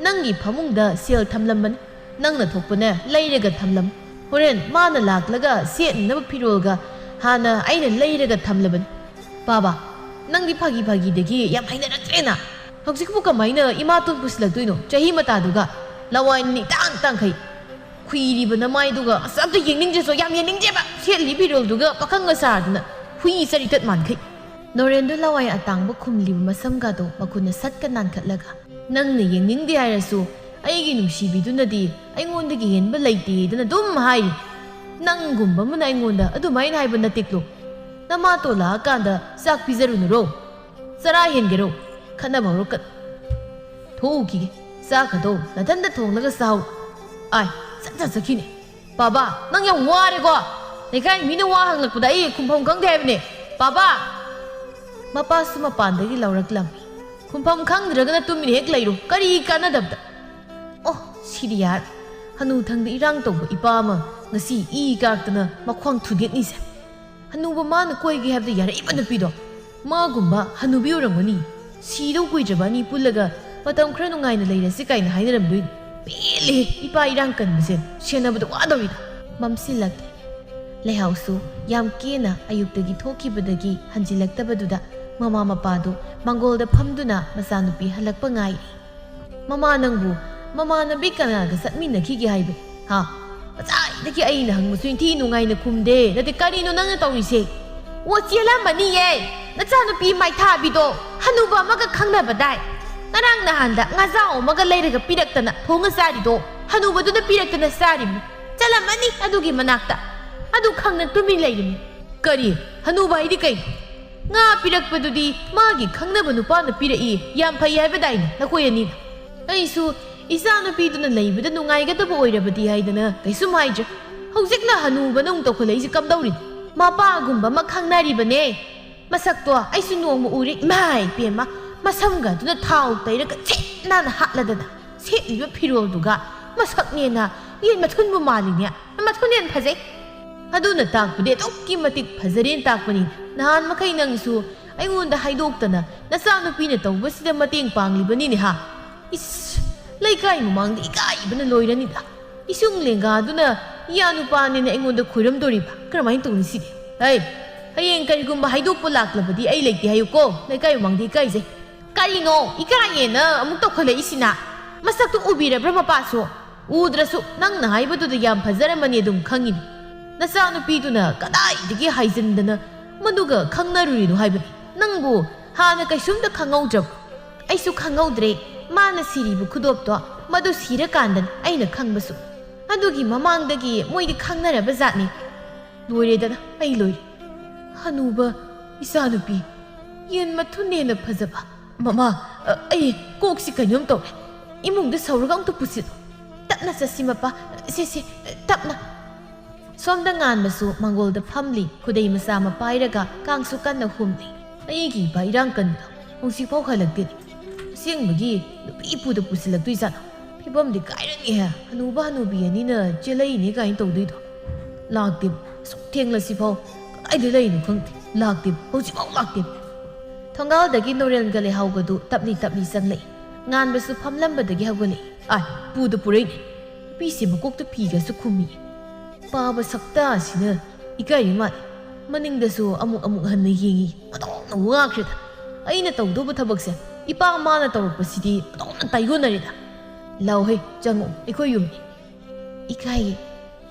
ꯅꯪꯒꯤ ꯐꯃꯨꯡꯗ ꯁꯦꯜ ꯊꯝꯂꯝꯕꯅꯤ꯫ ꯅꯪꯅ ꯊꯣꯛꯄꯅꯦ ꯂꯩꯔꯒ ꯊꯝꯂꯝ꯫ ꯍꯣꯔꯦꯟ ꯃꯥꯅ ꯂꯥꯛꯂꯒ ꯁꯦꯠꯅꯅꯕ ꯐꯤꯔꯣꯜꯒ ꯍꯥꯟꯅ ꯑꯩꯅ ꯂꯩꯔꯒ ꯊꯝꯂꯕꯅꯤ꯫ ꯄꯥꯕ, ꯅꯪꯗꯤ ꯐꯥꯒꯤ ꯐꯥꯒꯤꯗꯒꯤ ꯌꯥꯝ ꯍꯩꯅꯔꯛꯇ꯭ꯔꯦꯅ꯫ ꯍꯧꯖꯤꯛꯄꯨ ꯀꯃꯥꯏꯅ ꯏꯃꯥꯇꯣꯟ ꯄꯨꯁꯤꯜꯂꯛꯇꯣꯏꯅꯣ? ꯆꯍꯤ ꯃꯇꯥꯗꯨꯒ ꯂꯋꯥꯏ ꯅꯤꯡꯇꯥꯡ ꯇꯥꯡꯈꯩ꯫ ꯈꯨꯏꯔꯤꯕ ꯅꯃꯥꯏꯗꯨꯒ ꯑꯁ ꯑꯝꯇ ꯌꯦꯡꯅꯤꯡꯗ꯭ꯔꯦꯁꯣ, ꯌꯥꯝ ꯌꯦꯡꯅꯤꯡꯗ꯭ꯔꯦꯕ꯫ ꯁꯦꯠꯂꯤ ꯐꯤꯔꯣꯜꯗꯨꯒ ꯄꯥꯈꯪꯒ ꯁꯥꯗꯅ ꯍꯨꯏ ꯆꯔꯤꯇꯠ ꯃꯥꯟꯈꯩ꯫ ꯅꯣꯔꯦꯟꯗꯨ ꯂꯋꯥꯏ ꯑꯇꯥꯡꯕ ꯈꯨꯝꯂꯤꯕ ꯃꯁꯝꯒꯗꯣ ꯃꯈꯨꯠꯅ ꯁꯠꯀ ꯅꯥꯟꯈꯠꯂꯒ, "ꯅꯪꯅ ꯌꯦꯡꯅꯤꯡꯗꯦ ꯍꯥꯏꯔꯁꯨ ꯑꯩꯒꯤ ꯅꯨꯡꯁꯤꯕꯤꯗꯨꯅꯗꯤ ꯑꯩꯉꯣꯟꯗꯒꯤ ꯍꯦꯟꯕ ꯂꯩꯇꯦꯗꯅ ꯑꯗꯨꯝ ꯍꯥꯏꯔꯤ꯫ ꯅꯪꯒꯨꯝꯕ ꯑꯃꯅ ꯑꯩꯉꯣꯟꯗ ꯑꯗꯨꯃꯥꯏꯅ ꯍꯥꯏꯕ ꯅꯇꯤꯛꯂꯨ꯫ ꯅꯃꯥꯇꯣꯟ ꯂꯥꯛꯑꯀꯥꯟꯗ ꯆꯥꯛ ꯄꯤꯖꯔꯨꯅꯨꯔꯣ? ꯆꯔꯥ ꯍꯦꯟꯒꯦꯔꯣ? ꯈꯠꯅꯕ ꯍꯧꯔꯛꯀꯅꯨ꯫ ꯊꯣꯛꯎꯈꯤꯒꯦ꯫ ꯆꯥꯛꯀꯗꯣ ꯅꯊꯟꯗ ꯊꯣꯡꯂꯒ ꯆꯥꯎ꯫ ꯑꯥꯏ, ꯁꯠ ꯁꯠ ꯆꯠꯈꯤꯅꯦ꯫ ꯄꯥꯕꯥ, ꯅꯪ ꯌꯥꯝ ꯋꯥꯔꯦꯀꯣ꯫ ꯂꯩꯀꯥꯏ ꯃꯤꯅ ꯋꯥ ꯍꯪꯂꯛꯄꯗ ꯑꯩ ꯈꯨꯝꯐꯝ ꯈꯪꯗꯦ ꯍꯥꯏꯕꯅꯦ꯫ ꯄꯥꯕꯥ! ꯃꯄꯥꯁꯨ ꯃꯄꯥꯟꯗꯒꯤ ꯂꯥꯎꯔꯛꯂꯝꯃꯤ꯫ ꯈꯨꯝꯐꯝ ꯈꯪꯗ꯭ꯔꯒꯅ ꯇꯨꯃꯤꯟꯅ ꯍꯦꯛ ꯂꯩꯔꯨ꯫ ꯀꯔꯤ ꯀꯥꯟꯅꯗꯕꯗ? ꯑꯣ, ꯁꯤꯗꯤ ꯌꯥꯔꯦ꯫ ꯍꯅꯨꯊꯪꯗ ꯏꯔꯥꯡ ꯇꯧꯕ ꯏꯄꯥ ꯑꯃ ꯉꯁꯤ ꯏ ꯀꯥꯔꯛꯇꯅ ꯃꯈ꯭ꯋꯥꯡ ꯊꯨꯗꯦꯛꯅꯤꯁꯦ꯫ ꯍꯅꯨꯕ ꯃꯥꯅ ꯀꯣꯏꯒꯦ ꯍꯥꯏꯕꯗ ꯌꯥꯔꯛꯏꯕ ꯅꯨꯄꯤꯗꯣ꯫ ꯃꯥꯒꯨꯝꯕ ꯍꯅꯨꯕꯤ ꯑꯣꯏꯔꯝꯒꯅꯤ꯫ ꯁꯤꯗꯧ ꯀꯨꯏꯗ꯭ꯔꯕ ꯑꯅꯤ ꯄꯨꯜꯂꯒ ꯃꯇꯝ ꯈꯔ ꯅꯨꯡꯉꯥꯏꯅ ꯂꯩꯔꯁꯤ ꯀꯥꯏꯅ ꯍꯥꯏꯅꯔꯝꯗꯣꯏꯅꯤ꯫ ꯄꯦꯜꯂꯦꯍꯦ, ꯏꯄꯥ ꯏꯔꯥꯡ ꯀꯟꯕꯁꯦ ꯁꯦꯟꯅꯕꯗ ꯋꯥꯗꯧꯔꯤꯗ꯫ ꯃꯝꯁꯤꯜꯂꯛꯂꯦ꯫ ꯂꯩꯍꯥꯎꯁꯨ ꯌꯥꯝ ꯀꯦꯅ ꯑꯌꯨꯛꯇꯒꯤ ꯊꯣꯛꯈꯤꯕꯗꯒꯤ ꯍꯟꯖꯤꯜꯂꯛꯇꯕꯗꯨꯗ ꯃꯃꯥ ꯃꯄꯥꯗꯨ ꯃꯥꯡꯒꯣꯜꯗ ꯐꯝꯗꯨꯅ ꯃꯆꯥꯅꯨꯄꯤ ꯍꯜꯂꯛꯄ ꯉꯥꯏꯔꯤ꯫ "ꯃꯃꯥ, ꯅꯪꯕꯨ ꯃꯃꯥꯟꯅꯕꯤ ꯀꯅꯥꯒ ꯆꯠꯃꯤꯟꯅꯈꯤꯒꯦ ꯍꯥꯏꯕ? ꯍꯥ? ꯉꯁꯥꯏꯗꯒꯤ ꯑꯩꯅ ꯍꯪꯕꯁꯨ ꯏꯟꯊꯤ ꯅꯨꯡꯉꯥꯏꯅ ꯈꯨꯝꯗꯦ꯫ ꯅꯠꯇꯦ, ꯀꯔꯤꯅꯣ ꯅꯪꯅ ꯇꯧꯔꯤꯁꯦ?" "ꯑꯣ, ꯆꯦꯜꯂꯝꯃꯅꯤꯌꯦ, ꯅꯆꯥꯅꯨꯄꯤ ꯃꯥꯏꯊꯥꯕꯤꯗꯣ ꯍꯅꯨꯕ ꯑꯃꯒ ꯈꯪꯅꯕꯗꯥꯏ? ꯉꯔꯥꯡ ꯅꯍꯥꯟꯗ ꯉꯥꯖꯥꯎ ꯑꯃꯒ ꯂꯩꯔꯒ ꯄꯤꯔꯛꯇꯅ ꯊꯣꯡꯉ ꯆꯥꯔꯤꯗꯣ ꯍꯅꯨꯕꯗꯨꯅ ꯄꯤꯔꯛꯇꯅ ꯆꯥꯔꯤꯕꯅꯤ꯫ ꯆꯠꯂꯝꯃꯅꯤ ꯑꯗꯨꯒꯤ ꯃꯅꯥꯛꯇ꯫ ꯑꯗꯨ ꯈꯪꯅ ꯇꯨꯃꯤꯟ ꯂꯩꯔꯤꯕꯅꯤ꯫" "ꯀꯔꯤ? ꯍꯅꯨꯕ ꯍꯥꯏꯗꯤ ꯀꯩꯅꯣ?" "ꯉꯥ ꯄꯤꯔꯛꯄꯗꯨꯗꯤ ꯃꯥꯒꯤ ꯈꯪꯅꯕ ꯅꯨꯄꯥꯅ ꯄꯤꯔꯛꯏ, ꯌꯥꯝ ꯐꯩ ꯍꯥꯏꯕꯗꯥꯏꯅꯦ ꯅꯈꯣꯏ ꯑꯅꯤꯅ?" "ꯑꯩꯁꯨ ꯏꯆꯥꯅꯨꯄꯤꯗꯨꯅ ꯂꯩꯕꯗ ꯅꯨꯡꯉꯥꯏꯒꯗꯕ ꯑꯣꯏꯔꯕꯗꯤ ꯍꯥꯏꯗꯅ ꯀꯩꯁꯨꯝ ꯍꯥꯏꯗ꯭ꯔꯦ꯫ ꯍꯧꯖꯤꯛꯅ ꯍꯅꯨꯕꯅ ꯑꯃꯨꯛ ꯇꯧꯈꯠꯂꯛꯏꯁꯤ ꯀꯝꯗꯧꯔꯤꯅꯣ?" "ꯃꯄꯥꯒꯨꯝꯕ ꯑꯃ ꯈꯪꯅꯔꯤꯕꯅꯦ꯫ ꯃꯁꯛꯇꯣ ꯑꯩꯁꯨ ꯅꯣꯡꯃ ꯎꯔꯦ꯫ ꯏꯃꯥꯏ ꯄꯦꯝꯃ, ꯃꯁꯝꯒ ꯑꯗꯨꯅ ꯊꯥꯎ ꯇꯩꯔꯒ ꯁꯤꯠ ꯅꯥꯟꯅ ꯍꯥꯠꯂꯗꯅ, ꯁꯦꯠꯂꯤꯕ ꯐꯤꯔꯣꯜꯗꯨꯒ ꯃꯁꯛꯅꯦꯅ ꯌꯦꯟ ꯃꯊꯨꯟꯕꯨ ꯃꯥꯜꯂꯤꯅꯦ꯫ ꯃꯊꯨꯟ ꯍꯦꯟꯅ ꯐꯖꯩ꯫ ꯑꯗꯨꯅ ꯇꯥꯛꯄꯗꯤ ꯑꯗꯨꯛꯀꯤ ꯃꯇꯤꯛ ꯐꯖꯔꯦꯅ ꯇꯥꯛꯄꯅꯤ꯫ ꯅꯍꯥꯟ ꯃꯈꯩ ꯅꯪꯁꯨ ꯑꯩꯉꯣꯟꯗ ꯍꯥꯏꯗꯣꯛꯇꯅ ꯅꯆꯥꯅꯨꯄꯤꯅ ꯇꯧꯕꯁꯤꯗ ꯃꯇꯦꯡ ꯄꯥꯡꯂꯤꯕꯅꯤꯅꯦ ꯍꯥ? ꯏꯁ, ꯂꯩꯀꯥꯏ ꯃꯃꯥꯡꯗ ꯏꯀꯥꯏꯕꯅ ꯂꯣꯏꯔꯅꯤꯗ꯫ ꯏꯁꯨꯡ ꯂꯦꯡꯒꯥꯗꯨꯅ ꯏꯌꯥ ꯅꯨꯄꯥꯅꯦꯅ ꯑꯩꯉꯣꯟꯗ ꯈꯣꯏꯔꯝꯗꯣꯔꯤꯕ? ꯀꯔꯝꯍꯥꯏꯅ ꯇꯧꯅꯤ ꯁꯤꯗꯤ? ꯍꯩ, ꯍꯌꯦꯡ ꯀꯔꯤꯒꯨꯝꯕ ꯍꯥꯏꯗꯣꯛꯄ ꯂꯥꯛꯂꯕꯗꯤ ꯑꯩ ꯂꯩꯇꯦ ꯍꯥꯏꯌꯨꯀꯣ꯫ ꯂꯩꯀꯥꯏ ꯃꯃꯥꯡꯗ ꯏꯀꯥꯏꯖꯩ꯫ ꯀꯔꯤꯅꯣ ꯏꯀꯥꯏꯌꯦꯅ ꯑꯃꯨꯛ ꯇꯧꯈꯠꯂꯛꯏꯁꯤꯅ? ꯃꯁꯛꯇꯨ ꯎꯕꯤꯔꯕ꯭ꯔꯥ ꯃꯄꯥꯁꯨ? ꯎꯗ꯭ꯔꯁꯨ ꯅꯪꯅ ꯍꯥꯏꯕꯗꯨꯗ ꯌꯥꯝ ꯐꯖꯔꯝꯃꯅꯤ ꯑꯗꯨꯝ ꯈꯪꯉꯤꯅꯤ꯫ ꯅꯆꯥꯅꯨꯄꯤꯗꯨꯅ ꯀꯗꯥꯏꯗꯒꯤ ꯍꯥꯏꯖꯤꯟꯗꯅ ꯃꯗꯨꯒ ꯈꯪꯅꯔꯨꯔꯤꯅꯣ ꯍꯥꯏꯕꯅꯤ? ꯅꯪꯕꯨ ꯍꯥꯟꯅ ꯀꯩꯁꯨꯝꯇ ꯈꯪꯍꯧꯗ꯭ꯔꯕ? ꯑꯩꯁꯨ ꯈꯪꯍꯧꯗ꯭ꯔꯦ꯫ ꯃꯥꯅ ꯁꯤꯔꯤꯕ ꯈꯨꯗꯣꯞꯇꯣ ꯃꯗꯨ ꯁꯤꯔꯀꯥꯟꯗꯅꯤ ꯑꯩꯅ ꯈꯪꯕꯁꯨ꯫ ꯑꯗꯨꯒꯤ ꯃꯃꯥꯡꯗꯒꯤ ꯃꯣꯏꯗꯤ ꯈꯪꯅꯔꯕ ꯖꯥꯠꯅꯤ꯫ ꯂꯣꯏꯔꯦꯗꯅ, ꯑꯩ ꯂꯣꯏꯔꯦ꯫ ꯍꯅꯨꯕ, ꯏꯆꯥꯅꯨꯄꯤ, ꯌꯦꯟ ꯃꯊꯨꯟꯅ ꯍꯦꯟꯅ ꯐꯖꯕ꯫ ꯃꯃꯥ, ꯑ, ꯑꯩ ꯀꯣꯛꯁꯤ ꯀꯩꯅꯣꯝ ꯇꯧꯔꯦ꯫ ꯏꯃꯨꯡꯗ ꯁꯧꯔꯒ ꯑꯃꯨꯛꯇ ꯄꯨꯁꯤꯜꯂꯨ꯫ ꯇꯞꯅ ꯆꯠꯁꯤ ꯃꯄꯥ, ꯁꯦ, ꯁꯦ, ꯇꯞꯅ꯫ ꯁꯣꯝꯗ ꯉꯥꯟꯕꯁꯨ ꯃꯪꯒꯣꯜꯗ ꯐꯝꯂꯤ, ꯈꯨꯗꯩ ꯃꯆꯥ ꯑꯃ ꯄꯥꯏꯔꯒ ꯀꯥꯡꯁꯨ ꯀꯟꯅ ꯍꯨꯝꯂꯤ꯫ ꯑꯩꯒꯤ ꯏꯄꯥ ꯏꯔꯥꯡ ꯀꯟꯕꯗꯣ ꯍꯧꯖꯤꯛꯐꯥꯎ ꯍꯜꯂꯛꯇꯦꯅꯦ꯫ ꯑꯁꯦꯡꯕꯒꯤ ꯅꯨꯄꯤ ꯏꯄꯨꯗ ꯄꯨꯁꯤꯜꯂꯛꯇꯣꯏꯖꯥꯠꯅꯣ? ꯐꯤꯕꯝꯗꯤ ꯀꯥꯏꯔꯅꯤꯍꯦ, ꯍꯅꯨꯕ ꯍꯅꯨꯕꯤ ꯑꯅꯤꯅ ꯆꯦꯜꯂꯛꯏꯅꯦ ꯀꯥꯏꯅ ꯇꯧꯗꯣꯏꯗꯣ꯫ ꯂꯥꯛꯇꯦꯕ, ꯑꯁꯨꯛ ꯊꯦꯡꯂꯁꯤꯐꯥꯎ ꯀꯗꯥꯏꯗ ꯂꯩꯔꯤꯅꯣ ꯈꯪꯗꯦ꯫ ꯂꯥꯛꯇꯦꯕ, ꯍꯧꯖꯤꯛꯐꯥꯎ ꯂꯥꯛꯇꯦꯕ꯫ ꯊꯣꯡꯒꯥꯜꯗꯒꯤ ꯅꯣꯔꯦꯟꯒ ꯂꯩꯍꯥꯎꯒꯗꯨ ꯇꯞꯂꯤ ꯇꯞꯂꯤ ꯆꯪꯂꯛꯏ꯫ ꯉꯥꯟꯕꯁꯨ ꯐꯝꯂꯝꯕꯗꯒꯤ ꯍꯧꯒꯠꯂꯛꯏ꯫ ꯑꯥꯏ, ꯄꯨꯗ ꯄꯨꯔꯛꯏꯅꯦ꯫ ꯅꯨꯄꯤꯁꯦ ꯃꯀꯣꯛꯇ ꯐꯤꯒꯁꯨ ꯈꯨꯝꯃꯤ꯫ ꯄꯥꯕ ꯁꯛꯇꯥꯁꯤꯅ ꯏꯀꯥꯏꯔꯤ ꯃꯥꯜꯂꯦ꯫ ꯃꯅꯤꯡꯗꯁꯨ ꯑꯃꯨꯛ ꯑꯃꯨꯛ ꯍꯟꯅ ꯌꯦꯡꯉꯤ꯫ ꯑꯣꯟꯊꯣꯛꯅ ꯋꯥꯈ꯭ꯔꯦꯗ꯫ ꯑꯩꯅ ꯇꯧꯗꯧꯕ ꯊꯕꯛꯁꯦ ꯏꯄꯥ ꯃꯥꯅ ꯇꯧꯔꯛꯄꯁꯤꯗꯤ ꯑꯣꯟꯊꯣꯛꯅ ꯇꯥꯏꯌꯣꯟꯅꯔꯦꯗ꯫ ꯂꯥꯎꯍꯦ, ꯆꯪꯉꯛꯑꯣ, ꯑꯩꯈꯣꯏ ꯌꯨꯝꯅꯤ꯫ ꯏꯀꯥꯏꯌꯦ꯫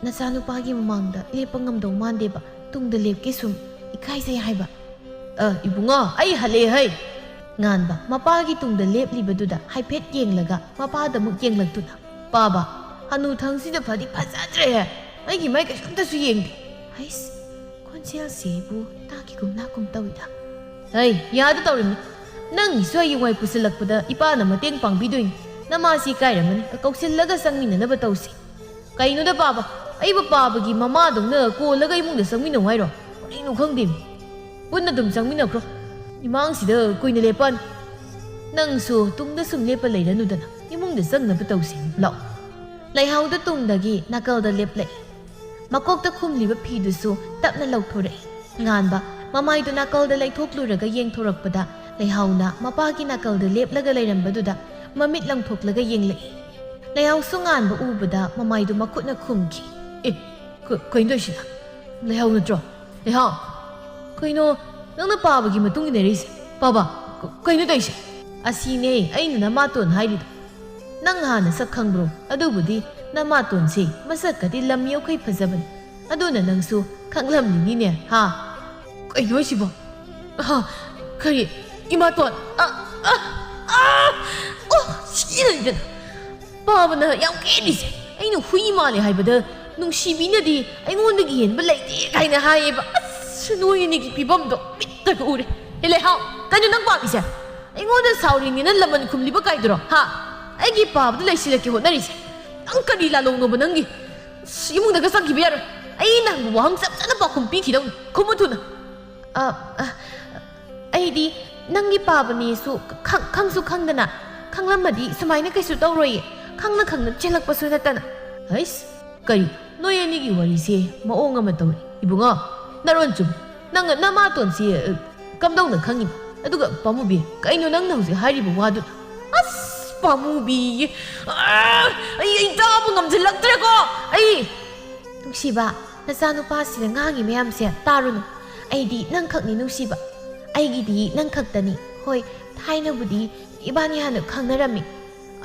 ꯅꯆꯥꯅꯨꯄꯥꯒꯤ ꯃꯃꯥꯡꯗ ꯂꯦꯞꯄ ꯉꯝꯗꯧ ꯃꯥꯟꯗꯦꯕ꯫ ꯇꯨꯡꯗ ꯂꯦꯞꯀꯦ ꯁꯨꯝ꯫ ꯏꯀꯥꯏꯖꯩ ꯍꯥꯏꯕ꯫ ꯑ, ꯏꯕꯨꯡꯉꯣ, ꯑꯩ ꯍꯜꯂꯛꯑꯦ ꯍꯩ꯫ ꯉꯥꯟꯕ ꯃꯄꯥꯒꯤ ꯇꯨꯡꯗ ꯂꯦꯞꯂꯤꯕꯗꯨꯗ ꯍꯥꯏꯐꯦꯠ ꯌꯦꯡꯂꯒ ꯃꯄꯥꯗ ꯑꯃꯨꯛ ꯌꯦꯡꯂꯛꯇꯨꯅ, "ꯄꯥꯕ, ꯍꯅꯨꯊꯪꯁꯤꯗ ꯐꯗꯤ ꯐꯖꯗ꯭ꯔꯦꯍꯦ꯫ ꯑꯩꯒꯤ ꯃꯥꯏ ꯀꯩꯁꯨꯝꯇꯁꯨ ꯌꯦꯡꯗꯦ꯫ ꯍꯩꯁ, ꯈꯣꯟꯖꯦꯜꯁꯤꯕꯨ ꯇꯥꯈꯤꯒꯨꯝ ꯂꯥꯛꯀꯨꯝ ꯇꯧꯏꯗ꯫" "ꯍꯩ, ꯌꯥꯗ ꯇꯧꯔꯤꯃꯤ꯫ ꯅꯪꯒꯤꯁꯨ ꯍꯌꯦꯡꯋꯥꯏ ꯄꯨꯁꯤꯜꯂꯛꯄꯗ ꯏꯄꯥꯅ ꯃꯇꯦꯡ ꯄꯥꯡꯕꯤꯗꯣꯏꯅꯤ꯫ ꯅꯃꯥꯁꯤ ꯏꯀꯥꯏꯔꯝꯃꯅꯤ꯫ ꯀꯧꯁꯤꯜꯂꯒ ꯆꯪꯃꯤꯟꯅꯅꯕ ꯇꯧꯁꯤ꯫" "ꯀꯩꯅꯣꯗ ꯄꯥꯕ? ꯑꯩꯕꯨ ꯄꯥꯕꯒꯤ ꯃꯃꯥꯗꯧꯅ ꯀꯣꯜꯂꯒ ꯏꯃꯨꯡꯗ ꯆꯪꯃꯤꯟꯅꯧ ꯍꯥꯏꯔꯣ? ꯀꯔꯤꯅꯣ ꯈꯪꯗꯦꯃꯤ꯫ ꯄꯨꯟꯅ ꯑꯗꯨꯝ ꯆꯪꯃꯤꯟꯅꯈ꯭ꯔꯣ꯫ ꯏꯃꯥꯡꯁꯤꯗ ꯀꯨꯏꯅ ꯂꯦꯞꯄꯅꯨ꯫ ꯅꯪꯁꯨ ꯇꯨꯡꯗ ꯁꯨꯝ ꯂꯦꯞꯄ ꯂꯩꯔꯅꯨꯗꯅ, ꯏꯃꯨꯡꯗ ꯆꯪꯅꯕ ꯇꯧꯁꯤ꯫ ꯂꯥꯛꯑꯣ꯫" ꯂꯩꯍꯥꯎꯗ ꯇꯨꯡꯗꯒꯤ ꯅꯥꯀꯜꯗ ꯂꯦꯞꯂꯛꯏ꯫ ꯃꯀꯣꯛꯇ ꯈꯨꯝꯂꯤꯕ ꯐꯤꯗꯨꯁꯨ ꯇꯞꯅ ꯂꯧꯊꯣꯔꯛꯏ꯫ ꯉꯥꯟꯕ ꯃꯃꯥꯏꯗꯨ ꯅꯥꯀꯜꯗ ꯂꯩꯊꯣꯛꯂꯨꯔꯒ ꯌꯦꯡꯊꯣꯔꯛꯄꯗ, ꯂꯩꯍꯥꯎꯅ ꯃꯄꯥꯒꯤ ꯅꯥꯀꯜꯗ ꯂꯦꯞꯂꯒ ꯂꯩꯔꯝꯕꯗꯨꯗ ꯃꯃꯤꯠ ꯂꯪꯊꯣꯛꯂꯒ ꯌꯦꯡꯂꯛꯏ꯫ ꯂꯩꯍꯥꯎꯁꯨ ꯉꯥꯟꯕ ꯎꯕꯗ ꯃꯃꯥꯏꯗꯨ ꯃꯈꯨꯠꯅ ꯈꯨꯝꯈꯤ꯫ "ꯑꯦ, ꯀ-, ꯀꯩꯅꯣ ꯇꯧꯔꯤꯁꯤꯅ? ꯂꯩꯍꯥꯎ ꯅꯠꯇ꯭ꯔꯣ? ꯂꯩꯍꯥꯎ! ꯀꯩꯅꯣ, ꯅꯪꯅ ꯄꯥꯕꯒꯤ ꯃꯇꯨꯡ ꯏꯟꯅꯔꯤꯁꯦ? ꯄꯥꯕ, ꯀ-, ꯀꯩꯅꯣ ꯇꯧꯔꯤꯁꯦ?" "ꯑꯁꯤꯅꯦ ꯑꯩꯅ ꯅꯃꯥꯇꯣꯟ ꯍꯥꯏꯔꯤꯗꯣ꯫ ꯅꯪ ꯍꯥꯟꯅ ꯁꯛ ꯈꯪꯕ꯭ꯔꯣ? ꯑꯗꯨꯕꯨꯗꯤ ꯅꯃꯥꯇꯣꯟꯁꯦ ꯃꯁꯛꯀꯗꯤ ꯂꯝ ꯌꯧꯈꯩ ꯐꯖꯕꯅꯤ꯫ ꯑꯗꯨꯅ ꯅꯪꯁꯨ ꯈꯪꯂꯝꯅꯤꯅꯦ, ꯍꯥ?" "ꯀꯩꯅꯣ ꯍꯥꯏꯁꯤꯕꯣ? ꯑꯍ, ꯀꯔꯤ? ꯏꯃꯥꯇꯣꯟ? ꯑ, ꯑ, ꯑ, ꯑꯣ, ꯁꯤꯔꯅꯤꯗꯅ!" ꯄꯥꯕꯅ ꯌꯥꯝ ꯀꯦꯜꯂꯤꯁꯦ꯫ ꯑꯩꯅ ꯍꯨꯏ ꯃꯥꯜꯂꯦ ꯍꯥꯏꯕꯗ ꯅꯨꯡꯁꯤꯕꯤꯅꯗꯤ ꯑꯩꯉꯣꯟꯗꯒꯤ ꯍꯦꯟꯕ ꯂꯩꯇꯦ ꯀꯥꯏꯅ ꯍꯥꯏꯌꯦꯕ꯫ ꯑꯁ, ꯅꯣꯏ ꯑꯅꯤꯒꯤ ꯐꯤꯕꯝꯗꯣ ꯃꯤꯠꯇꯒ ꯎꯔꯦ꯫ ꯍꯦ ꯂꯩꯍꯥꯎ, ꯀꯩꯅꯣ ꯅꯪ ꯄꯥꯝꯃꯤꯁꯦ? ꯑꯩꯉꯣꯟꯗ ꯁꯥꯎꯔꯤꯅꯦꯅ ꯂꯃꯟ ꯈꯨꯝꯂꯤꯕ ꯀꯥꯏꯗꯨꯔꯣ? ꯍꯥ? ꯑꯩꯒꯤ ꯄꯥꯕꯗ ꯂꯩꯁꯤꯜꯂꯛꯀꯦ ꯍꯣꯠꯅꯔꯤꯁꯦ꯫ ꯅꯪ ꯀꯔꯤ ꯂꯥꯂꯣꯡꯅꯣꯕ ꯅꯪꯒꯤ? ꯑꯁ, ꯏꯃꯨꯡꯗꯒ ꯆꯪꯈꯤꯕ ꯌꯥꯔꯣꯏ꯫ ꯑꯩ ꯅꯪꯕꯨ ꯋꯥꯍꯪ ꯆꯞ ꯆꯥꯅ ꯄꯥꯎꯈꯨꯝ ꯄꯤꯈꯤꯗꯧꯅꯤ꯫ ꯈꯨꯝꯃꯨ ꯊꯨꯅ꯫ ꯑ, ꯑ, ꯑꯩꯗꯤ ꯅꯪꯒꯤ ꯄꯥꯕꯅꯦꯁꯨ ꯈꯪ-, ꯈꯪꯁꯨ ꯈꯪꯗꯅ, ꯈꯪꯂꯝꯃꯗꯤ ꯁꯨꯃꯥꯏꯅ ꯀꯩꯁꯨ ꯇꯧꯔꯣꯏꯌꯦ꯫ ꯈꯪꯅ ꯈꯪꯅ ꯆꯦꯜꯂꯛꯄꯁꯨ ꯅꯠꯇꯅ꯫ ꯍꯩꯁ, ꯀꯔꯤ? ꯅꯣꯏ ꯑꯅꯤꯒꯤ ꯋꯥꯔꯤꯁꯦ ꯃꯑꯣꯡ ꯑꯃ ꯇꯧꯔꯦ꯫ ꯏꯕꯨꯡꯉꯣ, ꯅꯔꯣꯟ ꯆꯨꯝ꯫ ꯅꯪ ꯅꯃꯥꯇꯣꯟꯁꯤ, ꯑ, ꯀꯝꯗꯧꯅ ꯈꯪꯉꯤꯕ? ꯑꯗꯨꯒ ꯄꯥꯃꯨꯕꯤ, ꯀꯩꯅꯣ ꯅꯪꯅ ꯍꯧꯖꯤꯛ ꯍꯥꯏꯔꯤꯕ ꯋꯥꯗꯨ? ꯑꯁ, ꯄꯥꯃꯨꯕꯤꯌꯦ꯫ ꯑ, ꯑꯩ, ꯑꯩ ꯇꯥꯕ ꯉꯝꯁꯤꯜꯂꯛꯇ꯭ꯔꯦꯀꯣ꯫ ꯑꯩ ꯅꯨꯡꯁꯤꯕ, ꯅꯆꯥꯅꯨꯄꯥꯁꯤꯅ ꯉꯥꯡꯉꯤ ꯃꯌꯥꯝꯁꯦ ꯇꯥꯔꯨꯅꯨ꯫ ꯑꯩꯗꯤ ꯅꯪꯈꯛꯅꯤ ꯅꯨꯡꯁꯤꯕ꯫ ꯑꯩꯒꯤꯗꯤ ꯅꯪꯈꯛꯇꯅꯤ꯫ ꯍꯣꯏ, ꯊꯥꯏꯅꯕꯨꯗꯤ ꯏꯕꯥꯅꯤ ꯍꯥꯟꯅ ꯈꯪꯅꯔꯝꯃꯤ꯫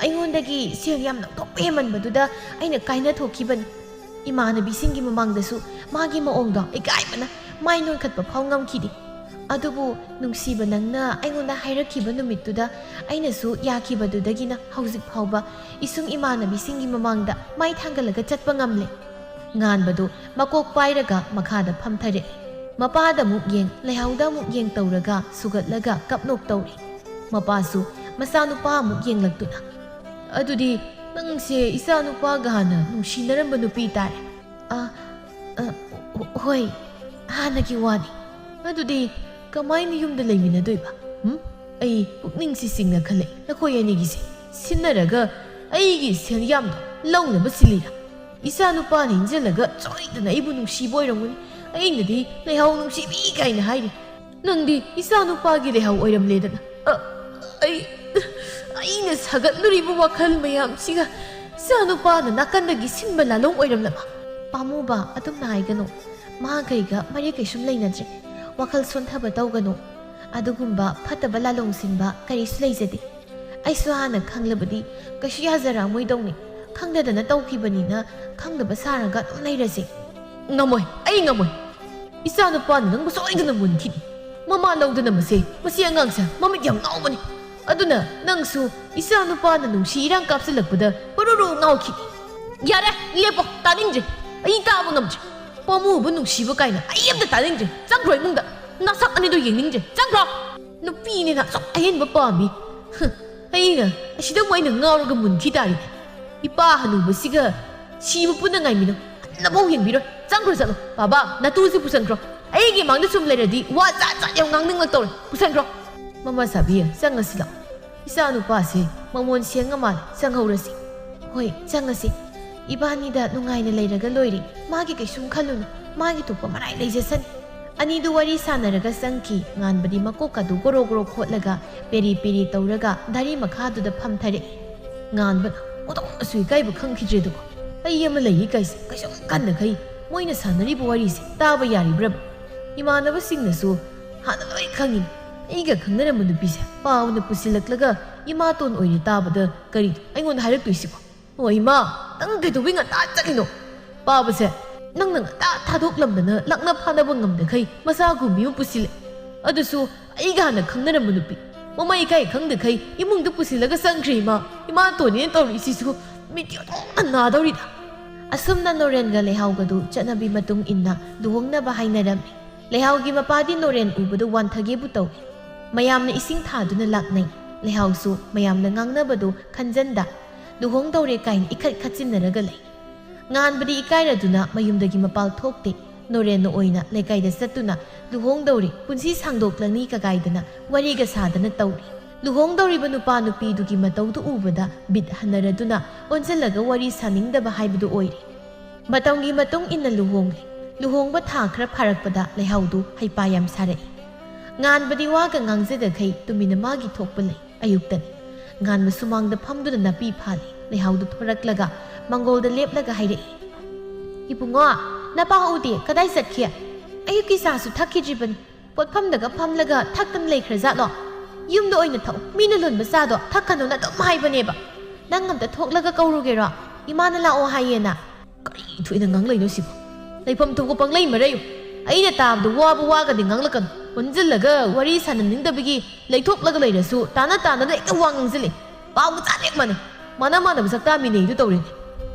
ꯑꯩꯉꯣꯟꯗꯒꯤ ꯁꯦꯜ ꯌꯥꯝ ꯂꯧꯊꯣꯛꯄ ꯍꯦꯟꯃꯟꯕꯗꯨꯗ ꯑꯩꯅ ꯀꯥꯏꯅ ꯊꯣꯛꯈꯤꯕꯅꯤ꯫ ꯏꯃꯥꯟꯅꯕꯤꯁꯤꯡꯒꯤ ꯃꯃꯥꯡꯗꯁꯨ ꯃꯥꯒꯤ ꯃꯑꯣꯡꯗꯣ ꯏꯀꯥꯏꯕꯅ ꯃꯥꯏ ꯅꯣꯟꯈꯠꯄ ꯐꯥꯎ ꯉꯝꯈꯤꯗꯦ꯫ ꯑꯗꯨꯕꯨ ꯅꯨꯡꯁꯤꯕ, ꯅꯪꯅ ꯑꯩꯉꯣꯟꯗ ꯍꯥꯏꯔꯛꯈꯤꯕ ꯅꯨꯃꯤꯠꯇꯨꯗ ꯑꯩꯅꯁꯨ ꯌꯥꯈꯤꯕꯗꯨꯗꯒꯤꯅ ꯍꯧꯖꯤꯛ ꯐꯥꯎꯕ ꯏꯁꯨꯡ ꯏꯃꯥꯟꯅꯕꯤꯁꯤꯡꯒꯤ ꯃꯃꯥꯡꯗ ꯃꯥꯏ ꯊꯥꯡꯒꯠꯂꯒ ꯆꯠꯄ ꯉꯝꯂꯦ꯫ ꯉꯥꯟꯕꯗꯨ ꯃꯀꯣꯛ ꯄꯥꯏꯔꯒ ꯃꯈꯥꯗ ꯐꯝꯊꯔꯦ꯫ ꯃꯄꯥꯗ ꯑꯃꯨꯛ ꯌꯦꯡ, ꯂꯩꯍꯥꯎꯗ ꯑꯃꯨꯛ ꯌꯦꯡ ꯇꯧꯔꯒ ꯁꯨꯒꯠꯂꯒ ꯀꯞꯅꯣꯛ ꯇꯧꯔꯤ꯫ ꯃꯄꯥꯁꯨ ꯃꯆꯥꯅꯨꯄꯥ ꯑꯃꯨꯛ ꯌꯦꯡꯂꯛꯇꯨꯅ, "ꯑꯗꯨꯗꯤ ꯅꯪꯁꯦ ꯏꯆꯥꯅꯨꯄꯥꯒ ꯍꯥꯟꯅ ꯅꯨꯡꯁꯤꯅꯔꯝꯕ ꯅꯨꯄꯤ ꯇꯥꯔꯦ?" "ꯑ, ꯑ, ꯍꯣꯏ, ꯍꯥꯟꯅꯒꯤ ꯋꯥꯅꯤ꯫" "ꯑꯗꯨꯗꯤ ꯀꯃꯥꯏꯅ ꯌꯨꯝꯗ ꯂꯩꯃꯤꯟꯅꯗꯣꯏꯕ? ꯎꯝ? ꯑꯩ ꯄꯨꯛꯅꯤꯡꯁꯤ ꯆꯤꯡꯅ ꯈꯜꯂꯦ꯫ ꯅꯈꯣꯏ ꯑꯅꯤꯒꯤꯁꯦ ꯁꯤꯟꯅꯔꯒ ꯑꯩꯒꯤ ꯁꯦꯟꯌꯥꯝꯗꯣ ꯂꯧꯅꯕ ꯁꯤꯜꯂꯤꯔꯥ? ꯏꯆꯥ ꯅꯨꯄꯥꯅ ꯏꯟꯁꯤꯜꯂꯒ ꯁꯣꯏꯗꯅ ꯑꯩꯕꯨ ꯅꯨꯡꯁꯤꯕ ꯑꯣꯏꯔꯝꯒꯅꯤ꯫ ꯑꯩꯅꯗꯤ ꯂꯩꯍꯥꯎ ꯅꯨꯡꯁꯤꯕꯤ ꯀꯥꯏꯅ ꯍꯥꯏꯔꯤ꯫ ꯅꯪꯗꯤ ꯏꯆꯥ ꯅꯨꯄꯥꯒꯤ ꯂꯩꯍꯥꯎ ꯑꯣꯏꯔꯝꯂꯦꯗꯅ꯫" ꯑ, ꯑꯩ, ꯑꯩꯅ ꯁꯥꯒꯠꯂꯨꯔꯤꯕ ꯋꯥꯈꯜ ꯃꯌꯥꯝꯁꯤꯒ ꯏꯆꯥ ꯅꯨꯄꯥꯅ ꯅꯥꯀꯟꯗꯒꯤ ꯁꯤꯟꯕ ꯂꯥꯂꯣꯡ ꯑꯣꯏꯔꯝꯂꯕ? ꯄꯥꯝꯃꯨꯕ, ꯑꯗꯨꯝꯅ ꯍꯥꯏꯒꯅꯨ꯫ ꯃꯥꯒ ꯑꯩꯒ ꯃꯔꯤ ꯀꯩꯁꯨꯝ ꯂꯩꯅꯗ꯭ꯔꯦ꯫ ꯋꯥꯈꯜ ꯁꯣꯟꯊꯕ ꯇꯧꯒꯅꯨ꯫ ꯑꯗꯨꯒꯨꯝꯕ ꯐꯠꯇꯕ ꯂꯥꯂꯣꯡ ꯁꯤꯟꯕ ꯀꯔꯤꯁꯨ ꯂꯩꯖꯗꯦ꯫ ꯑꯩꯁꯨ ꯍꯥꯟꯅ ꯈꯪꯂꯕꯗꯤ ꯀꯩꯁꯨ ꯌꯥꯖꯔꯛꯑꯝꯃꯣꯏꯗꯧꯅꯤ꯫ ꯈꯪꯗꯗꯅ ꯇꯧꯈꯤꯕꯅꯤꯅ ꯈꯪꯗꯕ ꯁꯥꯔꯒ ꯑꯗꯨꯝ ꯂꯩꯔꯁꯦ꯫ ꯉꯝꯃꯣꯏ, ꯑꯩ ꯉꯝꯃꯣꯏ꯫ ꯏꯆꯥ ꯅꯨꯄꯥꯅ ꯅꯪꯕꯨ ꯁꯣꯏꯗꯅ ꯃꯨꯟꯈꯤꯅꯤ꯫ ꯃꯃꯥ ꯂꯧꯗꯅ ꯃꯁꯦ, ꯃꯁꯤ ꯑꯉꯥꯡꯁꯦ ꯃꯃꯤꯠ ꯌꯥꯝ ꯉꯥꯎꯕꯅꯤ꯫ ꯑꯗꯨꯅ ꯅꯪꯁꯨ ꯏꯆꯥ ꯅꯨꯄꯥꯅ ꯅꯨꯡꯁꯤ ꯏꯔꯥꯡ ꯀꯥꯞꯁꯤꯜꯂꯛꯄꯗ ꯄꯔꯨꯔꯨ ꯉꯥꯎꯈꯤ꯫ ꯌꯥꯔꯦ, ꯂꯦꯞꯄꯣ, ꯇꯥꯅꯤꯡꯗ꯭ꯔꯦ꯫ ꯑꯩ ꯇꯥꯕ ꯉꯝꯗ꯭ꯔꯦ꯫ ꯄꯥꯃꯨꯕ ꯅꯨꯡꯁꯤꯕ ꯀꯥꯏꯅ ꯑꯩ ꯑꯝꯇ ꯇꯥꯅꯤꯡꯗ꯭ꯔꯦ꯫ ꯆꯪꯈ꯭ꯔꯣ ꯏꯃꯨꯡꯗ꯫ ꯅꯁꯛ ꯑꯅꯤꯗꯣ ꯌꯦꯡꯅꯤꯡꯗ꯭ꯔꯦ꯫ ꯆꯪꯈ꯭ꯔꯣ꯫ ꯅꯨꯄꯤꯅꯤꯅ ꯑꯁꯨꯛ ꯑꯍꯦꯟꯕ ꯄꯥꯝꯃꯤ꯫ ꯍ, ꯑꯩꯅ ꯑꯁꯤꯗ ꯑꯃꯨꯛ ꯑꯩꯅ ꯉꯥꯎꯔꯒ ꯃꯨꯟꯈꯤ ꯇꯥꯔꯦ꯫ ꯏꯄꯥ ꯍꯅꯨꯕꯁꯤꯒ ꯁꯤꯕ ꯄꯨꯟꯅ ꯉꯥꯏꯃꯤꯟꯅꯧ꯫ ꯍꯟꯅꯐꯥꯎ ꯌꯦꯡꯕꯤꯔꯣꯏ꯫ ꯆꯪꯈ꯭ꯔꯣ ꯆꯠꯂꯣ꯫ ꯕꯥꯕꯥ, ꯅꯇꯨꯁꯤ ꯄꯨꯁꯟꯈ꯭ꯔꯣ꯫ ꯑꯩꯒꯤ ꯃꯥꯡꯗ ꯁꯨꯝ ꯂꯩꯔꯗꯤ ꯋꯥ ꯖꯥꯠ ꯖꯥꯠ ꯌꯥꯝ ꯉꯥꯡꯅꯤꯡꯂꯛꯇꯧꯔꯦ꯫ ꯄꯨꯁꯟꯈ꯭ꯔꯣ꯫ ꯃꯃꯥ ꯁꯥꯕꯤ, ꯆꯪꯉꯁꯤ ꯂꯥꯛꯑꯣ꯫ ꯏꯆꯥ ꯅꯨꯄꯥꯁꯦ ꯃꯃꯣꯟ ꯁꯦꯡꯉ ꯃꯥꯜꯂꯦ꯫ ꯆꯪꯍꯧꯔꯁꯤ꯫ ꯍꯣꯏ, ꯆꯪꯉꯁꯤ꯫ ꯏꯕꯥꯅꯤꯗ ꯅꯨꯡꯉꯥꯏꯅ ꯂꯩꯔꯒ ꯂꯣꯏꯔꯦ꯫ ꯃꯥꯒꯤ ꯀꯩꯁꯨꯝ ꯈꯜꯂꯨꯅꯨ꯫ ꯃꯥꯒꯤ ꯊꯣꯛꯄ ꯃꯔꯥꯏ ꯂꯩꯖꯁꯅꯤ꯫ ꯑꯅꯤꯗꯨ ꯋꯥꯔꯤ ꯁꯥꯟꯅꯔꯒ ꯆꯪꯈꯤ꯫ ꯉꯥꯟꯕꯗꯤ ꯃꯀꯣꯛꯀꯗꯨ ꯒꯣꯔꯣ ꯒꯣꯔꯣ ꯈꯣꯠꯂꯒ ꯄꯦꯔꯤ ꯄꯦꯔꯤ ꯇꯧꯔꯒ ꯗꯥꯔꯤ ꯃꯈꯥꯗꯨꯗ ꯐꯝꯊꯔꯦ꯫ ꯉꯥꯟꯕꯅ ꯃꯇꯣꯝꯇꯁꯨ ꯏꯀꯥꯏꯕ ꯈꯪꯈꯤꯗ꯭ꯔꯦꯗꯀꯣ꯫ ꯑꯩ ꯑꯃ ꯂꯩꯔꯤ ꯀꯥꯏꯁꯦ ꯀꯩꯁꯨꯝ ꯀꯟꯅꯈꯩ ꯃꯣꯏꯅ ꯁꯥꯟꯅꯔꯤꯕ ꯋꯥꯔꯤꯁꯦ ꯇꯥꯕ ꯌꯥꯔꯤꯕ꯭ꯔꯕ? ꯏꯃꯥꯟꯅꯕꯁꯤꯡꯅꯁꯨ ꯍꯥꯟꯅ ꯂꯣꯏ ꯈꯪꯉꯤꯅꯤ꯫ ꯑꯩꯒ ꯈꯪꯅꯔꯝꯕ ꯅꯨꯄꯤꯁꯦ ꯄꯥꯎꯅ ꯄꯨꯁꯤꯜꯂꯛꯂꯒ ꯏꯃꯥꯇꯣꯟ ꯑꯣꯏꯔꯦ ꯇꯥꯕꯗ ꯀꯔꯤꯅꯣ ꯑꯩꯉꯣꯟꯗ ꯍꯥꯏꯔꯛꯇꯣꯏꯁꯤꯕꯣ? ꯑꯣ ꯏꯃꯥ, ꯅꯪ ꯀꯩꯗꯧꯕꯩ ꯉꯟꯇꯥ ꯆꯠꯂꯤꯅꯣ? ꯄꯥꯕꯁꯦ ꯅꯪꯅ ꯉꯟꯇꯥ ꯊꯥꯗꯣꯛꯂꯝꯗꯅ ꯂꯥꯛꯅ ꯐꯥꯅꯕ ꯉꯝꯗꯈꯩ ꯃꯆꯥ ꯒꯨꯝꯕꯤ ꯑꯃ ꯄꯨꯁꯤꯜꯂꯦ꯫ ꯑꯗꯨꯁꯨ ꯑꯩꯒ ꯍꯥꯟꯅ ꯈꯪꯅꯔꯝꯕ ꯅꯨꯄꯤ꯫ ꯃꯃꯥ ꯏꯀꯥꯏ ꯈꯪꯗꯈꯩ ꯏꯃꯨꯡꯗ ꯄꯨꯁꯤꯜꯂꯒ ꯆꯪꯈ꯭ꯔꯦ ꯏꯃꯥ꯫ ꯏꯃꯥꯇꯣꯟꯅꯦꯅ ꯇꯧꯔꯤꯁꯤꯁꯨ ꯃꯤꯠꯇꯤ ꯑꯣꯟꯊꯣꯛꯅ ꯅꯥꯗꯧꯔꯤꯗ꯫ ꯑꯁꯨꯝꯅ ꯅꯣꯔꯦꯟꯒ ꯂꯩꯍꯥꯎꯒꯗꯨ ꯆꯠꯅꯕꯤ ꯃꯇꯨꯡ ꯏꯟꯅ ꯂꯨꯍꯣꯡꯅꯕ ꯍꯥꯏꯅꯔꯝꯃꯤ꯫ ꯂꯩꯍꯥꯎꯒꯤ ꯃꯄꯥꯗꯤ ꯅꯣꯔꯦꯟ ꯎꯕꯗ ꯋꯥꯟꯊꯒꯦꯕꯨ ꯇꯧꯏ꯫ ꯃꯌꯥꯝꯅ ꯏꯁꯤꯡ ꯊꯥꯗꯨꯅ ꯂꯥꯛꯅꯩ꯫ ꯂꯩꯍꯥꯎꯁꯨ ꯃꯌꯥꯝꯅ ꯉꯥꯡꯅꯕꯗꯨ ꯈꯟꯖꯟꯗ ꯂꯨꯍꯣꯡꯗꯧꯔꯦ ꯀꯥꯏꯅ ꯏꯈꯠ ꯈꯠꯆꯤꯟꯅꯔꯒ ꯂꯩ꯫ ꯉꯥꯟꯕꯗꯤ ꯏꯀꯥꯏꯔꯗꯨꯅ ꯃꯌꯨꯝꯗꯒꯤ ꯃꯄꯥꯜ ꯊꯣꯛꯇꯦ꯫ ꯅꯣꯔꯦꯟꯅ ꯑꯣꯏꯅ ꯂꯩꯀꯥꯏꯗ ꯆꯠꯇꯨꯅ ꯂꯨꯍꯣꯡꯗꯧꯔꯦ, ꯄꯨꯟꯁꯤ ꯁꯥꯡꯗꯣꯛꯂꯅꯤ ꯀꯒꯥꯏꯗꯅ ꯋꯥꯔꯤꯒ ꯁꯥꯗꯅ ꯇꯧꯔꯤ꯫ ꯂꯨꯍꯣꯡꯗꯧꯔꯤꯕ ꯅꯨꯄꯥ ꯅꯨꯄꯤꯗꯨꯒꯤ ꯃꯇꯧꯗꯨ ꯎꯕꯗ ꯕꯤꯠ ꯍꯟꯅꯔꯗꯨꯅ ꯑꯣꯟꯁꯤꯜꯂꯒ ꯋꯥꯔꯤ ꯁꯥꯅꯤꯡꯗꯕ ꯍꯥꯏꯕꯗꯨ ꯑꯣꯏꯔꯦ꯫ ꯃꯇꯝꯒꯤ ꯃꯇꯨꯡ ꯏꯟꯅ ꯂꯨꯍꯣꯡꯂꯦ꯫ ꯂꯨꯍꯣꯡꯕ ꯊꯥ ꯈꯔ ꯐꯥꯔꯛꯄꯗ ꯂꯩꯍꯥꯎꯗꯨ ꯍꯩꯄꯥ ꯌꯥꯝ ꯁꯥꯔꯛꯏ꯫ ꯉꯥꯟꯕꯗꯤ ꯋꯥꯒ ꯉꯥꯡꯖꯗꯈꯩ ꯇꯨꯃꯤꯟꯅ ꯃꯥꯒꯤ ꯊꯣꯛꯄ ꯂꯩ꯫ ꯑꯌꯨꯛꯇꯅꯤ꯫ ꯉꯥꯟꯕ ꯁꯨꯃꯥꯡꯗ ꯐꯝꯗꯨꯅ ꯅꯥꯄꯤ ꯐꯥꯜꯂꯤ꯫ ꯂꯩꯍꯥꯎꯗꯨ ꯊꯣꯔꯛꯂꯒ ꯃꯪꯒꯣꯜꯗ ꯂꯦꯞꯂꯒ ꯍꯥꯏꯔꯛꯏ, "ꯏꯕꯨꯡꯉꯣ, ꯅꯄꯥ ꯎꯗꯦ, ꯀꯗꯥꯏ ꯆꯠꯈꯤ? ꯑꯌꯨꯛꯀꯤ ꯆꯥꯁꯨ ꯊꯛꯈꯤꯗ꯭ꯔꯤꯕꯅꯤ꯫ ꯄꯣꯠꯐꯝꯗꯒ ꯐꯝꯂꯒ ꯊꯛꯇꯅ ꯂꯩꯈ꯭ꯔꯖꯥꯠꯂꯣ? ꯌꯨꯝꯗ ꯑꯣꯏꯅ ꯊꯛꯎ꯫ ꯃꯤꯅ ꯂꯣꯟꯕ ꯆꯥꯗꯣ ꯊꯛꯀꯅꯣꯅ ꯑꯗꯨꯝ ꯍꯥꯏꯕꯅꯦꯕ꯫ ꯅꯪ ꯑꯝꯇ ꯊꯣꯛꯂꯒ ꯀꯧꯔꯨꯒꯦꯔꯣ? ꯏꯃꯥꯅ ꯂꯥꯛꯑꯣ ꯍꯥꯏꯌꯦꯅ꯫" ꯀꯔꯤ ꯊꯣꯛꯏꯅ ꯉꯥꯡꯂꯩꯅꯣ ꯁꯤꯕꯣ? ꯂꯩꯐꯝ ꯊꯣꯛꯄ ꯄꯪꯂꯩ ꯃꯔꯩꯌꯨ꯫ ꯑꯩꯅ ꯇꯥꯕꯗ ꯋꯥꯕ ꯋꯥꯒꯗꯤ ꯉꯥꯡꯂꯛꯀꯅꯨ꯫ ꯄꯨꯟꯁꯤꯜꯂꯒ ꯋꯥꯔꯤ ꯁꯥꯟꯅꯅꯤꯡꯗꯕꯒꯤ ꯂꯩꯊꯣꯛꯂꯒ ꯂꯩꯔꯁꯨ ꯇꯥꯅ ꯇꯥꯅꯗ ꯍꯦꯛꯇ ꯋꯥ ꯉꯥꯡꯁꯤꯜꯂꯤ꯫ ꯄꯥꯎ ꯃꯆꯥ ꯂꯦꯛ ꯃꯥꯟꯅꯩ꯫ ꯃꯥꯅ ꯃꯥꯟꯅꯕ ꯁꯛꯇꯥ ꯃꯤꯅꯩꯗꯨ ꯇꯧꯔꯤꯅꯤ꯫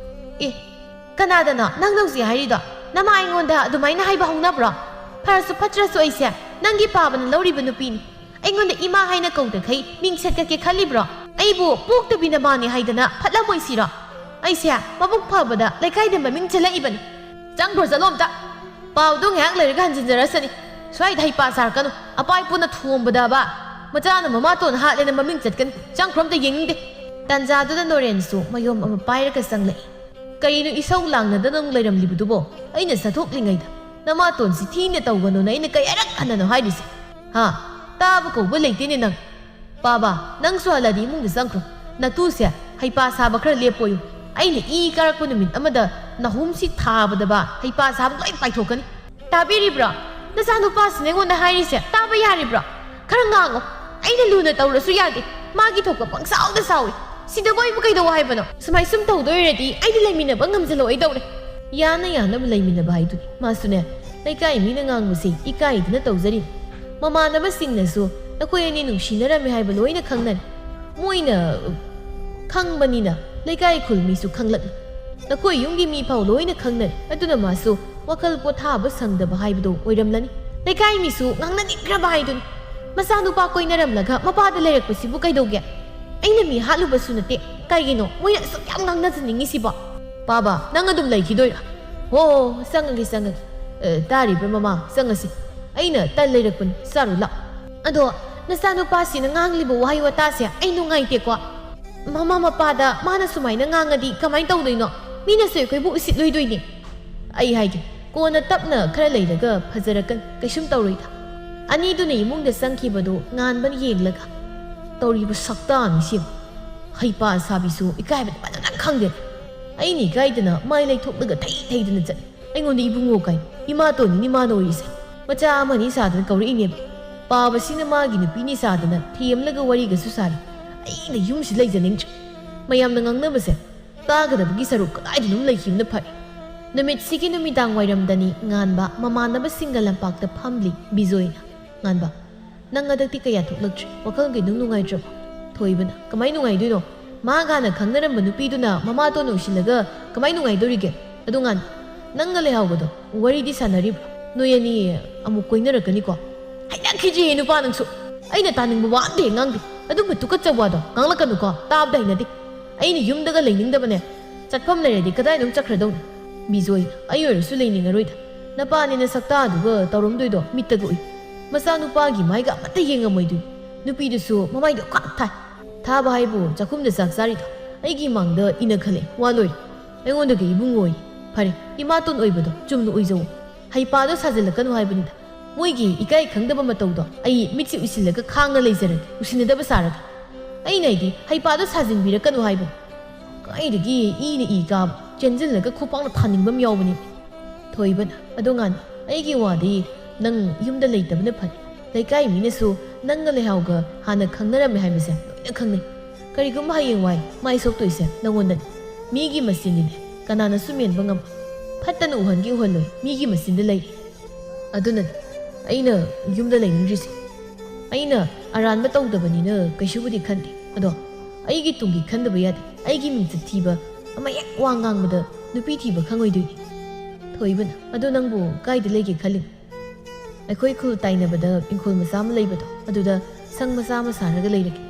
ꯑꯦ, ꯀꯅꯥꯗꯅꯣ ꯅꯪꯅ ꯍꯧꯖꯤꯛ ꯍꯥꯏꯔꯤꯗꯣ? ꯅꯃꯥ ꯑꯩꯉꯣꯟꯗ ꯑꯗꯨꯃꯥꯏꯅ ꯍꯥꯏꯕ ꯍꯧꯅꯕ꯭ꯔꯣ? ꯐꯔꯁꯨ ꯐꯠꯇ꯭ꯔꯁꯨ ꯑꯩꯁꯦ ꯅꯪꯒꯤ ꯄꯥꯕꯅ ꯂꯧꯔꯤꯕ ꯅꯨꯄꯤꯅꯤ꯫ ꯑꯩꯉꯣꯟꯗ ꯏꯃꯥ ꯍꯥꯏꯅ ꯀꯧꯗꯈꯩ ꯃꯤꯡ ꯁꯦꯠꯀꯠꯀꯦ ꯈꯜꯂꯤꯕ꯭ꯔꯣ? ꯑꯩꯕꯨ ꯄꯣꯛꯇꯕꯤ ꯅꯃꯥꯅꯤ ꯍꯥꯏꯗꯅ ꯐꯠꯂꯝꯃꯣꯏꯁꯤꯔꯣ? ꯑꯩꯁꯦ ꯃꯕꯨꯛ ꯐꯕꯗ ꯂꯩꯀꯥꯏꯗ ꯃꯃꯤꯡ ꯆꯠꯂꯛꯏꯕꯅꯤ꯫ ꯆꯪꯈ꯭ꯔꯣ, ꯆꯠꯂꯣ ꯑꯝꯇ꯫ ꯄꯥꯎꯗꯣ ꯉꯥꯏꯍꯥꯛ ꯂꯩꯔꯒ ꯍꯟꯖꯤꯟꯖꯔꯁꯅꯤ꯫ ꯁ꯭ꯋꯥꯏꯗ ꯍꯩꯄꯥ ꯁꯥꯔꯛꯀꯅꯨ꯫ ꯑꯄꯥꯏ ꯄꯨꯟꯅ ꯊꯣꯝꯕꯗꯕ꯫ ꯃꯆꯥꯅ ꯃꯃꯥꯇꯣꯟ ꯍꯥꯠꯂꯦꯅ ꯃꯃꯤꯡ ꯆꯠꯀꯅꯤ꯫ ꯆꯪꯈ꯭ꯔꯣ, ꯑꯝꯇ ꯌꯦꯡꯅꯤꯡꯗꯦ꯫ ꯇꯥꯟꯖꯥꯗꯨꯗ ꯅꯣꯔꯦꯟꯁꯨ ꯃꯌꯣꯝ ꯑꯃ ꯄꯥꯏꯔꯒ ꯆꯪꯂꯛꯏ꯫ ꯀꯩꯅꯣ ꯏꯁꯧ ꯂꯥꯡꯅꯗꯅ ꯑꯃꯨꯛ ꯂꯩꯔꯝꯂꯤꯕꯗꯨꯕꯣ? ꯑꯩꯅ ꯆꯠꯊꯣꯛꯂꯤꯉꯩꯗ ꯅꯃꯥꯇꯣꯟꯁꯤ ꯊꯤꯅ ꯇꯧꯒꯅꯨꯅ ꯑꯩꯅ ꯀꯌꯥꯔꯛ ꯍꯟꯅꯅꯣ ꯍꯥꯏꯔꯤꯁꯦ? ꯍꯥ? ꯇꯥꯕ ꯀꯧꯕ ꯂꯩꯇꯦꯅꯦ ꯅꯪ꯫ ꯄꯥꯕ, ꯅꯪꯁꯨ ꯍꯜꯂꯗꯤ ꯏꯃꯨꯡꯗ ꯆꯪꯈ꯭ꯔꯣ꯫ ꯅꯇꯨꯁꯦ ꯍꯩꯄꯥ ꯁꯥꯕ ꯈꯔ ꯂꯦꯞꯄꯣꯌꯨ꯫ ꯑꯩꯅ ꯏ ꯀꯥꯔꯛꯄ ꯅꯨꯃꯤꯠ ꯑꯃꯗ ꯅꯍꯨꯝꯁꯤ ꯊꯥꯕꯗꯕ ꯍꯩꯄꯥ ꯁꯥꯕ ꯂꯣꯏ ꯄꯥꯏꯊꯣꯛꯀꯅꯤ꯫ ꯇꯥꯕꯤꯔꯤꯕ꯭ꯔꯣ? ꯅꯆꯥꯅꯨꯄꯥꯁꯤꯅ ꯑꯩꯉꯣꯟꯗ ꯍꯥꯏꯔꯤꯁꯦ ꯇꯥꯕ ꯌꯥꯔꯤꯕ꯭ꯔꯣ? ꯈꯔ ꯉꯥꯡꯉꯣ꯫ ꯑꯩꯅ ꯂꯨꯅ ꯇꯧꯔꯁꯨ ꯌꯥꯗꯦ꯫ ꯃꯥꯒꯤ ꯊꯣꯛꯄ ꯄꯪꯁꯥꯎꯗ ꯁꯥꯎꯏ꯫ ꯁꯤꯗꯕꯨ ꯑꯩꯕꯨ ꯀꯩꯗꯧ ꯍꯥꯏꯕꯅꯣ? ꯁꯨꯃꯥꯏ ꯁꯨꯝ ꯇꯧꯗꯣꯏꯔꯗꯤ ꯑꯩꯗꯤ ꯂꯩꯃꯤꯟꯅꯕ ꯉꯝꯖꯜꯂꯛꯑꯣꯏꯗꯧꯔꯦ꯫ ꯌꯥꯅ ꯌꯥꯅꯕ ꯂꯩꯃꯤꯟꯅꯕ ꯍꯥꯏꯗꯨꯅꯤ꯫ ꯃꯥꯁꯨꯅꯦ, ꯂꯩꯀꯥꯏ ꯃꯤꯅ ꯉꯥꯡꯕꯁꯦ ꯏꯀꯥꯏꯗꯅ ꯇꯧꯖꯔꯤꯅꯤ꯫ ꯃꯃꯥꯟꯅꯕꯁꯤꯡꯅꯁꯨ ꯅꯈꯣꯏ ꯑꯅꯤ ꯅꯨꯡꯁꯤꯅꯔꯝꯃꯦ ꯍꯥꯏꯕ ꯂꯣꯏꯅ ꯈꯪꯅꯔꯦ꯫ ꯃꯣꯏꯅ ꯈꯪꯕꯅꯤꯅ ꯂꯩꯀꯥꯏ ꯈꯨꯜ ꯃꯤꯁꯨ ꯈꯪꯂꯛꯂꯦ꯫ ꯅꯈꯣꯏ ꯌꯨꯝꯒꯤ ꯃꯤ ꯐꯥꯎ ꯂꯣꯏꯅ ꯈꯪꯅꯔꯦ꯫ ꯑꯗꯨꯅ ꯃꯥꯁꯨ ꯋꯥꯈꯜ ꯄꯣꯊꯥꯕ ꯁꯪꯗꯕ ꯍꯥꯏꯕꯗꯨ ꯑꯣꯏꯔꯝꯂꯅꯤ꯫ ꯂꯩꯀꯥꯏ ꯃꯤꯁꯨ ꯉꯥꯡꯅꯅꯤꯡꯈ꯭ꯔꯕ ꯍꯥꯏꯗꯨꯅꯤ꯫ ꯃꯆꯥꯅꯨꯄꯥ ꯀꯣꯏꯅꯔꯝꯂꯒ ꯃꯄꯥꯗ ꯂꯩꯔꯛꯄꯁꯤꯕꯨ ꯀꯩꯗꯧꯒꯦ? ꯑꯩꯅ ꯃꯤ ꯍꯥꯠꯂꯨꯕꯁꯨ ꯅꯠꯇꯦ꯫ ꯀꯩꯒꯤꯅꯣ ꯃꯣꯏꯅ ꯑꯁꯨꯛ ꯌꯥꯝ ꯉꯥꯡꯅꯖꯅꯤꯡꯉꯤꯁꯤꯕꯣ? ꯄꯥꯕ, ꯅꯪ ꯑꯗꯨꯝ ꯂꯩꯈꯤꯗꯣꯏꯔꯥ? ꯍꯣ, ꯆꯪꯉꯒꯦ, ꯆꯪꯉꯒꯦ꯫ ꯑꯦ, ꯇꯥꯔꯤꯕ꯭ꯔꯥ ꯃꯃꯥ? ꯆꯪꯉꯁꯤ꯫ ꯑꯩꯅ ꯇꯟ ꯂꯩꯔꯛꯄꯅꯤ, ꯆꯥꯔꯨ ꯂꯥꯛ꯫ ꯑꯗꯣ ꯅꯆꯥꯅꯨꯄꯥꯁꯤꯅ ꯉꯥꯡꯂꯤꯕ ꯋꯥꯍꯩ ꯋꯥꯇꯥꯁꯦ ꯑꯩ ꯅꯨꯡꯉꯥꯏꯇꯦꯀꯣ꯫ ꯃꯃꯥ ꯃꯄꯥꯗ ꯃꯥꯅ ꯁꯨꯃꯥꯏꯅ ꯉꯥꯡꯉꯗꯤ ꯀꯃꯥꯏꯅ ꯇꯧꯗꯣꯏꯅꯣ? ꯃꯤꯅꯁꯨ ꯑꯩꯈꯣꯏꯕꯨ ꯎꯁꯤꯠꯂꯣꯏꯗꯣꯏꯅꯤ꯫ ꯑꯩ ꯍꯥꯏꯒꯦ, ꯀꯣꯟꯅ ꯇꯞꯅ ꯈꯔ ꯂꯩꯔꯒ ꯐꯖꯔꯛꯀꯅꯤ, ꯀꯩꯁꯨꯝ ꯇꯧꯔꯣꯏꯗ꯫ ꯑꯅꯤꯗꯨꯅ ꯏꯃꯨꯡꯗ ꯆꯪꯈꯤꯕꯗꯨ ꯉꯥꯟꯕꯅ ꯌꯦꯡꯂꯒ, "ꯇꯧꯔꯤꯕ ꯁꯛꯇꯥꯅꯤ ꯁꯤ꯫ ꯍꯩꯄꯥ ꯁꯥꯕꯤꯁꯨ ꯏꯀꯥꯏꯕꯗꯤ ꯐꯖꯅ ꯈꯪꯗꯦ꯫ ꯑꯩꯅ ꯏꯀꯥꯏꯗꯅ ꯃꯥꯏ ꯂꯩꯊꯣꯛꯂꯒ ꯊꯩ ꯊꯩꯗꯅ ꯆꯠꯂꯤ꯫ ꯑꯩꯉꯣꯟꯗ ꯏꯕꯨꯡꯉꯣ ꯀꯥꯏ, ꯏꯃꯥꯇꯣꯟꯅꯤꯅꯦ ꯃꯥꯅ ꯑꯣꯏꯔꯤꯁꯦ꯫ ꯃꯆꯥ ꯑꯃꯅꯤ ꯁꯥꯗꯅ ꯀꯧꯔꯛꯏꯅꯦꯕ꯫ ꯄꯥꯕꯁꯤꯅ ꯃꯥꯒꯤ ꯅꯨꯄꯤꯅꯤ ꯁꯥꯗꯅ ꯊꯦꯝꯂꯒ ꯋꯥꯔꯤꯒꯁꯨ ꯁꯥꯔꯤ꯫ ꯑꯩꯅ ꯌꯨꯝꯁꯤ ꯂꯩꯖꯅꯤꯡꯗ꯭ꯔꯦ꯫ ꯃꯌꯥꯝꯅ ꯉꯥꯡꯅꯕꯁꯦ ꯇꯥꯒꯗꯕꯒꯤ ꯁꯔꯨꯛ ꯀꯗꯥꯏꯗꯅꯣꯝ ꯂꯩꯈꯤꯕꯅ ꯐꯔꯦ꯫" ꯅꯨꯃꯤꯠꯁꯤꯒꯤ ꯅꯨꯃꯤꯗꯥꯡ ꯋꯥꯏꯔꯝꯗꯅꯤ ꯉꯥꯟꯕ ꯃꯃꯥꯟꯅꯕꯁꯤꯡꯒ ꯂꯝꯄꯥꯛꯇ ꯐꯝꯂꯤ ꯕꯤꯖꯣꯏꯅ꯫ ꯉꯥꯟꯕ, ꯅꯪ ꯍꯟꯗꯛꯇꯤ ꯀꯌꯥ ꯊꯣꯛꯂꯛꯇ꯭ꯔꯦ꯫ ꯋꯥꯈꯜ ꯀꯩꯗꯧ ꯅꯨꯡꯉꯥꯏꯇ꯭ꯔꯕꯣ? ꯊꯣꯏꯕꯅ, ꯀꯃꯥꯏ ꯅꯨꯡꯉꯥꯏꯗꯣꯏꯅꯣ? ꯃꯥꯒ ꯍꯥꯟꯅ ꯈꯪꯅꯔꯝꯕ ꯅꯨꯄꯤꯗꯨꯅ ꯃꯃꯥꯇꯣꯟ ꯑꯣꯏꯁꯤꯜꯂꯒ ꯀꯃꯥꯏ ꯅꯨꯡꯉꯥꯏꯗꯣꯔꯤꯒꯦ? ꯑꯗꯨ ꯉꯥꯟꯕ, ꯅꯪꯒ ꯂꯩꯍꯥꯎꯒꯗꯣ ꯋꯥꯔꯤꯗꯤ ꯁꯥꯟꯅꯔꯤꯕ꯭ꯔꯣ? ꯅꯣꯏ ꯑꯅꯤ ꯑꯃꯨꯛ ꯀꯣꯏꯅꯔꯛꯀꯅꯤꯀꯣ? ꯍꯩꯅꯈꯤꯗ꯭ꯔꯦꯍꯦ ꯅꯨꯄꯥ ꯅꯪꯁꯨ꯫ ꯑꯩꯅ ꯇꯥꯅꯤꯡꯕ ꯋꯥ ꯑꯝꯇ ꯍꯦꯛ ꯉꯥꯡꯗꯦ꯫ ꯑꯗꯨꯝꯕ ꯇꯨꯀꯠꯆꯕ ꯋꯥꯗꯣ ꯉꯥꯡꯂꯛꯀꯅꯨꯀꯣ, ꯇꯥꯕꯗ ꯍꯩꯅꯗꯦ꯫ ꯑꯩꯅ ꯌꯨꯝꯗꯒ ꯂꯩꯅꯤꯡꯗꯕꯅꯦ꯫ ꯆꯠꯐꯝ ꯂꯩꯔꯗꯤ ꯀꯗꯥꯏꯗ ꯑꯃꯨꯛ ꯆꯠꯈ꯭ꯔꯗꯧꯅꯤ꯫ ꯕꯤꯖꯣꯏ, ꯑꯩ ꯑꯣꯏꯔꯁꯨ ꯂꯩꯅꯤꯡꯉꯔꯣꯏꯗ꯫ ꯅꯄꯥꯅꯦꯅ ꯁꯛꯇꯥꯗꯨꯒ ꯇꯧꯔꯝꯗꯣꯏꯗꯣ ꯃꯤꯠꯇꯒ ꯎꯏ꯫ ꯃꯆꯥꯅꯨꯄꯥꯒꯤ ꯃꯥꯏꯒ ꯑꯃꯠꯇ ꯌꯦꯡꯉꯝꯃꯣꯏꯗꯣꯏ꯫ ꯅꯨꯄꯤꯗꯨꯁꯨ ꯃꯃꯥꯏꯗꯣ ꯈꯥꯛ ꯊꯥꯏ꯫ ꯊꯥꯕ ꯍꯥꯏꯕꯨ ꯆꯥꯛꯈꯨꯝꯗ ꯆꯥꯛ ꯆꯥꯔꯤꯗꯣ ꯑꯩꯒꯤ ꯃꯥꯡꯗ ꯏꯅ ꯈꯜꯂꯦ꯫ ꯋꯥ ꯂꯣꯏꯔꯦ꯫ ꯑꯩꯉꯣꯟꯗꯒꯤ ꯏꯕꯨꯡꯉꯣꯌꯦ꯫ ꯐꯔꯦ, ꯏꯃꯥꯇꯣꯟ ꯑꯣꯏꯕꯗꯣ ꯆꯨꯝꯅ ꯑꯣꯏꯖꯧ꯫ ꯍꯩꯄꯥꯗꯣ ꯁꯥꯖꯤꯜꯂꯛꯀꯅꯨ ꯍꯥꯏꯕꯅꯤꯗ꯫ ꯃꯣꯏꯒꯤ ꯏꯀꯥꯏ ꯈꯪꯗꯕ ꯃꯇꯧꯗꯣ ꯑꯩ ꯃꯤꯠꯁꯤ ꯎꯏꯁꯤꯜꯂꯒ ꯈꯥꯡꯉ ꯂꯩꯖꯔꯒꯦ, ꯎꯁꯤꯟꯅꯗꯕ ꯁꯥꯔꯒ꯫ ꯑꯩꯅ ꯍꯥꯏꯗꯤ ꯍꯩꯄꯥꯗꯣ ꯁꯥꯖꯤꯟꯕꯤꯔꯛꯀꯅꯨ ꯍꯥꯏꯕꯅꯤ꯫ ꯀꯥꯏꯗꯒꯤ ꯏꯅ ꯏ ꯀꯥꯕ, ꯆꯦꯟꯖꯤꯜꯂꯒ ꯈꯨꯄꯥꯛꯅ ꯊꯥꯅꯤꯡꯕ ꯑꯃ ꯌꯥꯎꯕꯅꯤ꯫ ꯊꯣꯏꯕꯅ, ꯑꯗꯣ ꯉꯥꯟ, ꯑꯩꯒꯤ ꯋꯥꯗꯤ ꯅꯪ ꯌꯨꯝꯗ ꯂꯩꯇꯕꯅ ꯐꯔꯦ꯫ ꯂꯩꯀꯥꯏ ꯃꯤꯅꯁꯨ ꯅꯪꯒ ꯂꯩꯍꯥꯎꯒ ꯍꯥꯟꯅ ꯈꯪꯅꯔꯝꯃꯦ ꯍꯥꯏꯕꯁꯦ ꯂꯣꯏꯅ ꯈꯪꯅꯩ꯫ ꯀꯔꯤꯒꯨꯝꯕ ꯍꯌꯦꯡꯋꯥꯏ ꯃꯥꯏ ꯁꯣꯛꯇꯣꯏꯁꯦ ꯅꯪꯉꯣꯟꯗꯅꯤ꯫ ꯃꯤꯒꯤ ꯃꯆꯤꯟꯗꯤꯅꯦ ꯀꯅꯥꯅꯁꯨ ꯃꯦꯟꯕ ꯉꯝꯃꯣꯏ꯫ ꯐꯠꯇꯅ ꯎꯍꯟꯒꯦ ꯎꯍꯜꯂꯣꯏ, ꯃꯤꯒꯤ ꯃꯆꯤꯟꯗ ꯂꯩꯔꯦ꯫ ꯑꯗꯨꯅꯅꯤ ꯑꯩꯅ ꯌꯨꯝꯗ ꯂꯩꯅꯤꯡꯗ꯭ꯔꯤꯁꯦ꯫ ꯑꯩꯅ ꯑꯔꯥꯟꯕ ꯇꯧꯗꯕꯅꯤꯅ ꯀꯩꯁꯨꯕꯨꯗꯤ ꯈꯟꯗꯦ꯫ ꯑꯗꯣ ꯑꯩꯒꯤ ꯇꯨꯡꯒꯤ ꯈꯟꯗꯕ ꯌꯥꯗꯦ꯫ ꯑꯩꯒꯤ ꯃꯤꯡꯆꯠ ꯊꯤꯕ ꯑꯃ ꯍꯦꯛ ꯋꯥ ꯉꯥꯡꯕꯗ ꯅꯨꯄꯤ ꯊꯤꯕ ꯈꯪꯉꯣꯏꯗꯣꯏꯅꯤ꯫ ꯊꯣꯏꯕꯅ, "ꯑꯗꯣ ꯅꯪꯕꯨ ꯀꯥꯏꯗ ꯂꯩꯒꯦ ꯈꯜꯂꯤꯅꯣ?" "ꯑꯩꯈꯣꯏ ꯈꯨꯜ ꯇꯥꯏꯅꯕꯗ ꯏꯪꯈꯣꯜ ꯃꯆꯥ ꯑꯃ ꯂꯩꯕꯗꯣ, ꯑꯗꯨꯗ ꯁꯪ ꯃꯆꯥ ꯑꯃ ꯁꯥꯔꯒ ꯂꯩꯔꯒꯦ꯫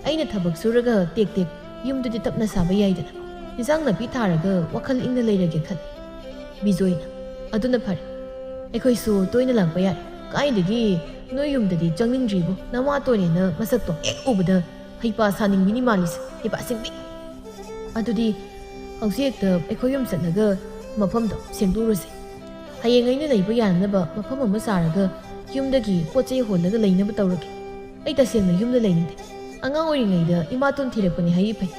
ꯑꯩꯅ ꯊꯕꯛ ꯁꯨꯔꯒ ꯇꯦꯛ ꯇꯦꯛ ꯌꯨꯝꯗꯨꯗꯤ ꯇꯞꯅ ꯁꯥꯕ ꯌꯥꯏꯗꯅ꯫ ꯏꯟꯁꯥꯡ ꯅꯥꯄꯤ ꯊꯥꯔꯒ ꯋꯥꯈꯜ ꯏꯪꯅ ꯂꯩꯔꯒꯦ ꯈꯜꯂꯤ꯫" ꯕꯤꯖꯣꯏꯅ, "ꯑꯗꯨꯅ ꯐꯔꯦ꯫ ꯑꯩꯈꯣꯏꯁꯨ ꯇꯣꯏꯅ ꯂꯥꯛꯄ ꯌꯥꯔꯦ꯫ ꯀꯥꯏꯗꯒꯤ ꯅꯣꯏ ꯌꯨꯝꯗꯗꯤ ꯆꯪꯅꯤꯡꯗ꯭ꯔꯤꯕꯨ, ꯅꯃꯥꯇꯣꯟꯅꯦꯅ ꯃꯁꯛꯇꯣ ꯍꯦꯛ ꯎꯕꯗ ꯍꯩꯄꯥ ꯁꯥꯅꯤꯡꯕꯤꯅꯤ ꯃꯥꯜꯂꯤꯁꯦ, ꯍꯩꯄꯥ ꯁꯤꯡꯕꯤ꯫ ꯑꯗꯨꯗꯤ ꯍꯧꯖꯤꯛ ꯍꯦꯛꯇ ꯑꯩꯈꯣꯏ ꯌꯨꯝ ꯆꯠꯂꯒ ꯃꯐꯝꯗꯣ ꯁꯦꯡꯗꯣꯛꯎꯔꯁꯦ꯫ ꯍꯌꯦꯡ ꯑꯩꯅ ꯂꯩꯕ ꯌꯥꯅꯅꯕ ꯃꯐꯝ ꯑꯃ ꯁꯥꯔꯒ ꯌꯨꯝꯗꯒꯤ ꯄꯣꯠ ꯆꯩ ꯍꯣꯜꯂꯒ ꯂꯩꯅꯕ ꯇꯧꯔꯒꯦ꯫ ꯑꯩ ꯇꯁꯦꯡꯅ ꯌꯨꯝꯗ ꯂꯩꯅꯤꯡꯗꯦ꯫ ꯑꯉꯥꯡ ꯑꯣꯏꯔꯤꯉꯩꯗ ꯏꯃꯥꯇꯣꯟ ꯊꯤꯔꯛꯄꯅꯤ ꯍꯥꯏꯔꯤ ꯐꯩ꯫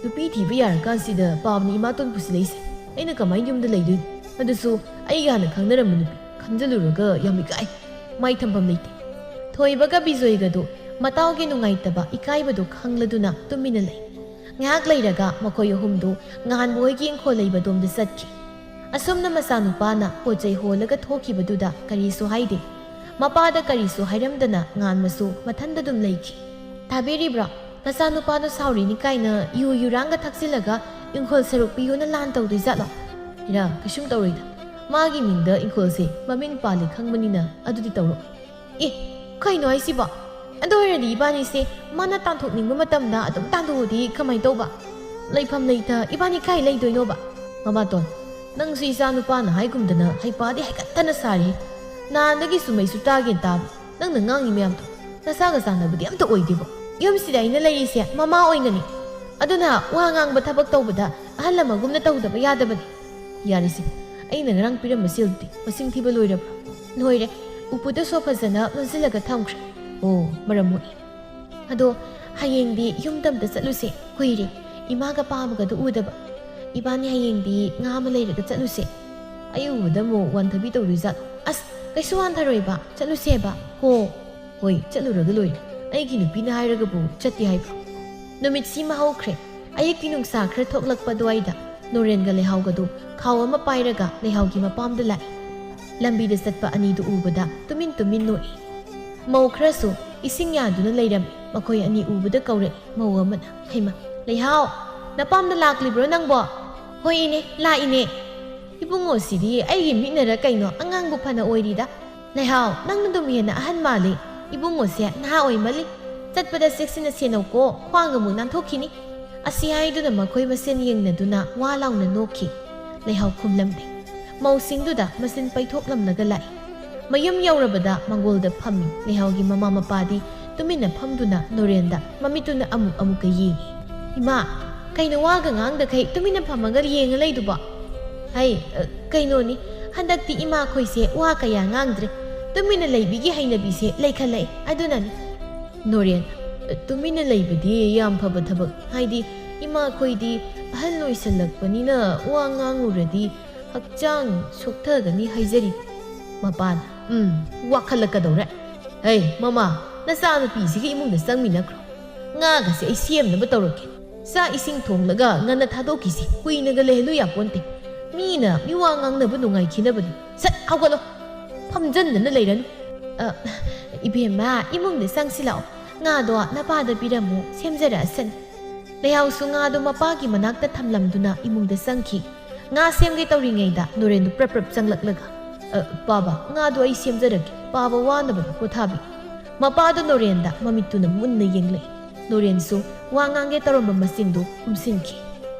ꯅꯨꯄꯤ ꯊꯤꯕ ꯌꯥꯔꯀꯥꯟꯁꯤꯗ ꯄꯥꯕꯅꯤ ꯏꯃꯥꯇꯣꯟ ꯄꯨꯁꯤꯜꯂꯛꯏꯁꯦ꯫ ꯑꯩꯅ ꯀꯃꯥꯏꯅ ꯌꯨꯝꯗ ꯂꯩꯗꯣꯏꯅꯣ? ꯑꯗꯨꯁꯨ ꯑꯩꯒ ꯍꯥꯟꯅ ꯈꯪꯅꯔꯝꯕ ꯅꯨꯄꯤ꯫ ꯈꯟꯖꯜꯂꯨꯔꯒ ꯌꯥꯝ ꯏꯀꯥꯏ꯫ ꯃꯥꯏ ꯊꯝꯐꯝ ꯂꯩꯇꯦ꯫" ꯊꯣꯏꯕꯒ ꯕꯤꯖꯣꯏꯒꯗꯨ ꯃꯇꯥꯎꯒꯤ ꯅꯨꯡꯉꯥꯏꯇꯕ, ꯏꯀꯥꯏꯕꯗꯨ ꯈꯪꯂꯗꯨꯅ ꯇꯨꯃꯤꯟꯅ ꯂꯩ꯫ ꯉꯥꯏꯍꯥꯛ ꯂꯩꯔꯒ ꯃꯈꯣꯏ ꯑꯍꯨꯝꯗꯨ ꯉꯍꯥꯟꯕ ꯍꯣꯏꯒꯤ ꯏꯪꯈꯣꯜ ꯂꯩꯕꯗꯣꯝꯗ ꯆꯠꯈꯤ꯫ ꯑꯁꯨꯝꯅ ꯃꯆꯥꯅꯨꯄꯥꯅ ꯄꯣꯠ ꯆꯩ ꯍꯣꯜꯂꯒ ꯊꯣꯛꯈꯤꯕꯗꯨꯗ ꯀꯔꯤꯁꯨ ꯍꯥꯏꯗꯦ꯫ ꯃꯄꯥꯗ ꯀꯔꯤꯁꯨ ꯍꯥꯏꯔꯝꯗꯅ ꯉꯥꯟꯃꯁꯨ ꯃꯊꯟꯗ ꯑꯗꯨꯝ ꯂꯩꯈꯤ꯫ "ꯇꯥꯕꯤꯔꯤꯕ꯭ꯔꯣ? ꯅꯆꯥꯅꯨꯄꯥꯗꯣ ꯁꯥꯎꯔꯤꯅꯤ ꯀꯥꯏꯅ ꯌꯨ ꯌꯨꯔꯥꯡꯒ ꯊꯛꯆꯤꯜꯂꯒ ꯏꯪꯈꯣꯜ ꯁꯔꯨꯛ ꯄꯤꯌꯨꯅ ꯂꯥꯟ ꯇꯧꯗꯣꯏꯖꯥꯠꯂꯣ?" "ꯏꯔꯥ, ꯀꯩꯁꯨꯝ ꯇꯧꯔꯣꯏꯗ꯫ ꯃꯥꯒꯤ ꯃꯤꯡꯗ ꯏꯪꯈꯣꯜꯁꯦ ꯃꯃꯤꯡ ꯄꯥꯜꯂꯤ ꯈꯪꯕꯅꯤꯅ ꯑꯗꯨꯗꯤ ꯇꯧꯔꯣꯏ꯫" "ꯑꯦ, ꯀꯩꯅꯣ ꯍꯥꯏꯁꯤꯕꯣ? ꯑꯗꯨ ꯑꯣꯏꯔꯗꯤ ꯏꯕꯥꯅꯤꯁꯦ ꯃꯥꯅ ꯇꯥꯟꯊꯣꯛꯅꯤꯡꯕ ꯃꯇꯝꯗ ꯑꯗꯨꯝ ꯇꯥꯟꯊꯣꯛꯑꯗꯤ ꯀꯃꯥꯏꯅ ꯇꯧꯕ? ꯂꯩꯐꯝ ꯂꯩꯇ ꯏꯕꯥꯅꯤ ꯀꯥꯏ ꯂꯩꯗꯣꯏꯅꯣꯕ?" "ꯃꯃꯥꯇꯣꯟ, ꯅꯪꯁꯨ ꯏꯆꯥ ꯅꯨꯄꯥꯅ ꯍꯥꯏꯒꯨꯝꯗꯅ ꯍꯩꯄꯥꯗꯤ ꯍꯥꯏꯀꯠꯇꯅ ꯁꯥꯔꯤ꯫ ꯅꯍꯥꯟꯗꯒꯤ ꯁꯨꯝꯃꯩꯁꯨ ꯇꯥꯒꯦꯅ ꯇꯥꯕ꯫ ꯅꯪꯅ ꯉꯥꯡꯉꯤ ꯃꯌꯥꯝꯗꯣ ꯅꯁꯥꯒ ꯆꯥꯟꯅꯕꯗꯤ ꯑꯝꯇ ꯑꯣꯏꯗꯦꯕꯣ꯫ ꯌꯨꯝꯁꯤꯗ ꯑꯩꯅ ꯂꯩꯔꯤꯁꯦ ꯃꯃꯥ ꯑꯣꯏꯅꯅꯤ꯫ ꯑꯗꯨꯅ ꯋꯥ ꯉꯥꯡꯕ ꯊꯕꯛ ꯇꯧꯕꯗ ꯑꯍꯜ ꯑꯃꯒꯨꯝꯅ ꯇꯧꯗꯕ ꯌꯥꯗꯕꯅꯤ꯫" "ꯌꯥꯔꯦꯁꯦ, ꯑꯩꯅ ꯉꯔꯥꯡ ꯄꯤꯔꯝꯕ ꯁꯦꯜꯗꯨꯗꯤ ꯃꯁꯤꯡ ꯊꯤꯕ ꯂꯣꯏꯔꯕ꯭ꯔꯣ?" "ꯂꯣꯏꯔꯦ꯫ ꯎꯄꯨꯗ ꯁꯣ ꯐꯖꯅ ꯂꯣꯟꯁꯤꯜꯂꯒ ꯊꯝꯈ꯭ꯔꯦ꯫" "ꯑꯣ, ꯃꯔꯝ ꯃꯣꯛꯏ꯫ ꯑꯗꯣ ꯍꯌꯦꯡꯗꯤ ꯌꯨꯝꯗ ꯑꯝꯇ ꯆꯠꯂꯨꯁꯦ꯫ ꯀꯨꯏꯔꯦ ꯏꯃꯥꯒ ꯄꯥꯕꯒꯗꯨ ꯎꯗꯕ꯫ ꯏꯕꯥꯅꯤ ꯍꯌꯦꯡꯗꯤ ꯉꯥ ꯑꯃ ꯂꯩꯔꯒ ꯆꯠꯂꯨꯁꯦ꯫ ꯑꯩ ꯎꯕꯗ ꯑꯃꯨꯛ ꯋꯥꯟꯊꯕꯤ ꯇꯧꯗꯣꯏꯖꯥꯠꯂꯣ?" "ꯑꯁ, ꯀꯩꯁꯨ ꯋꯥꯟꯊꯔꯣꯏꯕ꯫ ꯆꯠꯂꯨꯁꯦꯕ꯫" "ꯍꯣ, ꯍꯣꯏ, ꯆꯠꯂꯨꯔꯒ ꯂꯣꯏꯔꯦ꯫ ꯑꯩꯒꯤ ꯅꯨꯄꯤꯅ ꯍꯥꯏꯔꯒꯕꯨ ꯆꯠꯇꯦ ꯍꯥꯏꯕ꯭ꯔꯣ?" ꯅꯨꯃꯤꯠꯁꯤꯃ ꯍꯧꯈ꯭ꯔꯦ꯫ ꯑꯌꯨꯛꯀꯤ ꯅꯨꯡꯁꯥ ꯈꯔ ꯊꯣꯛꯂꯛꯄ ꯑꯗꯨꯋꯥꯏꯗ ꯅꯣꯔꯦꯟꯒ ꯂꯩꯍꯥꯎꯒꯗꯨ ꯈꯥꯎ ꯑꯃ ꯄꯥꯏꯔꯒ ꯂꯩꯍꯥꯎꯒꯤ ꯃꯄꯥꯝꯗ ꯂꯥꯛꯏ꯫ ꯂꯝꯕꯤꯗ ꯆꯠꯄ ꯑꯅꯤꯗꯨ ꯎꯕꯗ ꯇꯨꯃꯤꯟ ꯇꯨꯃꯤꯟ ꯅꯣꯛꯏ꯫ ꯃꯧ ꯈꯔꯁꯨ ꯏꯁꯤꯡ ꯌꯥꯗꯨꯅ ꯂꯩꯔꯝꯃꯤ꯫ ꯃꯈꯣꯏ ꯑꯅꯤ ꯎꯕꯗ ꯀꯧꯔꯛꯏ꯫ ꯃꯧ ꯑꯃꯅ, "ꯍꯩꯃ, ꯂꯩꯍꯥꯎ, ꯅꯄꯥꯝꯗ ꯂꯥꯛꯂꯤꯕ꯭ꯔꯣ ꯅꯪꯕꯣ?" "ꯍꯣꯏ ꯏꯅꯦ, ꯂꯥꯛꯏꯅꯦ꯫" "ꯏꯕꯨꯡꯉꯣꯁꯤꯗꯤ ꯑꯩꯒꯤ ꯃꯤꯠꯅꯔ ꯀꯩꯅꯣ ꯑꯉꯥꯡꯕꯨ ꯐꯅ ꯑꯣꯏꯔꯤꯗ꯫ ꯂꯩꯍꯥꯎ, ꯅꯪꯅ ꯑꯗꯨꯝ ꯍꯦꯟꯅ ꯑꯍꯟ ꯃꯥꯜꯂꯤ꯫ ꯏꯕꯨꯡꯉꯣꯁꯦ ꯅꯍꯥ ꯑꯣꯏꯃꯜꯂꯤ꯫ ꯆꯠꯄꯗ ꯆꯦꯛꯁꯤꯟꯅ ꯁꯦꯟꯅꯧꯀꯣ, ꯈ꯭ꯋꯥꯡ ꯑꯃꯨꯛ ꯅꯥꯟꯊꯣꯛꯈꯤꯅꯤ꯫" ꯑꯁꯤ ꯍꯥꯏꯗꯨꯅ ꯃꯈꯣꯏ ꯃꯁꯦꯟ ꯌꯦꯡꯅꯗꯨꯅ ꯋꯥ ꯂꯥꯎꯅ ꯅꯣꯛꯈꯤ꯫ ꯂꯩꯍꯥꯎ ꯈꯨꯝꯂꯝꯗꯦ꯫ ꯃꯧꯁꯤꯡꯗꯨꯗ ꯃꯆꯤꯟ ꯄꯩꯊꯣꯛꯂꯝꯂꯒ ꯂꯥꯛꯏ꯫ ꯃꯌꯨꯝ ꯌꯧꯔꯕꯗ ꯃꯪꯒꯣꯜꯗ ꯐꯝꯃꯤ꯫ ꯂꯩꯍꯥꯎꯒꯤ ꯃꯃꯥ ꯃꯄꯥꯗꯤ ꯇꯨꯃꯤꯟꯅ ꯐꯝꯗꯨꯅ ꯅꯣꯔꯦꯟꯗ ꯃꯃꯤꯠꯇꯨꯅ ꯑꯃꯨꯛ ꯑꯃꯨꯛꯀ ꯌꯦꯡꯏ꯫ "ꯏꯃꯥ, ꯀꯩꯅꯣ ꯋꯥꯒ ꯉꯥꯡꯗꯈꯩ ꯇꯨꯃꯤꯟꯅ ꯐꯝꯃꯒ ꯌꯦꯡꯉ ꯂꯩꯗꯨꯕꯣ?" "ꯍꯩ, ꯑ, ꯀꯩꯅꯣꯅꯤ, ꯍꯟꯗꯛꯇꯤ ꯏꯃꯥꯈꯣꯏꯁꯦ ꯋꯥ ꯀꯌꯥ ꯉꯥꯡꯗ꯭ꯔꯦ꯫ ꯇꯨꯃꯤꯟꯅ ꯂꯩꯕꯤꯒꯤ ꯍꯩꯅꯕꯤꯁꯦ ꯂꯩꯈꯠꯂꯛꯑꯦ, ꯑꯗꯨꯅꯅꯤ꯫" ꯅꯣꯔꯦꯟ, "ꯇꯨꯃꯤꯟꯅ ꯂꯩꯕꯗꯤ ꯌꯥꯝ ꯐꯕ ꯊꯕꯛ꯫ ꯍꯥꯏꯗꯤ, ꯏꯃꯥꯈꯣꯏꯗꯤ ꯑꯍꯜ ꯑꯣꯏꯁꯜꯂꯛꯄꯅꯤꯅ ꯋꯥ ꯉꯥꯡꯉꯨꯔꯗꯤ ꯍꯛꯆꯥꯡ ꯁꯣꯛꯊꯒꯅꯤ ꯍꯥꯏꯖꯔꯤ꯫" ꯃꯄꯥꯅ, "ꯎꯝ, ꯋꯥꯈꯠꯂꯛꯀꯗꯧꯔꯦ꯫ ꯍꯩ, ꯃꯃꯥ, ꯅꯆꯥꯅꯨꯄꯤꯁꯤꯒ ꯏꯃꯨꯡꯗ ꯆꯪꯃꯤꯟꯅꯈ꯭ꯔꯣ꯫ ꯉꯥꯒꯁꯦ ꯑꯩ ꯁꯦꯝꯅꯕ ꯇꯧꯔꯛꯀꯦ꯫ ꯆꯥꯛ ꯏꯁꯤꯡ ꯊꯣꯡꯂꯒ ꯉꯟꯅ ꯊꯥꯗꯣꯛꯈꯤꯁꯤ꯫ ꯀꯨꯏꯅꯒ ꯂꯩꯍꯜꯂꯨ ꯌꯥꯄꯣꯟꯇꯦ꯫ ꯃꯤꯅ ꯃꯤꯋꯥ ꯉꯥꯡꯅꯕ ꯅꯨꯡꯉꯥꯏꯈꯤꯅꯕꯅꯤ꯫ ꯁꯠ ꯍꯧꯒꯠꯂꯣ꯫ ꯐꯝꯖꯟꯗꯅ ꯂꯩꯔꯅꯨ꯫" "ꯑ, ꯏꯕꯦꯝꯃ, ꯏꯃꯨꯡꯗ ꯆꯪꯁꯤꯜꯂꯛꯑꯣ꯫ ꯉꯥꯗꯣ ꯅꯄꯥꯗ ꯄꯤꯔꯝꯃꯨ, ꯁꯦꯝꯖꯔꯛꯑꯁꯅꯤ꯫" ꯂꯩꯍꯥꯎꯁꯨ ꯉꯥꯗꯣ ꯃꯄꯥꯒꯤ ꯃꯅꯥꯛꯇ ꯊꯝꯂꯝꯗꯨꯅ ꯏꯃꯨꯡꯗ ꯆꯪꯈꯤ꯫ ꯉꯥ ꯁꯦꯝꯒꯦ ꯇꯧꯔꯤꯉꯩꯗ ꯅꯣꯔꯦꯟꯗꯨ ꯄ꯭ꯔꯞ ꯄ꯭ꯔꯞ ꯆꯪꯂꯛꯂꯒ, "ꯑ, ꯄꯥꯕ, ꯉꯥꯗꯣ ꯑꯩ ꯁꯦꯝꯖꯔꯒꯦ꯫ ꯄꯥꯕ ꯋꯥꯅꯕꯗ ꯄꯣꯊꯥꯕꯤ꯫" ꯃꯄꯥꯗꯣ ꯅꯣꯔꯦꯟꯗ ꯃꯃꯤꯠꯇꯨꯅ ꯃꯨꯟꯅ ꯌꯦꯡꯂꯛꯏ꯫ ꯅꯣꯔꯦꯟꯁꯨ ꯋꯥ ꯉꯥꯡꯒꯦ ꯇꯧꯔꯝꯕ ꯃꯁꯤꯡꯗꯨ ꯀꯨꯝꯁꯤꯟꯈꯤ꯫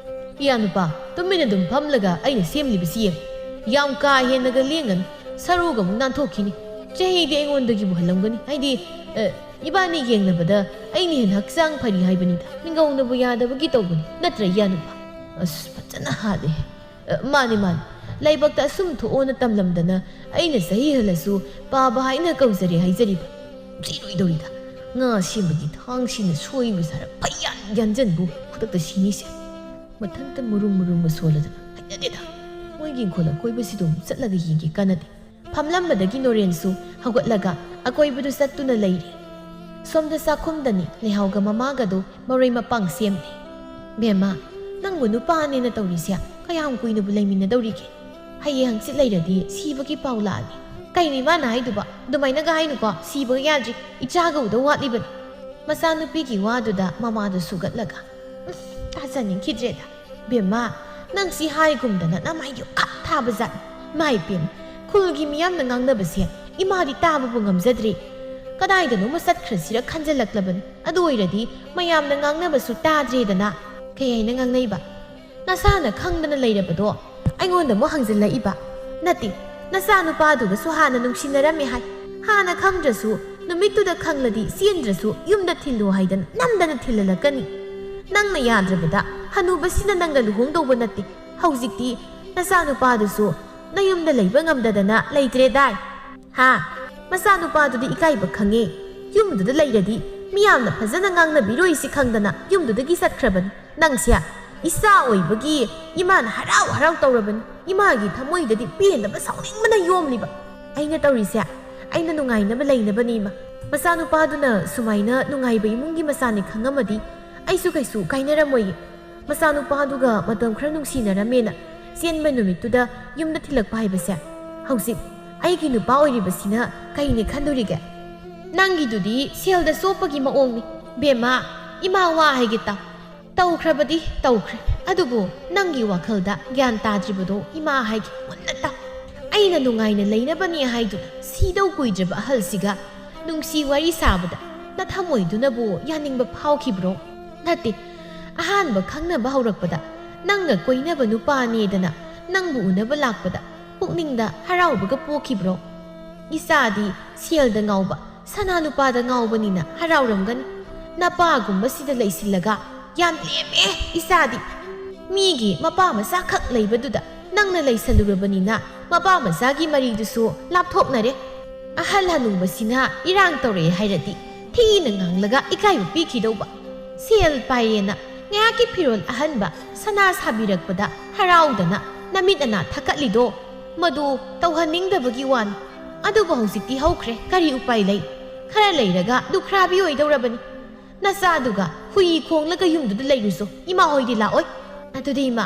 "ꯏꯌꯥ ꯅꯨꯄꯥ, ꯇꯨꯃꯤꯟꯅ ꯑꯗꯨꯝ ꯐꯝꯂꯒ ꯑꯩꯅ ꯁꯦꯝꯂꯤꯕꯁꯤ ꯌꯦꯡꯉꯨ꯫ ꯌꯥꯝ ꯀꯥ ꯍꯦꯟꯅꯒ ꯂꯦꯡꯒꯅꯨ, ꯁꯔꯨꯒ ꯑꯃꯨꯛ ꯅꯥꯟꯊꯣꯛꯈꯤꯅꯤ꯫ ꯆꯍꯤꯗꯤ ꯑꯩꯉꯣꯟꯗꯒꯤꯕꯨ ꯍꯜꯂꯝꯒꯅꯤ꯫ ꯍꯥꯏꯗꯤ, ꯑ, ꯏꯕꯥꯅꯤ ꯌꯦꯡꯅꯕꯗ ꯑꯩꯅ ꯍꯦꯟꯅ ꯍꯛꯆꯥꯡ ꯐꯔꯤ ꯍꯥꯏꯕꯅꯤꯗ꯫ ꯃꯤꯡꯒꯧꯅꯕꯨ ꯌꯥꯗꯕꯒꯤ ꯇꯧꯕꯅꯤ, ꯅꯠꯇ꯭ꯔ ꯏꯌꯥ ꯅꯨꯄꯥ?" "ꯑꯁ, ꯐꯖꯅ ꯍꯥꯠꯂꯦ꯫ ꯑ, ꯃꯥꯅꯤ, ꯃꯥꯅꯤ꯫ ꯂꯥꯏꯕꯛꯇ ꯑꯁꯨꯝ ꯊꯣꯛꯑꯣꯅ ꯇꯝꯂꯝꯗꯅ ꯑꯩꯅ ꯆꯍꯤ ꯍꯜꯂꯁꯨ ꯄꯥꯕ ꯍꯥꯏꯅ ꯀꯧꯖꯔꯦ ꯍꯥꯏꯖꯔꯤꯕ꯫ ꯁꯤꯔꯣꯏꯗꯧꯔꯤꯗ꯫ ꯉꯥ ꯁꯦꯝꯕꯒꯤ ꯊꯥꯡꯁꯤꯅ ꯁꯣꯏꯕ ꯁꯥꯔ ꯐꯩꯌꯥꯟ ꯌꯥꯟꯖꯟꯕꯨ ꯈꯨꯗꯛꯇ ꯁꯤꯅꯤꯁꯦ꯫ ꯃꯊꯟꯇ ꯃꯨꯔꯨꯝ ꯃꯨꯔꯨꯝꯒ ꯁꯣꯜꯂꯗꯅ꯫ ꯍꯩꯅꯗꯦꯗ꯫ ꯃꯣꯏꯒꯤ ꯏꯪꯈꯣꯜ ꯑꯀꯣꯏꯕꯁꯤꯗ ꯑꯃꯨꯛ ꯆꯠꯂꯒ ꯌꯦꯡꯒꯦ ꯀꯥꯟꯅꯗꯦ꯫" ꯐꯝꯂꯝꯕꯗꯒꯤ ꯅꯣꯔꯦꯟꯁꯨ ꯍꯧꯒꯠꯂꯒ ꯑꯀꯣꯏꯕꯗꯨ ꯆꯠꯇꯨꯅ ꯂꯩꯔꯤ꯫ ꯁꯣꯝꯗ ꯆꯥꯛꯈꯨꯝꯗꯅꯤ ꯂꯩꯍꯥꯎꯒ ꯃꯃꯥꯒꯗꯨ ꯃꯔꯣꯏ ꯃꯄꯥꯡ ꯁꯦꯝꯂꯤ꯫ "ꯕꯦꯝꯃ, ꯅꯪꯕꯨ ꯅꯨꯄꯥꯅꯦꯅ ꯇꯧꯔꯤꯁꯦ ꯀꯌꯥꯝ ꯀꯨꯏꯅꯕꯨ ꯂꯩꯃꯤꯟꯅꯗꯧꯔꯤꯒꯦ? ꯍꯌꯦꯡ ꯍꯪꯆꯤꯠ ꯂꯩꯔꯗꯤ ꯁꯤꯕꯒꯤ ꯄꯥꯎ ꯂꯥꯛꯑꯅꯤ꯫" "ꯀꯩꯅꯣ ꯏꯃꯥꯅ ꯍꯥꯏꯗꯨꯕꯣ? ꯑꯗꯨꯃꯥꯏꯅꯒ ꯍꯥꯏꯅꯨꯀꯣ, ꯁꯤꯕꯒ ꯌꯥꯗ꯭ꯔꯤ, ꯏꯆꯥꯒ ꯎꯗꯧ ꯋꯥꯠꯂꯤꯕꯅꯤ꯫" ꯃꯆꯥꯅꯨꯄꯤꯒꯤ ꯋꯥꯗꯨꯗ ꯃꯃꯥꯗꯨ ꯁꯨꯒꯠꯂꯒ, "ꯎꯝ, ꯇꯥꯖꯅꯤꯡꯈꯤꯗ꯭ꯔꯦꯗ꯫ ꯕꯦꯝꯃ, ꯅꯪ ꯁꯤ ꯍꯥꯏꯒꯨꯝꯗꯅ ꯅꯃꯥꯏꯗꯨ ꯈꯞ ꯊꯥꯕ ꯖꯥꯠꯅꯤ꯫ ꯃꯥꯏ ꯄꯦꯝꯃ, ꯈꯨꯜꯒꯤ ꯃꯤꯌꯥꯝꯅ ꯉꯥꯡꯅꯕꯁꯦ ꯏꯃꯥꯗꯤ ꯇꯥꯕꯕꯨ ꯉꯝꯖꯗ꯭ꯔꯦ꯫ ꯀꯗꯥꯏꯗꯅꯣꯃ ꯆꯠꯈ꯭ꯔꯁꯤꯔ ꯈꯟꯖꯜꯂꯛꯂꯕꯅꯤ꯫ ꯑꯗꯨ ꯑꯣꯏꯔꯗꯤ ꯃꯌꯥꯝꯅ ꯉꯥꯡꯅꯕꯁꯨ ꯇꯥꯗ꯭ꯔꯦꯗꯅ꯫" "ꯀꯩ ꯍꯥꯏꯅ ꯉꯥꯡꯅꯩꯕ? ꯅꯁꯥꯅ ꯈꯪꯗꯅ ꯂꯩꯔꯕꯗꯣ ꯑꯩꯉꯣꯟꯗ ꯑꯃꯨꯛ ꯍꯪꯖꯤꯜꯂꯛꯏꯕ? ꯅꯠꯇꯦ, ꯅꯆꯥꯅꯨꯄꯥꯗꯨꯒꯁꯨ ꯍꯥꯟꯅ ꯅꯨꯡꯁꯤꯅꯔꯝꯃꯦ ꯍꯥꯏ꯫ ꯍꯥꯟꯅ ꯈꯪꯗ꯭ꯔꯁꯨ, ꯅꯨꯃꯤꯠꯇꯨꯗ ꯈꯪꯂꯗꯤ ꯆꯦꯟꯗ꯭ꯔꯁꯨ ꯌꯨꯝꯗ ꯊꯤꯜꯂꯨ ꯍꯥꯏꯗꯅ ꯅꯝꯗꯅ ꯊꯤꯜꯍꯜꯂꯛꯀꯅꯤ꯫ ꯅꯪꯅ ꯌꯥꯗ꯭ꯔꯕꯗ ꯍꯅꯨꯕꯁꯤꯅ ꯅꯪꯒ ꯂꯨꯍꯣꯡꯗꯧꯕ ꯅꯠꯇꯦ꯫ ꯍꯧꯖꯤꯛꯇꯤ ꯅꯆꯥꯅꯨꯄꯥꯗꯨꯁꯨ ꯅꯌꯨꯝꯗ ꯂꯩꯕ ꯉꯝꯗꯗꯅ ꯂꯩꯇ꯭ꯔꯦꯗꯥꯏ? ꯍꯥ? ꯃꯆꯥꯅꯨꯄꯥꯗꯨꯗꯤ ꯏꯀꯥꯏꯕ ꯈꯪꯉꯦ꯫ ꯌꯨꯝꯗꯨꯗ ꯂꯩꯔꯗꯤ ꯃꯤꯌꯥꯝꯅ ꯐꯖꯅ ꯉꯥꯡꯅꯕꯤꯔꯣꯏꯁꯤ ꯈꯪꯗꯅ ꯌꯨꯝꯗꯨꯗꯒꯤ ꯆꯠꯈ꯭ꯔꯕꯅꯤ꯫ ꯅꯪꯁꯦ ꯏꯆꯥ ꯑꯣꯏꯕꯒꯤ ꯏꯃꯥꯅ ꯍꯔꯥꯎ ꯍꯔꯥꯎ ꯇꯧꯔꯕꯅꯤ꯫ ꯏꯃꯥꯒꯤ ꯊꯃꯣꯏꯗꯗꯤ ꯄꯦꯟꯗꯕ ꯁꯥꯎꯅꯤꯡꯕꯅ ꯌꯣꯝꯂꯤꯕ꯫ ꯑꯩꯅ ꯇꯧꯔꯤꯁꯦ ꯑꯩꯅ ꯅꯨꯡꯉꯥꯏꯅꯕ ꯂꯩꯅꯕꯅꯤ, ꯏꯃꯥ꯫ ꯃꯆꯥꯅꯨꯄꯥꯗꯨꯅ ꯁꯨꯃꯥꯏꯅ ꯅꯨꯡꯉꯥꯏꯕ ꯏꯃꯨꯡꯒꯤ ꯃꯆꯥꯅꯤ ꯈꯪꯉꯝꯃꯗꯤ ꯑꯩꯁꯨ ꯀꯩꯁꯨ ꯀꯥꯏꯅꯔꯝꯃꯣꯏꯌꯦ꯫ ꯃꯆꯥꯅꯨꯄꯥꯗꯨꯒ ꯃꯇꯝ ꯈꯔ ꯅꯨꯡꯁꯤꯅꯔꯝꯃꯦꯅ ꯆꯦꯟꯕ ꯅꯨꯃꯤꯠꯇꯨꯗ ꯌꯨꯝꯗ ꯊꯤꯜꯂꯛꯄ ꯍꯥꯏꯕꯁꯦ ꯍꯧꯖꯤꯛ ꯑꯩꯒꯤ ꯅꯨꯄꯥ ꯑꯣꯏꯔꯤꯕꯁꯤꯅ ꯀꯩꯅꯦ ꯈꯟꯗꯣꯔꯤꯒꯦ? ꯅꯪꯒꯤꯗꯨꯗꯤ ꯁꯦꯜꯗ ꯆꯣꯞꯄꯒꯤ ꯃꯑꯣꯡꯅꯤ꯫ ꯕꯦꯝꯃ, ꯏꯃꯥ ꯋꯥ ꯍꯥꯏꯒꯦ ꯇꯥꯎ꯫ ꯇꯧꯈ꯭ꯔꯕꯗꯤ ꯇꯧꯈ꯭ꯔꯦ, ꯑꯗꯨꯕꯨ ꯅꯪꯒꯤ ꯋꯥꯈꯜꯗ ꯒ꯭ꯌꯥꯟ ꯇꯥꯗ꯭ꯔꯤꯕꯗꯣ ꯏꯃꯥ ꯍꯥꯏꯒꯦ ꯃꯨꯟꯅ ꯇꯥꯎ꯫ ꯑꯩꯅ ꯅꯨꯡꯉꯥꯏꯅ ꯂꯩꯅꯕꯅꯤ ꯍꯥꯏꯗꯨꯅ ꯁꯤꯗꯧ ꯀꯨꯏꯗ꯭ꯔꯕ ꯑꯍꯜꯁꯤꯒ ꯅꯨꯡꯁꯤ ꯋꯥꯔꯤ ꯁꯥꯕꯗ ꯅꯊꯃꯣꯏꯗꯨꯅꯕꯨ ꯌꯥꯅꯤꯡꯕ ꯐꯥꯎꯈꯤꯕ꯭ꯔꯣ? ꯅꯠꯇꯦ, ꯑꯍꯥꯟꯕ ꯈꯪꯅꯕ ꯍꯧꯔꯛꯄꯗ ꯅꯪꯒ ꯀꯣꯏꯅꯕ ꯅꯨꯄꯥꯅꯦꯗꯅ ꯅꯪꯕꯨ ꯎꯅꯕ ꯂꯥꯛꯄꯗ ꯄꯨꯛꯅꯤꯡꯗ ꯍꯔꯥꯎꯕꯒ ꯄꯣꯛꯈꯤꯕ꯭ꯔꯣ? ꯏꯆꯥꯗꯤ ꯁꯦꯜꯗ ꯉꯥꯎꯕ, ꯁꯅꯥ ꯂꯨꯄꯥꯗ ꯉꯥꯎꯕꯅꯤꯅ ꯍꯔꯥꯎꯔꯝꯒꯅꯤ꯫ ꯅꯄꯥꯒꯨꯝꯕꯁꯤꯗ ꯂꯩꯁꯤꯜꯂꯒ ꯌꯥꯝ ꯂꯦꯝꯃꯦ ꯏꯆꯥꯗꯤ꯫ ꯃꯤꯒꯤ ꯃꯄꯥ ꯃꯆꯥꯈꯛ ꯂꯩꯕꯗꯨꯗ ꯅꯪꯅ ꯂꯩꯁꯜꯂꯨꯔꯕꯅꯤꯅ ꯃꯄꯥ ꯃꯆꯥꯒꯤ ꯃꯔꯤꯗꯨꯁꯨ ꯂꯥꯞꯊꯣꯛꯅꯔꯦ꯫ ꯑꯍꯜ ꯍꯅꯨꯕꯁꯤꯅ ꯏꯔꯥꯡ ꯇꯧꯔꯛꯑꯦ ꯍꯥꯏꯔꯗꯤ ꯊꯤꯅ ꯉꯥꯡꯂꯒ ꯏꯀꯥꯏꯕ ꯄꯤꯈꯤꯗꯧꯕ꯫ ꯁꯦꯜ ꯄꯥꯏꯔꯦꯅ ꯉꯥꯏꯍꯥꯛꯀꯤ ꯐꯤꯔꯣꯜ ꯑꯍꯟꯕ ꯁꯅꯥ ꯁꯥꯕꯤꯔꯛꯄꯗ ꯍꯔꯥꯎꯗꯅ ꯅꯃꯤꯠ ꯑꯅꯥ ꯊꯛꯀꯠꯂꯤꯗꯣ ꯃꯗꯨ ꯇꯧꯍꯟꯅꯤꯡꯗꯕꯒꯤ ꯋꯥꯅꯤ꯫ ꯑꯗꯨꯕꯨ ꯍꯧꯖꯤꯛꯇꯤ ꯍꯧꯈ꯭ꯔꯦ, ꯀꯔꯤ ꯎꯄꯥꯏ ꯂꯩ? ꯈꯔ ꯂꯩꯔꯒ ꯂꯨꯈ꯭ꯔꯥꯕꯤ ꯑꯣꯏꯗꯧꯔꯕꯅꯤ꯫ ꯅꯆꯥꯗꯨꯒ ꯍꯨꯏ ꯈꯣꯡꯂꯒ ꯌꯨꯝꯗꯨꯗ ꯂꯩꯔꯨꯁꯨ, ꯏꯃꯥ ꯍꯣꯏꯗꯤ ꯂꯥꯛꯑꯣꯏ꯫ ꯑꯗꯨꯗꯤ ꯏꯃꯥ,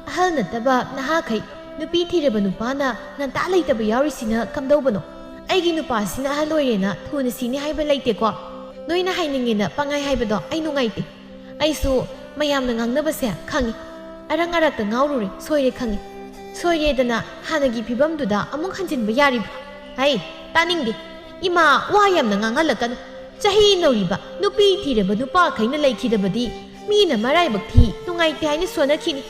ꯑꯍꯜ ꯅꯠꯇꯕ ꯅꯍꯥꯈꯩ ꯅꯨꯄꯤ ꯊꯤꯔꯕ ꯅꯨꯄꯥꯅ ꯉꯟꯇꯥ ꯂꯩꯇꯕ ꯌꯥꯎꯔꯤꯁꯤꯅ ꯀꯝꯗꯧꯕꯅꯣ? ꯑꯩꯒꯤ ꯅꯨꯄꯥꯁꯤꯅ ꯑꯍꯜ ꯑꯣꯏꯔꯦꯅ ꯊꯨꯅ ꯁꯤꯅꯤ ꯍꯥꯏꯕ ꯂꯩꯇꯦꯀꯣ꯫ ꯅꯣꯏꯅ ꯍꯥꯏꯅꯤꯡꯉꯦꯅ ꯄꯪꯍꯥꯏ ꯍꯥꯏꯕꯗꯣ ꯑꯩ ꯅꯨꯡꯉꯥꯏꯇꯦ꯫ ꯑꯩꯁꯨ ꯃꯌꯥꯝꯅ ꯉꯥꯡꯅꯕꯁꯦ ꯈꯪꯉꯤ꯫ ꯑꯔꯪ ꯑꯔꯛꯇ ꯉꯥꯎꯔꯨꯔꯦ, ꯁꯣꯏꯔꯦ ꯈꯪꯉꯤ꯫ ꯁꯣꯏꯔꯦꯗꯅ ꯍꯥꯟꯅꯒꯤ ꯐꯤꯕꯝꯗꯨꯗ ꯑꯃꯨꯛ ꯍꯟꯖꯤꯟꯕ ꯌꯥꯔꯤꯕ꯭ꯔꯥ? ꯍꯩ, ꯇꯥꯅꯤꯡꯗꯦ꯫ ꯏꯃꯥ, ꯋꯥ ꯌꯥꯝꯅ ꯉꯥꯡꯍꯜꯂꯛꯀꯅꯨ꯫ ꯆꯍꯤ ꯅꯧꯔꯤꯕ ꯅꯨꯄꯤ ꯊꯤꯔꯕ ꯅꯨꯄꯥꯈꯩꯅ ꯂꯩꯈꯤꯗꯕꯗꯤ ꯃꯤꯅ ꯃꯔꯥꯏꯕꯛ ꯊꯤ, ꯅꯨꯡꯉꯥꯏꯇꯦ ꯍꯥꯏꯅ ꯁꯣꯟꯅꯈꯤꯅꯤ꯫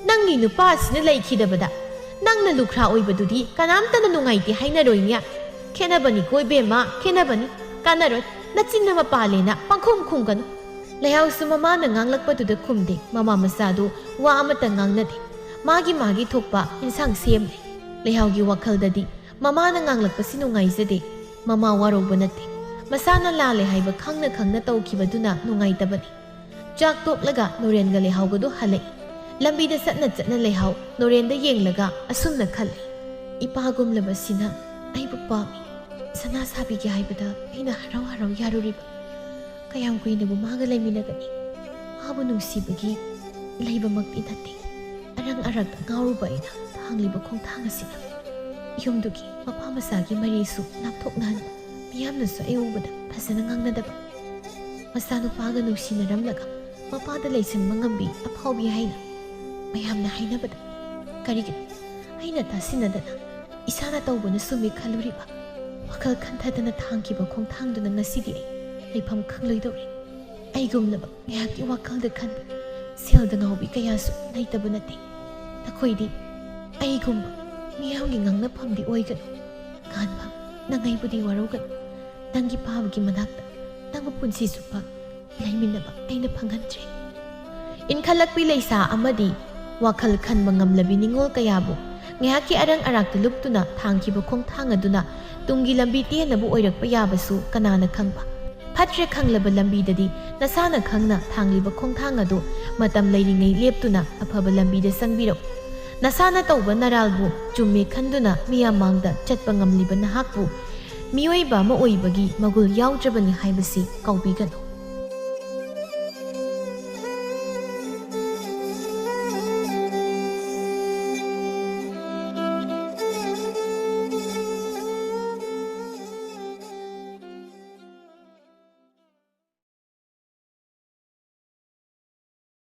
ꯅꯪꯒꯤ ꯅꯨꯄꯥꯁꯤꯅ ꯂꯩꯈꯤꯗꯕꯗ ꯅꯪꯅ ꯂꯨꯈ꯭ꯔꯥ ꯑꯣꯏꯕꯗꯨꯗꯤ ꯀꯅꯥꯝꯇꯅ ꯅꯨꯡꯉꯥꯏꯇꯦ ꯍꯥꯏꯅꯔꯣꯏꯅꯦ꯫ ꯈꯦꯠꯅꯕꯅꯤꯀꯣ ꯏꯕꯦꯝꯃ, ꯈꯦꯠꯅꯕꯅꯤ꯫ ꯀꯥꯟꯅꯔꯣꯏ꯫ ꯅꯆꯤꯟꯅ ꯃꯄꯥꯜꯂꯦꯅ ꯄꯪꯈꯨꯝ ꯈꯨꯝꯒꯅꯨ꯫ ꯂꯩꯍꯥꯎꯁꯨ ꯃꯃꯥꯅ ꯉꯥꯡꯂꯛꯄꯗꯨꯗ ꯈꯨꯝꯗꯦ꯫ ꯃꯃꯥ ꯃꯆꯥꯗꯨ ꯋꯥ ꯑꯃꯠꯇ ꯉꯥꯡꯅꯗꯦ꯫ ꯃꯥꯒꯤ ꯃꯥꯒꯤ ꯊꯣꯛꯄ ꯏꯟꯁꯥꯡ ꯁꯦꯝꯂꯦ꯫ ꯂꯩꯍꯥꯎꯒꯤ ꯋꯥꯈꯜꯗꯗꯤ ꯃꯃꯥꯅ ꯉꯥꯡꯂꯛꯄꯁꯤ ꯅꯨꯡꯉꯥꯏꯖꯗꯦ꯫ ꯃꯃꯥ ꯋꯥꯔꯧꯕ ꯅꯠꯇꯦ꯫ ꯃꯁꯥꯅ ꯂꯥꯜꯂꯦ ꯍꯥꯏꯕ ꯈꯪꯅ ꯈꯪꯅ ꯇꯧꯈꯤꯕꯗꯨꯅ ꯅꯨꯡꯉꯥꯏꯇꯕꯅꯤ꯫ ꯆꯥꯛ ꯇꯣꯛꯂꯒ ꯅꯣꯔꯦꯟꯒ ꯂꯩꯍꯥꯎꯒꯗꯨ ꯍꯜꯂꯛꯏ꯫ ꯂꯝꯕꯤꯗ ꯆꯠꯅ ꯆꯠꯅ ꯂꯩꯍꯥꯎ ꯅꯣꯔꯦꯟꯗ ꯌꯦꯡꯂꯒ ꯑꯁꯨꯝꯅ ꯈꯜꯂꯤ, "ꯏꯄꯥꯒꯨꯝꯂꯕꯁꯤꯅ ꯑꯩꯕꯨ ꯄꯥꯝꯃꯤ꯫ ꯁꯅꯥ ꯁꯥꯕꯤꯒꯦ ꯍꯥꯏꯕꯗ ꯑꯩꯅ ꯍꯔꯥꯎ ꯍꯔꯥꯎ ꯌꯥꯔꯨꯔꯤꯕ꯫ ꯀꯌꯥꯝ ꯀꯨꯏꯅꯕꯨ ꯃꯥꯒ ꯂꯩꯃꯤꯟꯅꯒꯅꯤ? ꯃꯥꯕꯨ ꯅꯨꯡꯁꯤꯕꯒꯤ ꯂꯩꯕꯃꯛꯇꯤ ꯅꯠꯇꯦ꯫ ꯑꯔꯪ ꯑꯔꯛꯇ ꯉꯥꯎꯔꯨꯕ ꯑꯩꯅ ꯊꯥꯡꯂꯤꯕ ꯈꯣꯡꯊꯥꯡ ꯑꯁꯤꯅ ꯌꯨꯝꯗꯨꯒꯤ ꯃꯄꯥ ꯃꯆꯥꯒꯤ ꯃꯔꯤꯁꯨ ꯂꯥꯞꯊꯣꯛꯅꯍꯟꯕ, ꯃꯤꯌꯥꯝꯅꯁꯨ ꯑꯩ ꯎꯕꯗ ꯐꯖꯅ ꯉꯥꯡꯅꯗꯕ, ꯃꯆꯥꯅꯨꯄꯥꯒ ꯅꯨꯡꯁꯤꯅꯔꯝꯂꯒ ꯃꯄꯥꯗ ꯂꯩꯁꯤꯟꯕ ꯉꯝꯕꯤ ꯑꯐꯥꯎꯕꯤ ꯍꯥꯏꯅ ꯃꯌꯥꯝꯅ ꯍꯥꯏꯅꯕꯗ, ꯀꯔꯤꯒꯤꯅꯣ ꯑꯩꯅ ꯇꯥꯁꯤꯟꯅꯗꯅ ꯏꯁꯥꯅ ꯇꯧꯕꯅ ꯆꯨꯝꯃꯤ ꯈꯜꯂꯨꯔꯤꯕ ꯋꯥꯈꯜ ꯈꯟꯊꯗꯅ ꯊꯥꯡꯈꯤꯕ ꯈꯣꯡꯊꯥꯡꯗꯨꯅ ꯉꯁꯤꯗꯤ ꯑꯩ ꯂꯩꯐꯝ ꯈꯪꯂꯣꯏꯗꯧꯔꯦ꯫ ꯑꯩꯒꯨꯝꯂꯕ ꯉꯥꯏꯍꯥꯛꯀꯤ ꯋꯥꯈꯜꯗ ꯈꯟꯕ ꯁꯦꯜꯗ ꯉꯥꯎꯕꯤ ꯀꯌꯥꯁꯨ ꯂꯩꯇꯕ ꯅꯠꯇꯦ꯫ ꯅꯈꯣꯏꯗꯤ ꯑꯩꯒꯨꯝꯕ ꯃꯤꯌꯥꯝꯒꯤ ꯉꯥꯡꯅꯐꯝꯗꯤ ꯑꯣꯏꯒꯅꯨ꯫ ꯀꯥꯟꯕ, ꯅꯪ ꯑꯩꯕꯨꯗꯤ ꯋꯥꯔꯧꯒꯅꯨ꯫ ꯅꯪꯒꯤ ꯄꯥꯕꯒꯤ ꯃꯅꯥꯛꯇ ꯅꯪꯕꯨ ꯄꯨꯟꯁꯤ ꯆꯨꯞꯄ ꯂꯩꯃꯤꯟꯅꯕ ꯑꯩꯅ ꯐꯪꯍꯟꯗ꯭ꯔꯦ꯫ ꯏꯟꯈꯠꯂꯛꯄꯤ ꯂꯩꯁꯥ ꯑꯃꯗꯤ ꯋꯥꯈꯜ ꯈꯟꯕ ꯉꯝꯂꯕꯤ ꯅꯤꯡꯉꯣꯜ ꯀꯌꯥꯕꯨ ꯉꯥꯏꯍꯥꯛꯀꯤ ꯑꯔꯪ ꯑꯔꯥꯛꯇ ꯂꯨꯞꯇꯨꯅ ꯊꯥꯡꯈꯤꯕ ꯈꯣꯡꯊꯥꯡ ꯑꯗꯨꯅ ꯇꯨꯡꯒꯤ ꯂꯝꯕꯤ ꯇꯦꯟꯅꯕ ꯑꯣꯏꯔꯛꯄ ꯌꯥꯕꯁꯨ ꯀꯅꯥꯅ ꯈꯪꯕ? ꯐꯠꯇ꯭ꯔꯦ ꯈꯪꯂꯕ ꯂꯝꯕꯤꯗꯗꯤ ꯅꯁꯥꯅ ꯈꯪꯅ ꯊꯥꯡꯂꯤꯕ ꯈꯣꯡꯊꯥꯡ ꯑꯗꯨ ꯃꯇꯝ ꯂꯩꯔꯤꯉꯩ ꯂꯦꯞꯇꯨꯅ ꯑꯐꯕ ꯂꯝꯕꯤꯗ ꯆꯪꯕꯤꯔꯛꯎ꯫ ꯅꯁꯥꯅ ꯇꯧꯕ ꯅꯔꯥꯜꯕꯨ ꯆꯨꯝꯃꯦ ꯈꯟꯗꯨꯅ ꯃꯤꯌꯥꯝ ꯃꯥꯡꯗ ꯆꯠꯄ ꯉꯝꯂꯤꯕ ꯅꯍꯥꯛꯄꯨ ꯃꯤꯑꯣꯏꯕ ꯑꯃ ꯑꯣꯏꯕꯒꯤ ꯃꯒꯨꯜ ꯌꯥꯎꯗ꯭ꯔꯕꯅꯤ ꯍꯥꯏꯕꯁꯤ ꯀꯥꯎꯕꯤꯒꯅꯨ꯫